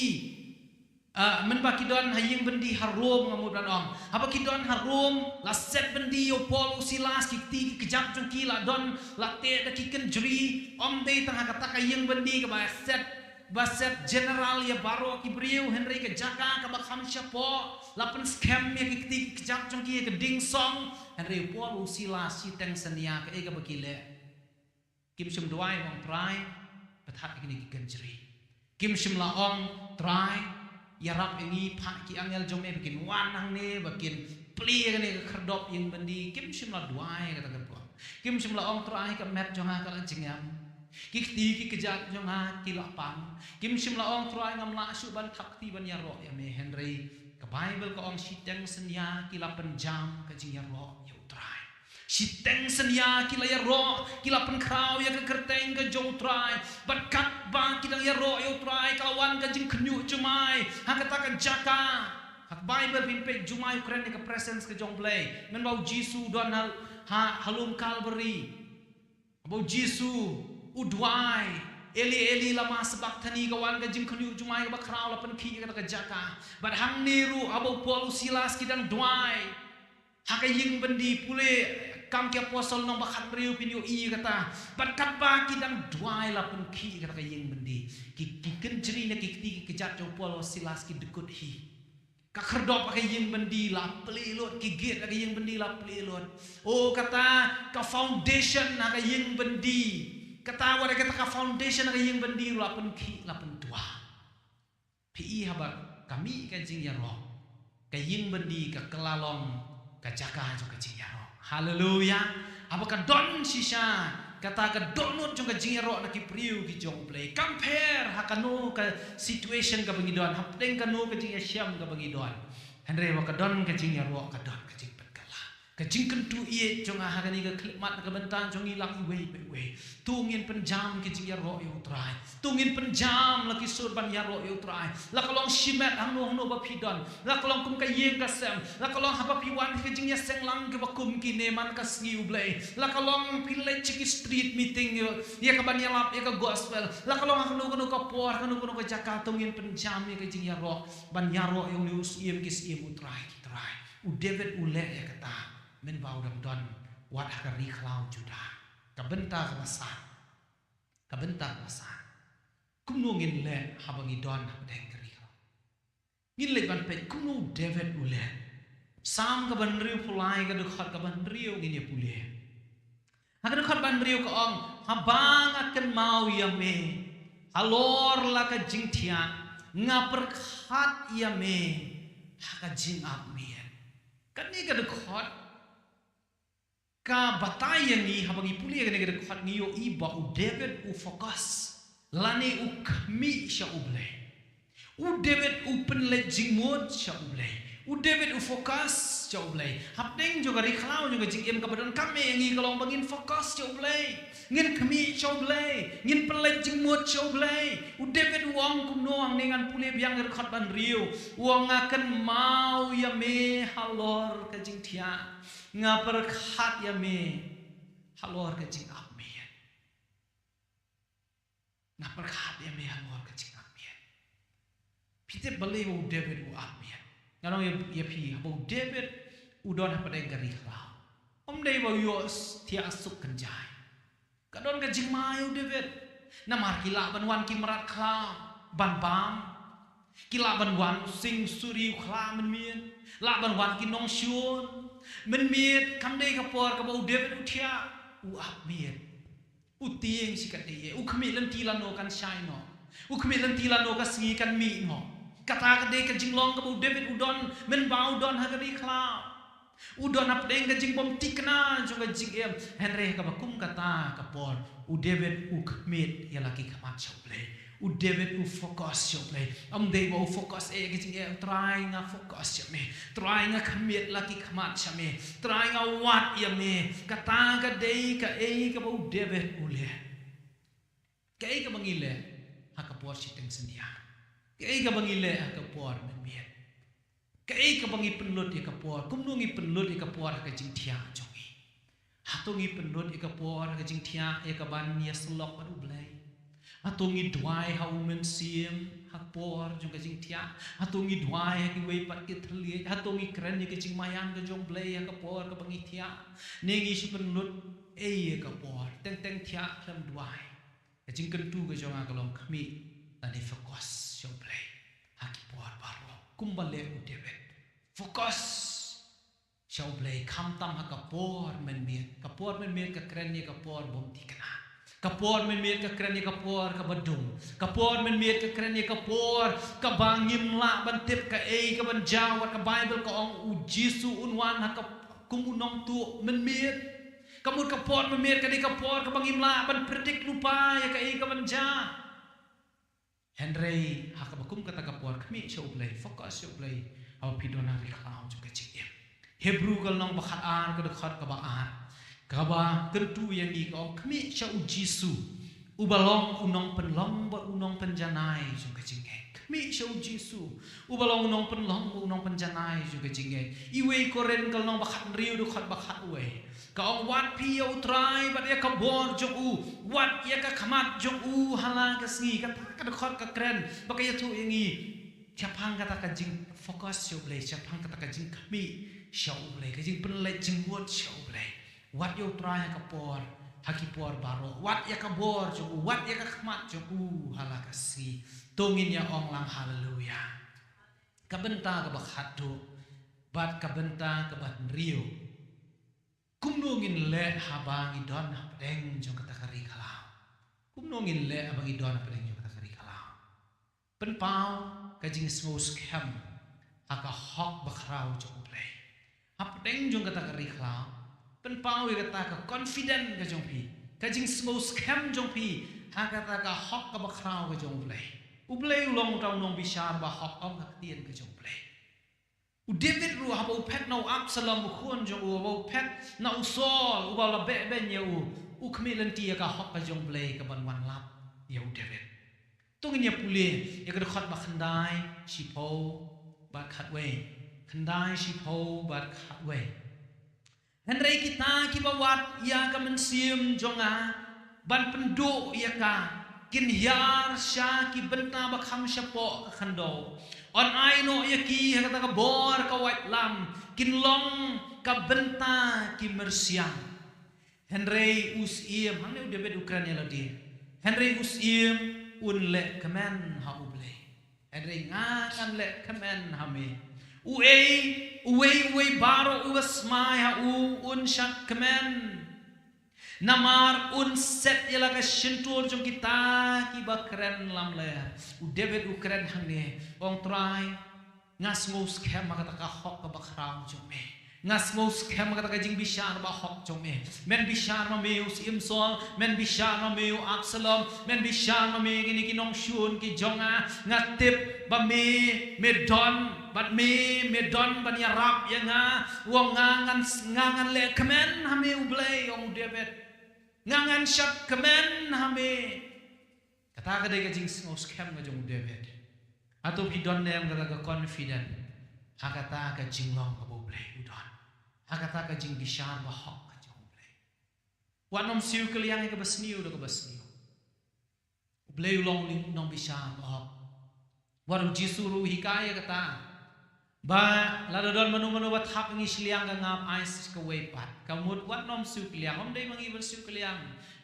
Ah, mynba ki don ha ïing byndi ha Rom, nga mut ban ong. Haba ki don ha Rom, la set byndi ïa u Paul u Silas, ki kti ki kjat jong ki la don, la teh da ki kynjri. Ym dei tang ha kata ka ïing byndi kaba set, ba set general ïa baroh ki briew, hynrei ka jaka kaba kham shapoh, la pynskhem ïa ki kti ki kjat jong ki ïa ka dieng song. Hynrei u Paul u Silas shiteng synñia, kaei kaba ki leh? Kim shym duwai ong Trai, pynthat ïa kine ki kynjri. Kim shym la ong Trai, ïarap ïa ngi, phah ki angel jong me ba kin wan hangne, ba kin plie ïa kane ka khyrdop ïing byndi. Kim shym la duwai kata ka rukom. Kim shym la ong Trai, ka met jong nga ka la jngiam. Ki kti ki kjat jong nga ki la pang. Kim shym la ong Trai, ngam lah shuh ban thap kti ban ïaroh ïa me. Hynrei ka Baibl ka ong shiteng synñia ki la pynjam ka jingïaroh ïa u Trai. Shiteng synñia ki la ïaroh, ki la pynkhraw ïa ka kyrteng ka jong u Trai. Bad katba ki dang ïaroh ïa u Trai, ka la wan ka jingkhynñiuh jumai ha kata ka jaka. Ha ka Baibl phin peit, jumai u kren ïa ka presence ka jong u Blei. Mynba u Jisu u don ha, ha, ha lum Kalbari. Ba u Jisu u duwai, Eli, Eli, lama sabakthani, ka wan ka jingkhynñiuh jumai kaba khraw la pynkhih ïa kata ka jaka. Bad hangne ruh haba u Paul u Silas ki dang duwai ha ka ïing byndi, pule Kam ki Apostol lynnong ba khathynriew phin ïohi ïa kata. Bad katba ki dang duwai la pynkhih ïa kata ka ïing byndi. Ki, ki kynjri ne ki kti ki kjat jong u Paul u Silas ki dkut hi. Ka khyrdop ha ka ïing byndi la plie lut, ki gate ha ka ïing byndi la plie lut. O kata ka foundation ha ka ïing byndi. Kata wat kata ka foundation ha ka ïing byndi la pynkhih la pyntwa. Phi i haba ka mih ka jingïaroh, ka ïing byndi ka kylla long ka jaka jong ka jingïaroh. Haleluya. Haba ka don shisha kata ka dohnud jong ka jingïaroh na ki briew ki jong U Blei, kam pher ha kano ka situation kaba ngi don, hapdeng kano ka jingïashem kaba ngi don. Hynrei haba ka don ka jingïaroh ka don ka jingpynkylla. Ka jingkyntu ïeit jong nga ha kane ka khyllipmat na ka bynta jong ngi lang iwei pa iwei. To ngin pynjam ka jingïaroh ïa U Trai. To ngin pynjam la ki sur ban ïaroh ïa U Trai. La ka long shimet hangno hangno ba phi don. La ka long kum ka ïing ka sem. La ka long haba phi wan ha ka jingïaseng lang kaba kum kine man ka sngi U Blei. La ka long phi leit sha ki street meeting ïa, ïa ka ban ïalap ïa ka gospel. La ka long ha kano kano ka por, ha kano kano ka jaka, to ngin pynjam ïa ka jingïaroh ban ïaroh ïa une u Syiem ki syiem, U Trai ki trai. U David u leh ïa kata mynba u dang don wat ha ka ri khlaw Judah. Ka bynta kaba san, ka bynta kaba san. Kumno ngin leh haba ngi don hapdeng ka ri khlaw? Ngin leit ban peit kumno u David u leh. Salm kaba hynriewphew lai, ka dkhot kaba hynriew ngin ïa pule. Ha ka dkhot ba hynriew ka ong, haba nga kynmaw ïa me halor la ka jingthiah, nga pyrkhat ïa me ha ka jingap miet. Kane ka dkhot ka batai ïa ngi, haba ngi pule ïa kane ka dkhot ngi ïohi ba u David u focus lane u khmih sha U Blei. U David u pynleit jingmut sha U Blei. U David u focus sha U Blei. Hapdeng jong ka ri khlaw jong ka jingim kaba donkam eh ïa ngi ka long ba ngin focus sha U Blei. Ngin khmih sha U Blei. Ngin pynleit jingmut sha U Blei. U David u ong kumno hangne, ngan pule biang ïa ka dkhot ba hynriew. U ong, nga kynmaw ïa me halor ka jingthiah. Nga pyrkhat ïa me halor ka jingap miet. Nga pyrkhat ïa me halor ka jingap miet. Phi tip balei ba u David u ap miet? Nga ong ïa, ïa phi, haba u David u don hapdeng ka ri khlaw, ym dei ba u ïoh s-, thiah suk kynjai. Ka don ka jingma ïa u David. Namar ki lah ban wan ki mrad khlaw ban bam. Ki lah ban wan u sing u suri u khla mynmiet. Lah ban wan ki nongshun mynmiet. Kam dei ka por kaba u David u thiah, u ap miet. U tieng shi katdei eh. U khmih lynti lano kan shai noh. U khmih lynti lano ka sngi kan mih noh. Kata ka dei ka jinglong kaba u David u don mynba u don ha ka ri khlaw. U don hapdeng ka jingbymthikna jong ka jingim. Hynrei ha kaba kum kata ka por, u David u khmih ïa la ki khmat sha U Blei. U David u focus sha U Blei. Ym dei ba u focus eh ïa ka jingeh, Trai nga focus sha me. Trai nga khmih la ki khmat sha me. Trai nga wad ïa me. Kata ka dei kaei kaba u David u leh. Kaei kaba ngi leh ha ka por shiteng synñia? Kaei kaba ngi leh ha ka por mynmiet? Kaei kaba ngi pynlut ïa ka por? Kumno ngi pynlut ïa ka por ha ka jingthiah jong ngi? Hato ngi pynlut ïa ka por ha ka jingthiah ïa ka ban ïasyllok bad U Blei? Hato ngi duwai ha U Mynsiem ha ka por jong ka jingthiah? Hato ngi duwai ha kiwei pat ki thylliej? Hato ngi kren ïa ka jingmaïan ka jong U Blei ha ka por kaba ngi thiah? Ne ngi shu pynlut ei ïa ka por, teng teng thiah khlem duwai? Ka jingkyntu ka jong nga ka long, khmih lane focus sha U Blei ha ki por baroh, kumba leh u David. Focus sha U Blei, khamtam ha ka por mynmiet. Ka por mynmiet ka kren ïa ka por bymthikna. Ka por mynmiet ka kren ïa ka por kaba dung. Ka por mynmiet ka kren ïa ka por kaba ngim lah ban tip kaei ka ban jia, wat ka Baibl ka ong u Jisu un wan ha ka kum u nongtuh mynmiet. Ka mut ka por mynmiet ka dei ka por kaba ngim lah ban predict lypa ïa kaei ka ban jia. Hynrei ha kaba kum kata ka por, khmih sha U Blei, focus sha U Blei haba phi don ha ri khlaw jong ka jingim. Hebru ka lynnong ba khatar, ka dkhot kaba ar, kaba kyntu ïa ngi, ka ong, khmih sha u Jisu, uba long u nongpynlong bad u nongpynjanai jong ka jingngeit. Khmih sha u Jisu, uba long u nongpynlong bad u nongpynjanai jong ka jingngeit. Iwei Korinth ka lynnong ba khathynriew, dkhot ba khatwei, ka ong, wat phi ïa U Trai bad ïa ka bor jong u, wat ïa ka khmat jong u ha la ka sngi. Kata ka dkhot ka kren ba ka ïathuh ïa ngi shaphang kata ka jingfocus sha U Blei, shaphang kata ka jingkhmih sha U Blei, ka jingpynleit jingmut sha U Blei. Wat ïa U Trai ha ka por, ha ki por baroh. Wat ïa ka bor jong u, wat ïa ka khmat jong u ha la ka sngi. To ngin ïa ong lang haleluya. Ka bynta kaba khatduh bad ka bynta kaba hynriew. Kumno ngin leh haba ngi don hapdeng jong kata ka ri khlaw? Kumno ngin leh haba ngi don hapdeng jong kata ka ri khlaw? Pynpaw ka jingsngewskhem ha ka hok bakhraw jong U Blei hapdeng jong kata ka ri khlaw. Pynpaw ïa kata ka confident ka jong phi, ka jingsngewskhem jong phi ha kata ka hok ka bakhraw ka jong U Blei. U Blei u long uta u nongbishar bahok, ong ka ktien ka jong U Blei. U David ruh haba u phet na u Absalom u khun jong u, haba u phet na u Saul uba la beh beiñ ïa u, u khmih lynti ïa ka hok ka jong U Blei kaban wan lap ïa u David. To ngin ïa pule ïa ka dkhot ba khyndai shiphew bad khatwei. Khyndai shiphew bad khatwei. Hynrei kita kiba wad ïa ka mynsiem jong nga ban pynduh ïa ka, kin hiar sha ki bynta ba kham shapoh ka khyndew. Yn ai noh ïa ki ha kata ka bor ka waitlam, kin long ka bynta ki myrsiang. Hynrei u syiem, hangne u David u kren ïa lade. Hynrei u syiem un leh kmen ha U Blei. Hynrei nga ngan leh kmen ha me. Uei, uwei, uwei baroh uba smai ha u un shad kmen. Namar un set ïa la ka shyntur jong kita kiba kren lamler. U David u kren hangne, ong Trai, nga sngewskhem ha kata ka hok ka bakhraw jong me. Nga sngewskhem ha kata ka jingbishar bahok jong me. Men bishar ma me u syiem Saul, men bishar ma me u Absalom, men bishar ma me kine ki nongshun ki jong nga. Nga tip ba me, me don, bad me, me don ban ïarap ïa nga. Ong nga ngan, nga ngan leh kmen ha me U Blei, ong u David. Nga ngan shad kmen ha me. Kata ka dei ka jingsngewskhem ka jong u David. Hato phi don ne em kata ka confident ha kata ka jinglong kaba U Blei u don, ha kata ka jingbishar bahok ka jong U Blei? Wat nym siew kylliang ïa kaba sniew da kaba sniew. U Blei u long u nongbishar bahok. Wat u Jisu ruh u hikai ïa kata. Ba lada don mano mano ba thap ïa ngi shiliang, ka ngap ai sa kawei pat. Ka mut wat nym siew kylliang, ym dei ma ngi ban siew kylliang.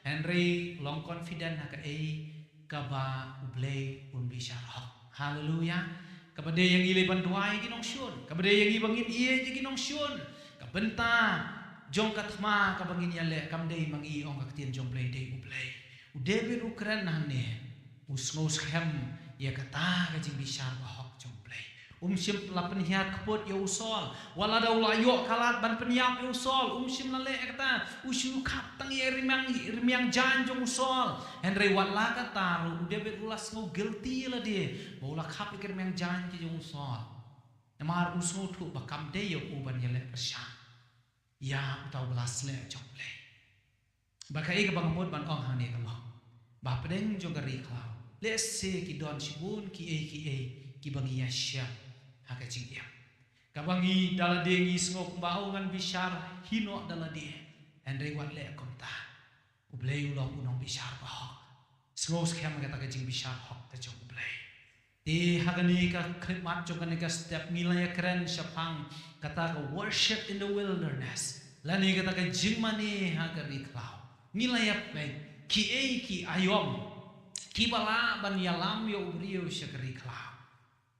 Hynrei long confident ha kaei kaba U Blei un bishar hok. Haleluya. Kaba dei ïa ngi lei ban duwai ïa ki nongshun, kaba dei ïa ngi ba ngin ïeit ïa ki nongshun. Ka bynta jong ka thma kaba ngin ïaleh kam dei ma ngi, ong ka ktien jong U Blei, dei U Blei. U David u kren hangne, u sngewskhem ïa kata ka jingbishar bahok jong U Blei. Um shym la pynhiar kput ïa u Saul. Wat lada u la ïoh ka lad ban pynïap ïa u Saul, um shym la leh kata. U shu khap tang ïa rmiang, rmiang jaiñ jong u Saul. Hynrei wat la kata ruh u David u la sngew guilty ïa lade ba u la khap ïa ki rmiang jaiñ ki jong u Saul. Namar u sngewthuh ba kam dei ïa u ban ïaleh pyrshah ïa uta uba la sleh jong U Blei. Bad kaei kaba nga mut ban ong hangne ka long ba hapdeng jong ka ri khlaw, lehse ki don shibun kiei kiei kiba ngi ïashem ha ka jingim, kaba ngi da lade ngi sngew kumba, o, ngan bishar hi noh da lade. Hynrei wat leh kumta. U Blei u long u nongbishar bahok. Sngewskhem ïa kata ka jingbishar hok ka jong U Blei. Te ha kane ka khyllipmat jong kane ka step ngi la ïakren shaphang kata ka worship in the wilderness, lane kata ka jingmane ha ka ri khlaw. Ngi la ïapeit kiei ki aïom kiba lah ban ïalam ïa u briew sha ka ri khlaw.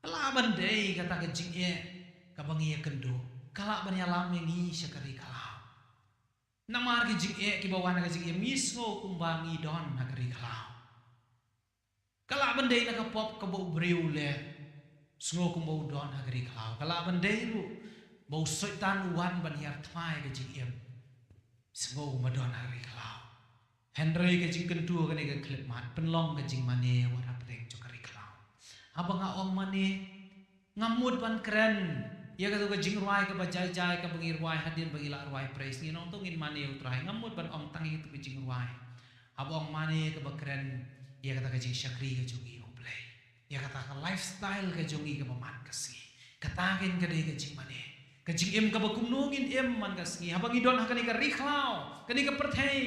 Ka lah ban dei kata ka jingeh kaba ngi ïakynduh, ka lah ban ïalam ïa ngi sha ka ri khlaw. Namar ki jingeh kiba wan ha ka jingim, ngi sngew kumba ngi don ha ka ri khlaw. Ka lah ban dei na ka pop kaba u briew u leh, sngew kumba u don ha ka ri khlaw. Ka lah ban dei ruh ba u Soitan u wan ban hiar thma ïa ka jingim, sngew kumba don ha ka ri khlaw. Hynrei ka jingkyntu kane ka khyllipmat, pynlong ka jingmane wat hapdeng jong ka ri khlaw. Haba nga ong mane, ngam mut ban kren ïa kato ka jingrwai kaba jai jai kaba ngi rwai hadien ba ngi la rwai praise, ngi ong to ngin mane ïa u Trai. Ngam mut ban ong tang ïa kato ka jingrwai. Haba ong mane kaba kren ïa kata ka jingshakri ka jong ngi ïa u Blei, ïa kata ka lifestyle ka jong ngi kaba man ka sngi. Kata kein ka dei ka jingmane, ka jingim kaba kumno ngin im man ka sngi. Haba ngi don ha kane ka ri khlaw, kane ka pyrthei,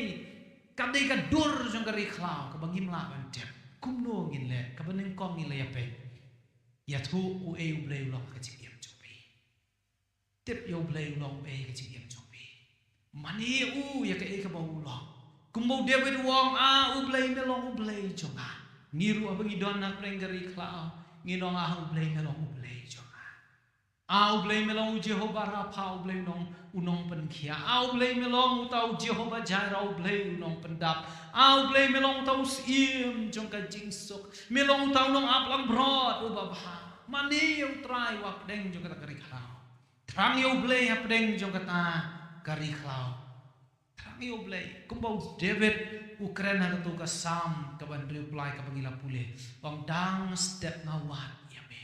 ka dei ka dur jong ka ri khlaw kaba ngim lah ban tip kumno ngin leh, kaba nyngkong ngin leh ïa peit. Ïathuh uei u Blei u long ha ka jingim jong phi. Tip ïa u Blei u long uei ha ka jingim jong phi. Mane u ïa kaei kaba u long. Kumba u David u ong, a u Blei me long u Blei jong nga. Ngi ruh haba ngi don hapdeng ka ri khlaw, ngin ong, a u Blei me long u Blei jong nga. A U Blei me long u Jehovah Rapha, U Blei u nong, u nongpynkhiah. A U Blei me long uta u Jehovah Jireh, U Blei u nongpyndap. A U Blei me long uta u Syiem jong ka jingsuk. Me long uta u nongaplangbrot uba bha. Mane ïa U Trai hapdeng jong kata ka ri khlaw. Thrang ïa U Blei hapdeng jong kata ka ri khlaw. Thrang ïa U Blei. Kumba u David u kren ha kato ka Salm kaba hynriew phew lai kaba ngi la pule. Ong dang step nga wad ïa me.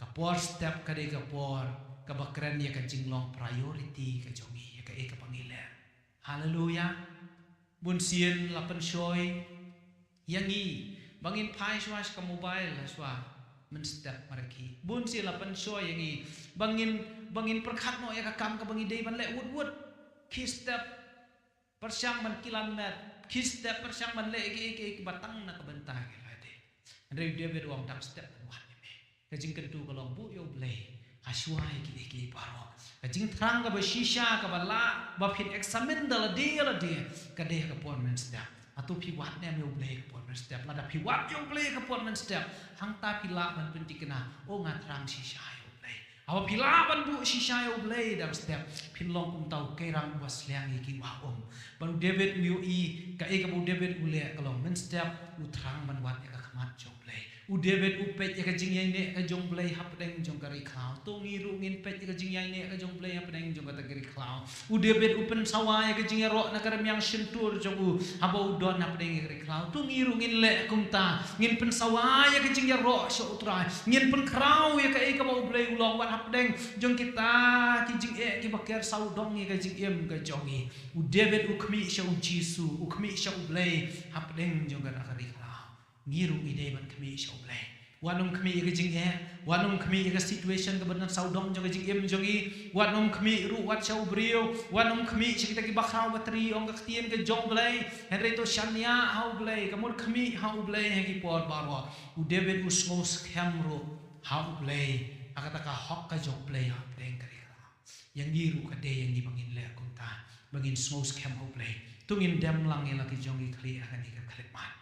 Ka por step ka dei ka por kaba kren ïa ka jinglong priority ka jong ngi, ïa kaei kaba ngi leh. Haleluya. Bun sien la pynshoi ïa ngi ba ngin phai shuwa sha ka mobile, shuwa mynstep marki. Bun sien la pynshoi ïa ngi ba ngin, ba ngin pyrkhat noh ïa ka kam kaba ngi dei ban leh wut wut. Ki step pyrshang ban kilan met, ki step pyrshang ban leh kiei kiei kiba tang na ka bynta ki lade. Hynrei u David u ong dang step ban wad ïa me. Ka jingkyntu ka long buh ïa U Blei ha shuwa ïa kiei kiei baroh. Ka jingthrang kaba shisha kaba lah ba phin examine da lade ïa lade ka dei ha ka por mynstep. Hato phi wad ne em ïa U Blei ha ka por mynstep? Lada phi wad ïa U Blei ha ka por mynstep, hangta phi lah ban pynthikna, o nga thrang shisha ïa U Blei. Haba phi lah ban buh shisha ïa U Blei dang step, phin long kumta u keirang uba sliang ïa ki wah um. Bad u David u ïohi, kaei kaba u David u leh ka long mynstep u thrang ban wad ïa ka khmat jong U Blei. U David u peit ïa ka jingïaineh ka jong U Blei hapdeng jong ka ri khlaw. To ngi ruh ngin peit ïa ka jingïaineh ka jong U Blei hapdeng jong kata ka ri khlaw. U David u pynsawa ïa ka jingïaroh na ka rmiang shyntur jong u haba u don hapdeng ïa ka ri khlaw. To ngi ruh ngin leh kumta, ngin pynsawa ïa ka jingïaroh sha U Trai. Ngin pynkhraw ïa kaei kaba U Blei u long wat hapdeng jong kita ki jingeh kiba ker sawdong ïa ka jingim ka jong ngi. U David u khmih sha U Jisu, u khmih sha U Blei hapdeng jong kata ka ri khlaw. Ngi ruh ngi dei ban khmih sha U Blei. Wat nym khmih ïa ka jingeh, wat nym khmih ïa ka situation kaba don sawdong jong ka jingim jong ngi, wat nym khmih ruh wat sha u briew, wat nym khmih sha kita kiba khraw batri, ong ka ktien ka jong U Blei. Hynrei to shaniah ha U Blei, ka mut khmih ha U Blei ha ki por baroh. U David u sngewskhem ruh ha U Blei ha kata ka hok ka jong U Blei hapdeng ka ri khlaw. Ïa ngi ruh ka dei ïa ngi ba ngin leh kumta, ba ngin sngewskhem ha U Blei. To ngin dem lang ïa la ki jong ki khlieh ha kane ka khyllipmat.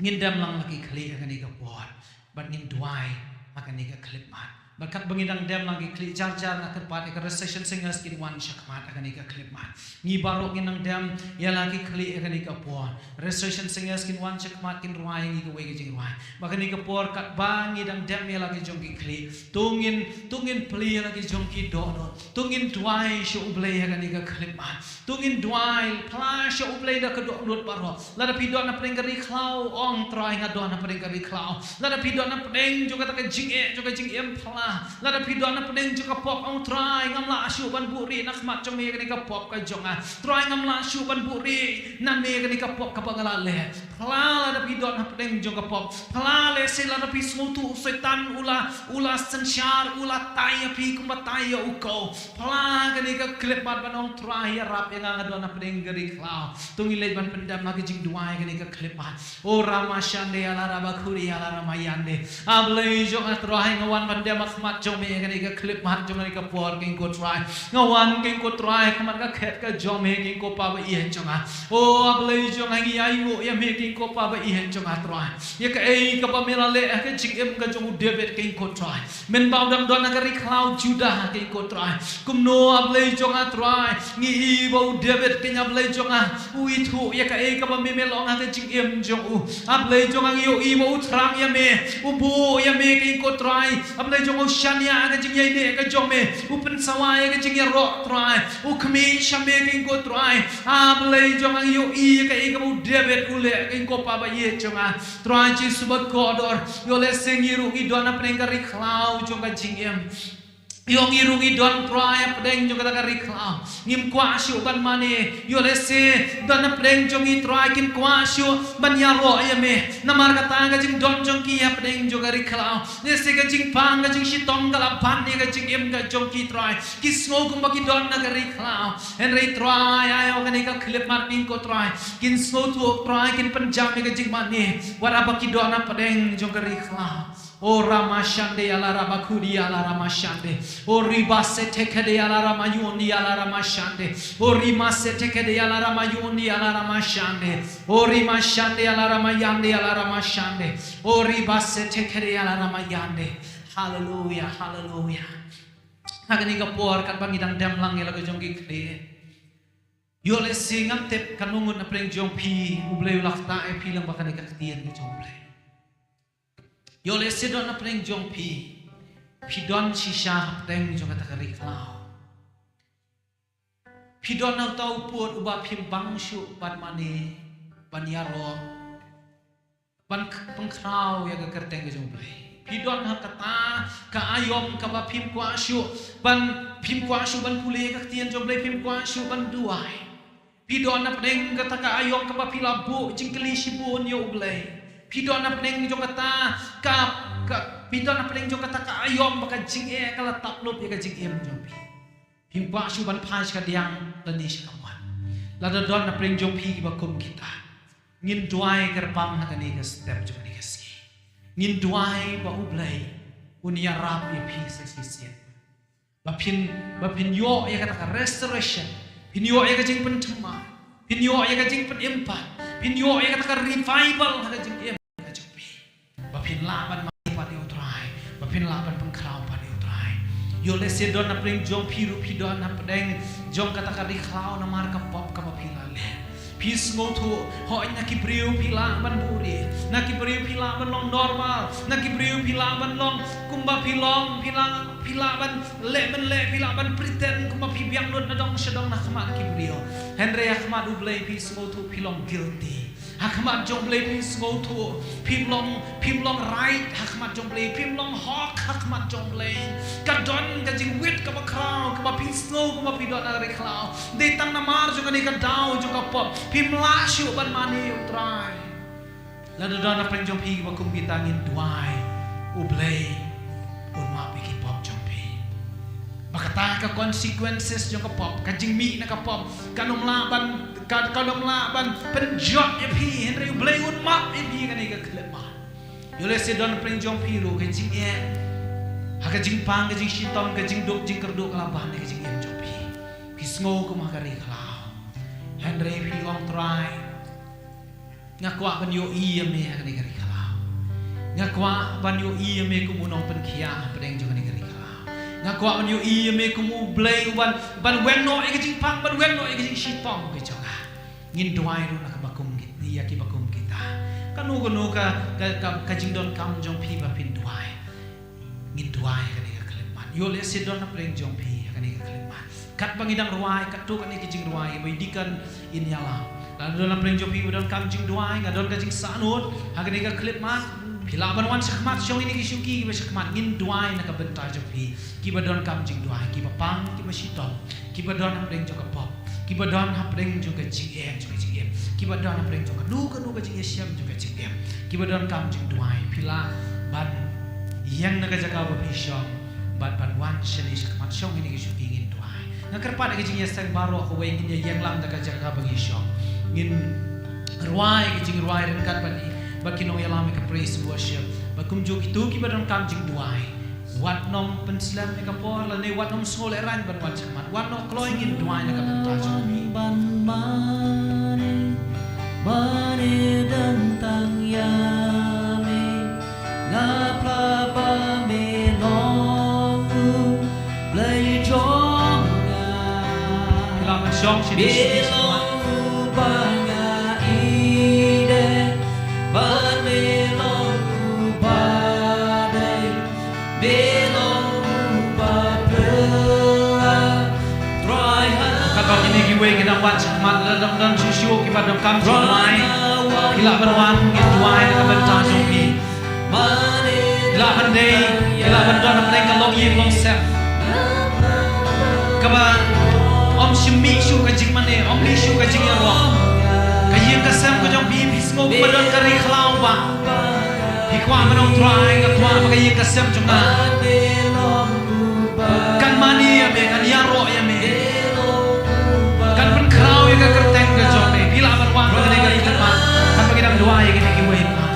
Ngin dem lang la ki khlieh ha kane ka por bad ngin duwai ha kane ka khyllipmat. Bad katba ngi dang dem lang ki khlieh, jar jar nga kyrpad ïa ka Restoration Singers kin wan sha khmat ha kane ka khyllipmat. Ngi baroh ngin dang dem ïa la ki khlieh ha kane ka por. Restoration Singers kin wan sha khmat, kin rwai ïa ngi kawei ka jingrwai. Bad kane ka por katba ngi dang dem ïa la ki jong ki khlieh, to ngin, to ngin plie ïa la ki jong ki dohnud. To ngin duwai sha U Blei ha kane ka khyllipmat. To ngin duwai, phla sha U Blei da ka dohnud baroh. Lada phi don hapdeng ka ri khlaw, ong Trai nga don hapdeng ka ri khlaw. Lada phi don hapdeng jong kata ka jingeh jong ka jingim, phla. Lada phi don hapdeng jong ka pop, ong Trai ngam lah shuh ban buhrieh na khmat jong me ïa kane ka pop ka jong nga. Trai ngam lah shuh ban buhrieh na me ïa kane ka pop kaba nga la leh. Phla lada phi don hapdeng jong ka pop. Phla lehse lada phi sngewthuh u Soitan u la, u la synshar, u la tai ïa phi kumba tai ïa u khaw. Phla kane ka khyllipmat ban ong Trai ïarap ïa nga, nga don hapdeng ka ri khlaw. To ngin leit ban pyndem ha ka jingduwai kane ka khyllipmat. O Rama Shande ala Raba Khuri ala Rama Yande. A Blei jong nga Trai nga wan ban dem ha khmat jong me kane ka khyllipmat jong kane ka por kane ko Trai. Nga wan kane ko Trai khmat ka khet ka jong me kane ko Pa ba ïeit jong nga. O A Blei jong nga ngi ainguh ïa me kane ko Pa ba ïeit jong nga Trai. Ïa kaei kaba me la leh ha ka jingim ka jong u David kane ko Trai. Mynba u dang don ha ka ri khlaw Judah kane ko Trai. Kumno A Blei jong nga Trai. Ngi i ba u David kane A Blei jong nga u ithuh ïa kaei kaba me me long ha ka jingim jong u. A Blei jong nga ngi ïohi ba u thrang ïa me. U buh ïa me kane ko Trai. A Blei jong nga u shaniah ha ka jingïaineh ka jong me. U pynsawa ïa ka jingïaroh Trai. U khmih sha me kane ko Trai. A Blei jong nga ngi ïohi ïa kaei kaba u David u leh kane ko Pa ba ïeit jong nga. Trai Jisu ba kordor, ïoh lehse ngi ruh ngi don hapdeng ka ri khlaw jong ka jingim. Ïoh ngi ruh ngi don Trai hapdeng jong kata ka ri khlaw. Ngim kwah shuh ban mane, ïoh lehse don hapdeng jong ngi Trai kim kwah shuh ban ïaroh ïa me. Namar kata ka jingdon jong ki hapdeng jong ka ri khlaw. Lehse ka jingpang ka jingshitom ka la pan ïa ka jingim ka jong ki Trai. Ki sngew kumba ki don na ka ri khlaw. Hynrei Trai, ïa kane ka khyllipmat kane ko Trai. Kin sngewthuh Trai, kin pynjam ïa ka jingmane. Wat haba ki don hapdeng jong ka ri khlaw. O Rama Shande ala Raba Khudi ala Rama Shande. O Riba Sete Kede ala Rama Yundi ala Rama Shande. O Rima Sete Kede ala Rama Yundi ala Rama Shande. O Rima Shande ala Rama Yande ala Rama Shande. O Riba Sete Kede ala Rama Yande. Hallelujah, hallelujah. Ha kane ka por katba ngi dang dem lang ïa la ka jong ki khlieh. Ïoh lehse ngam tip katno ngut na pdeng jong phi U Blei u la ktah ïa phi lyngba kane ka ktien ka jong U Blei. Ïoh lehse don na pdeng jong phi, phi don shisha hapdeng jong kata ka ri khlaw. Phi don na uta u pud uba phim bang shuh ban mane, ban ïaroh, ban k-, pynkhraw ïa ka kyrteng ka jong U Blei. Phi don ha kata ka aïom kaba phim kwah shuh ban, phim kwah shuh ban pule ïa ka ktien jong U Blei, phim kwah shuh ban duwai. Phi don na pdeng kata ka aïom kaba phi la buh jingkylli shibun ïa U Blei. Phi don na pdeng jong kata ka, ka, phi don na pdeng jong kata ka aïom ba ka jingeh ka la tap lut ïa ka jingim jong phi. Phim kwah shuh ban phai sha kadiang lane sha kamon. Lada don na pdeng jong phi kiba kum kita, ngin duwai kyrpang ha kane ka step jong kane ka sngi. Ngin duwai ba U Blei un ïarap ïa phi sa shisien. Ba phin, ba phin ïoh ïa kata ka restoration. Phin ïoh ïa ka jingpynthymmai. Phin ïoh ïa ka jingpynim pat. Phin ïoh ïa kata ka revival ha ka jingim ka jong phi. Ba phin lah ban mane pat ïa U Trai. Ba phin lah ban pynkhraw pat ïa U Trai. Ïoh lehse don na pdeng jong phi ruh phi don na pdeng jong kata ka ri khlaw namar ka pop kaba phi la leh. Phi sngewthuh, hooid na ki briew phi lah ban buhrieh, na ki briew phi lah ban long normal, na ki briew phi lah ban long kumba phi long, phi lah, phi lah ban leh ban leh, phi lah ban pretend kumba phi biang lut na dong sha dong na khmat ki briew. Hynrei ha khmat U Blei phi sngewthuh phi long guilty. Ha khmat jong U Blei phi sngewthuh phim long, phim long right ha khmat jong U Blei, phim long hok ha khmat jong U Blei. Ka don ka jingwit kaba khraw kaba phi sngew kaba phi don ha ri khlaw. Dei tang namar jong kane ka daw jong ka pop phim lah shuh ban mane ïa U Trai. Lada don na pdeng jong phi kiba kum kita, ngin duwai U Blei un map ïa ki pop jong phi. Ba kata ka consequences jong ka pop, ka jingmih na ka pop, kan ym lah ban, kan, kan ym lah ban pynjot ïa phi, hynrei U Blei un map ïa phi kane ka khyllipmat. Ïoh lehse don na pdeng jong phi ruh ka jingeh, ha ka jingpang, ka jingshitom, ka jingduk jingkyrduh ka la ban ha ka jingim jong phi. Phi sngew kum ha ka ri khlaw. Hynrei phi ong, Trai, nga kwah ban ïohi ïa me ha kane ka ri khlaw. Nga kwah ban ïohi ïa me kum u nongpynkhiah hapdeng jong kane ka ri khlaw. Nga kwah ban ïohi ïa me kum U Blei uban, ban weng noh ïa ka jingpang, ban weng noh ïa ka jingshitom ka jong nga. Ngin duwai ruh na kaba kum ki-, ïa kiba kum kita. Kano kano ka, ka, ka, ka jingdonkam jong phi ba phin duwai. Ngin duwai ha kane ka khyllipmat. Ïoh lehse don na pdeng jong phi ha kane ka khyllipmat. Katba ngi dang rwai, katto katne ki jingrwai ba i deacon in ïalam. Lada don na pdeng jong phi ba donkam jingduwai, nga don ka jingsahnud ha kane ka khyllipmat. Phi lah ban wan shakhmat, shong ïa kine ki shuki kiba shakhmat, ngin duwai na ka bynta jong phi. Kiba donkam jingduwai, kiba pang, kiba shitom, kiba don hapdeng jong ka pop, kiba don hapdeng jong ka jingeh jong ka jingim, kiba don hapdeng jong kano kano ka jingïashem jong ka jingim, kiba donkam jingduwai, phi lah ban ïeng na ka jaka ba phi shong bad ban wan shane shakhmat, shong ïa kine ki shuki, ngin duwai. Nga kyrpad ïa ka jingïaseng baroh kawei, ngin ïa ïeng lang da ka jaka ba ngi shong. Ngin rwai ka jingrwai ryngkat bad i, bad ki nongïalam ïa ka praise worship. Bad kumjuh kito kiba donkam jingduwai, wat nang pynslem ïa ka por lane wat nang sngewlehraiñ ban wan shakhmat. Wat nang kloi, ngin duwai na ka bynta jong phi. Ban mane, mane dang tang ïa me. Nga pla ba me long U Blei jong nga. Phi lah ban shong sha me, shong sha me. Me long uba nga ïeit, bad me long uba dei, me long uba pyrshah. Trai ha. Katba kine kiwei ki dang wan shakhmat, lada don shuh shuh kiba donkam jingduwai, phi lah ban wan, ngin duwai na ka bynta jong phi. Phi lah ban dei, phi lah ban don hapdeng ka longïing longsem kaba ym shym mih shuh ka jingmane, ym mih shuh ka jingïaroh. Ka ïing ka sem ka jong phi, phi sngew ba don ka ri khlaw ba phi kwah ban ong, Trai, nga kwah ba ka ïing ka sem jong nga kan mane ïa me, kan ïaroh ïa me, kan pynkhraw ïa ka kyrteng ka jong me. Phi lah ban wan ha kane ka khyllipmat katba ngi dang duwai ïa kine kiwei pat.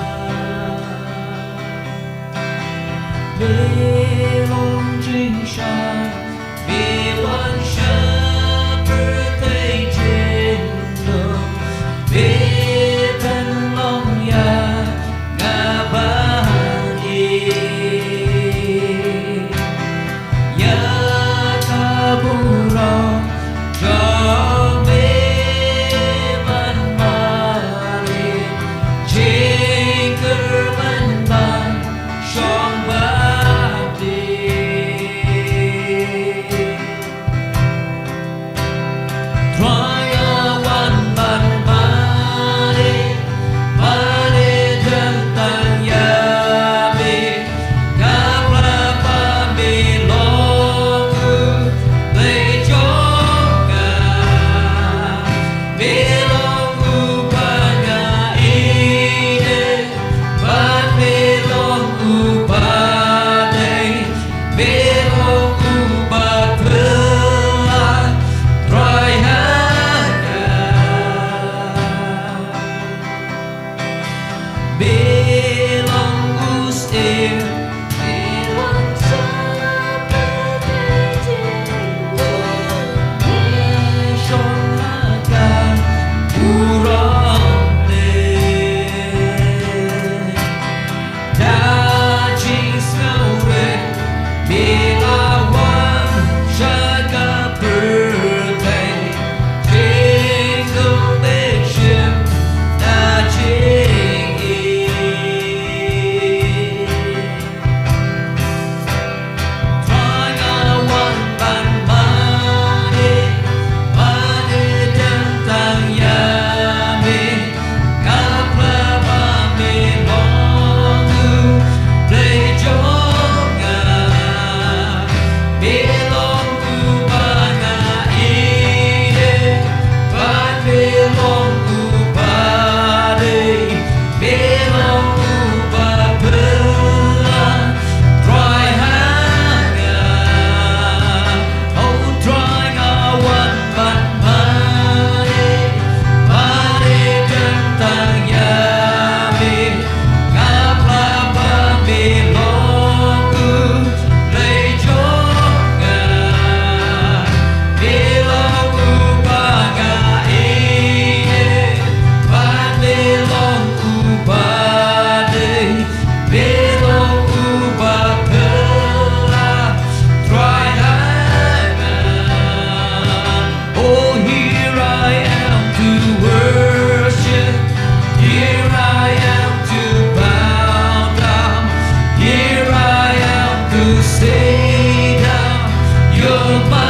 Stay down, you're my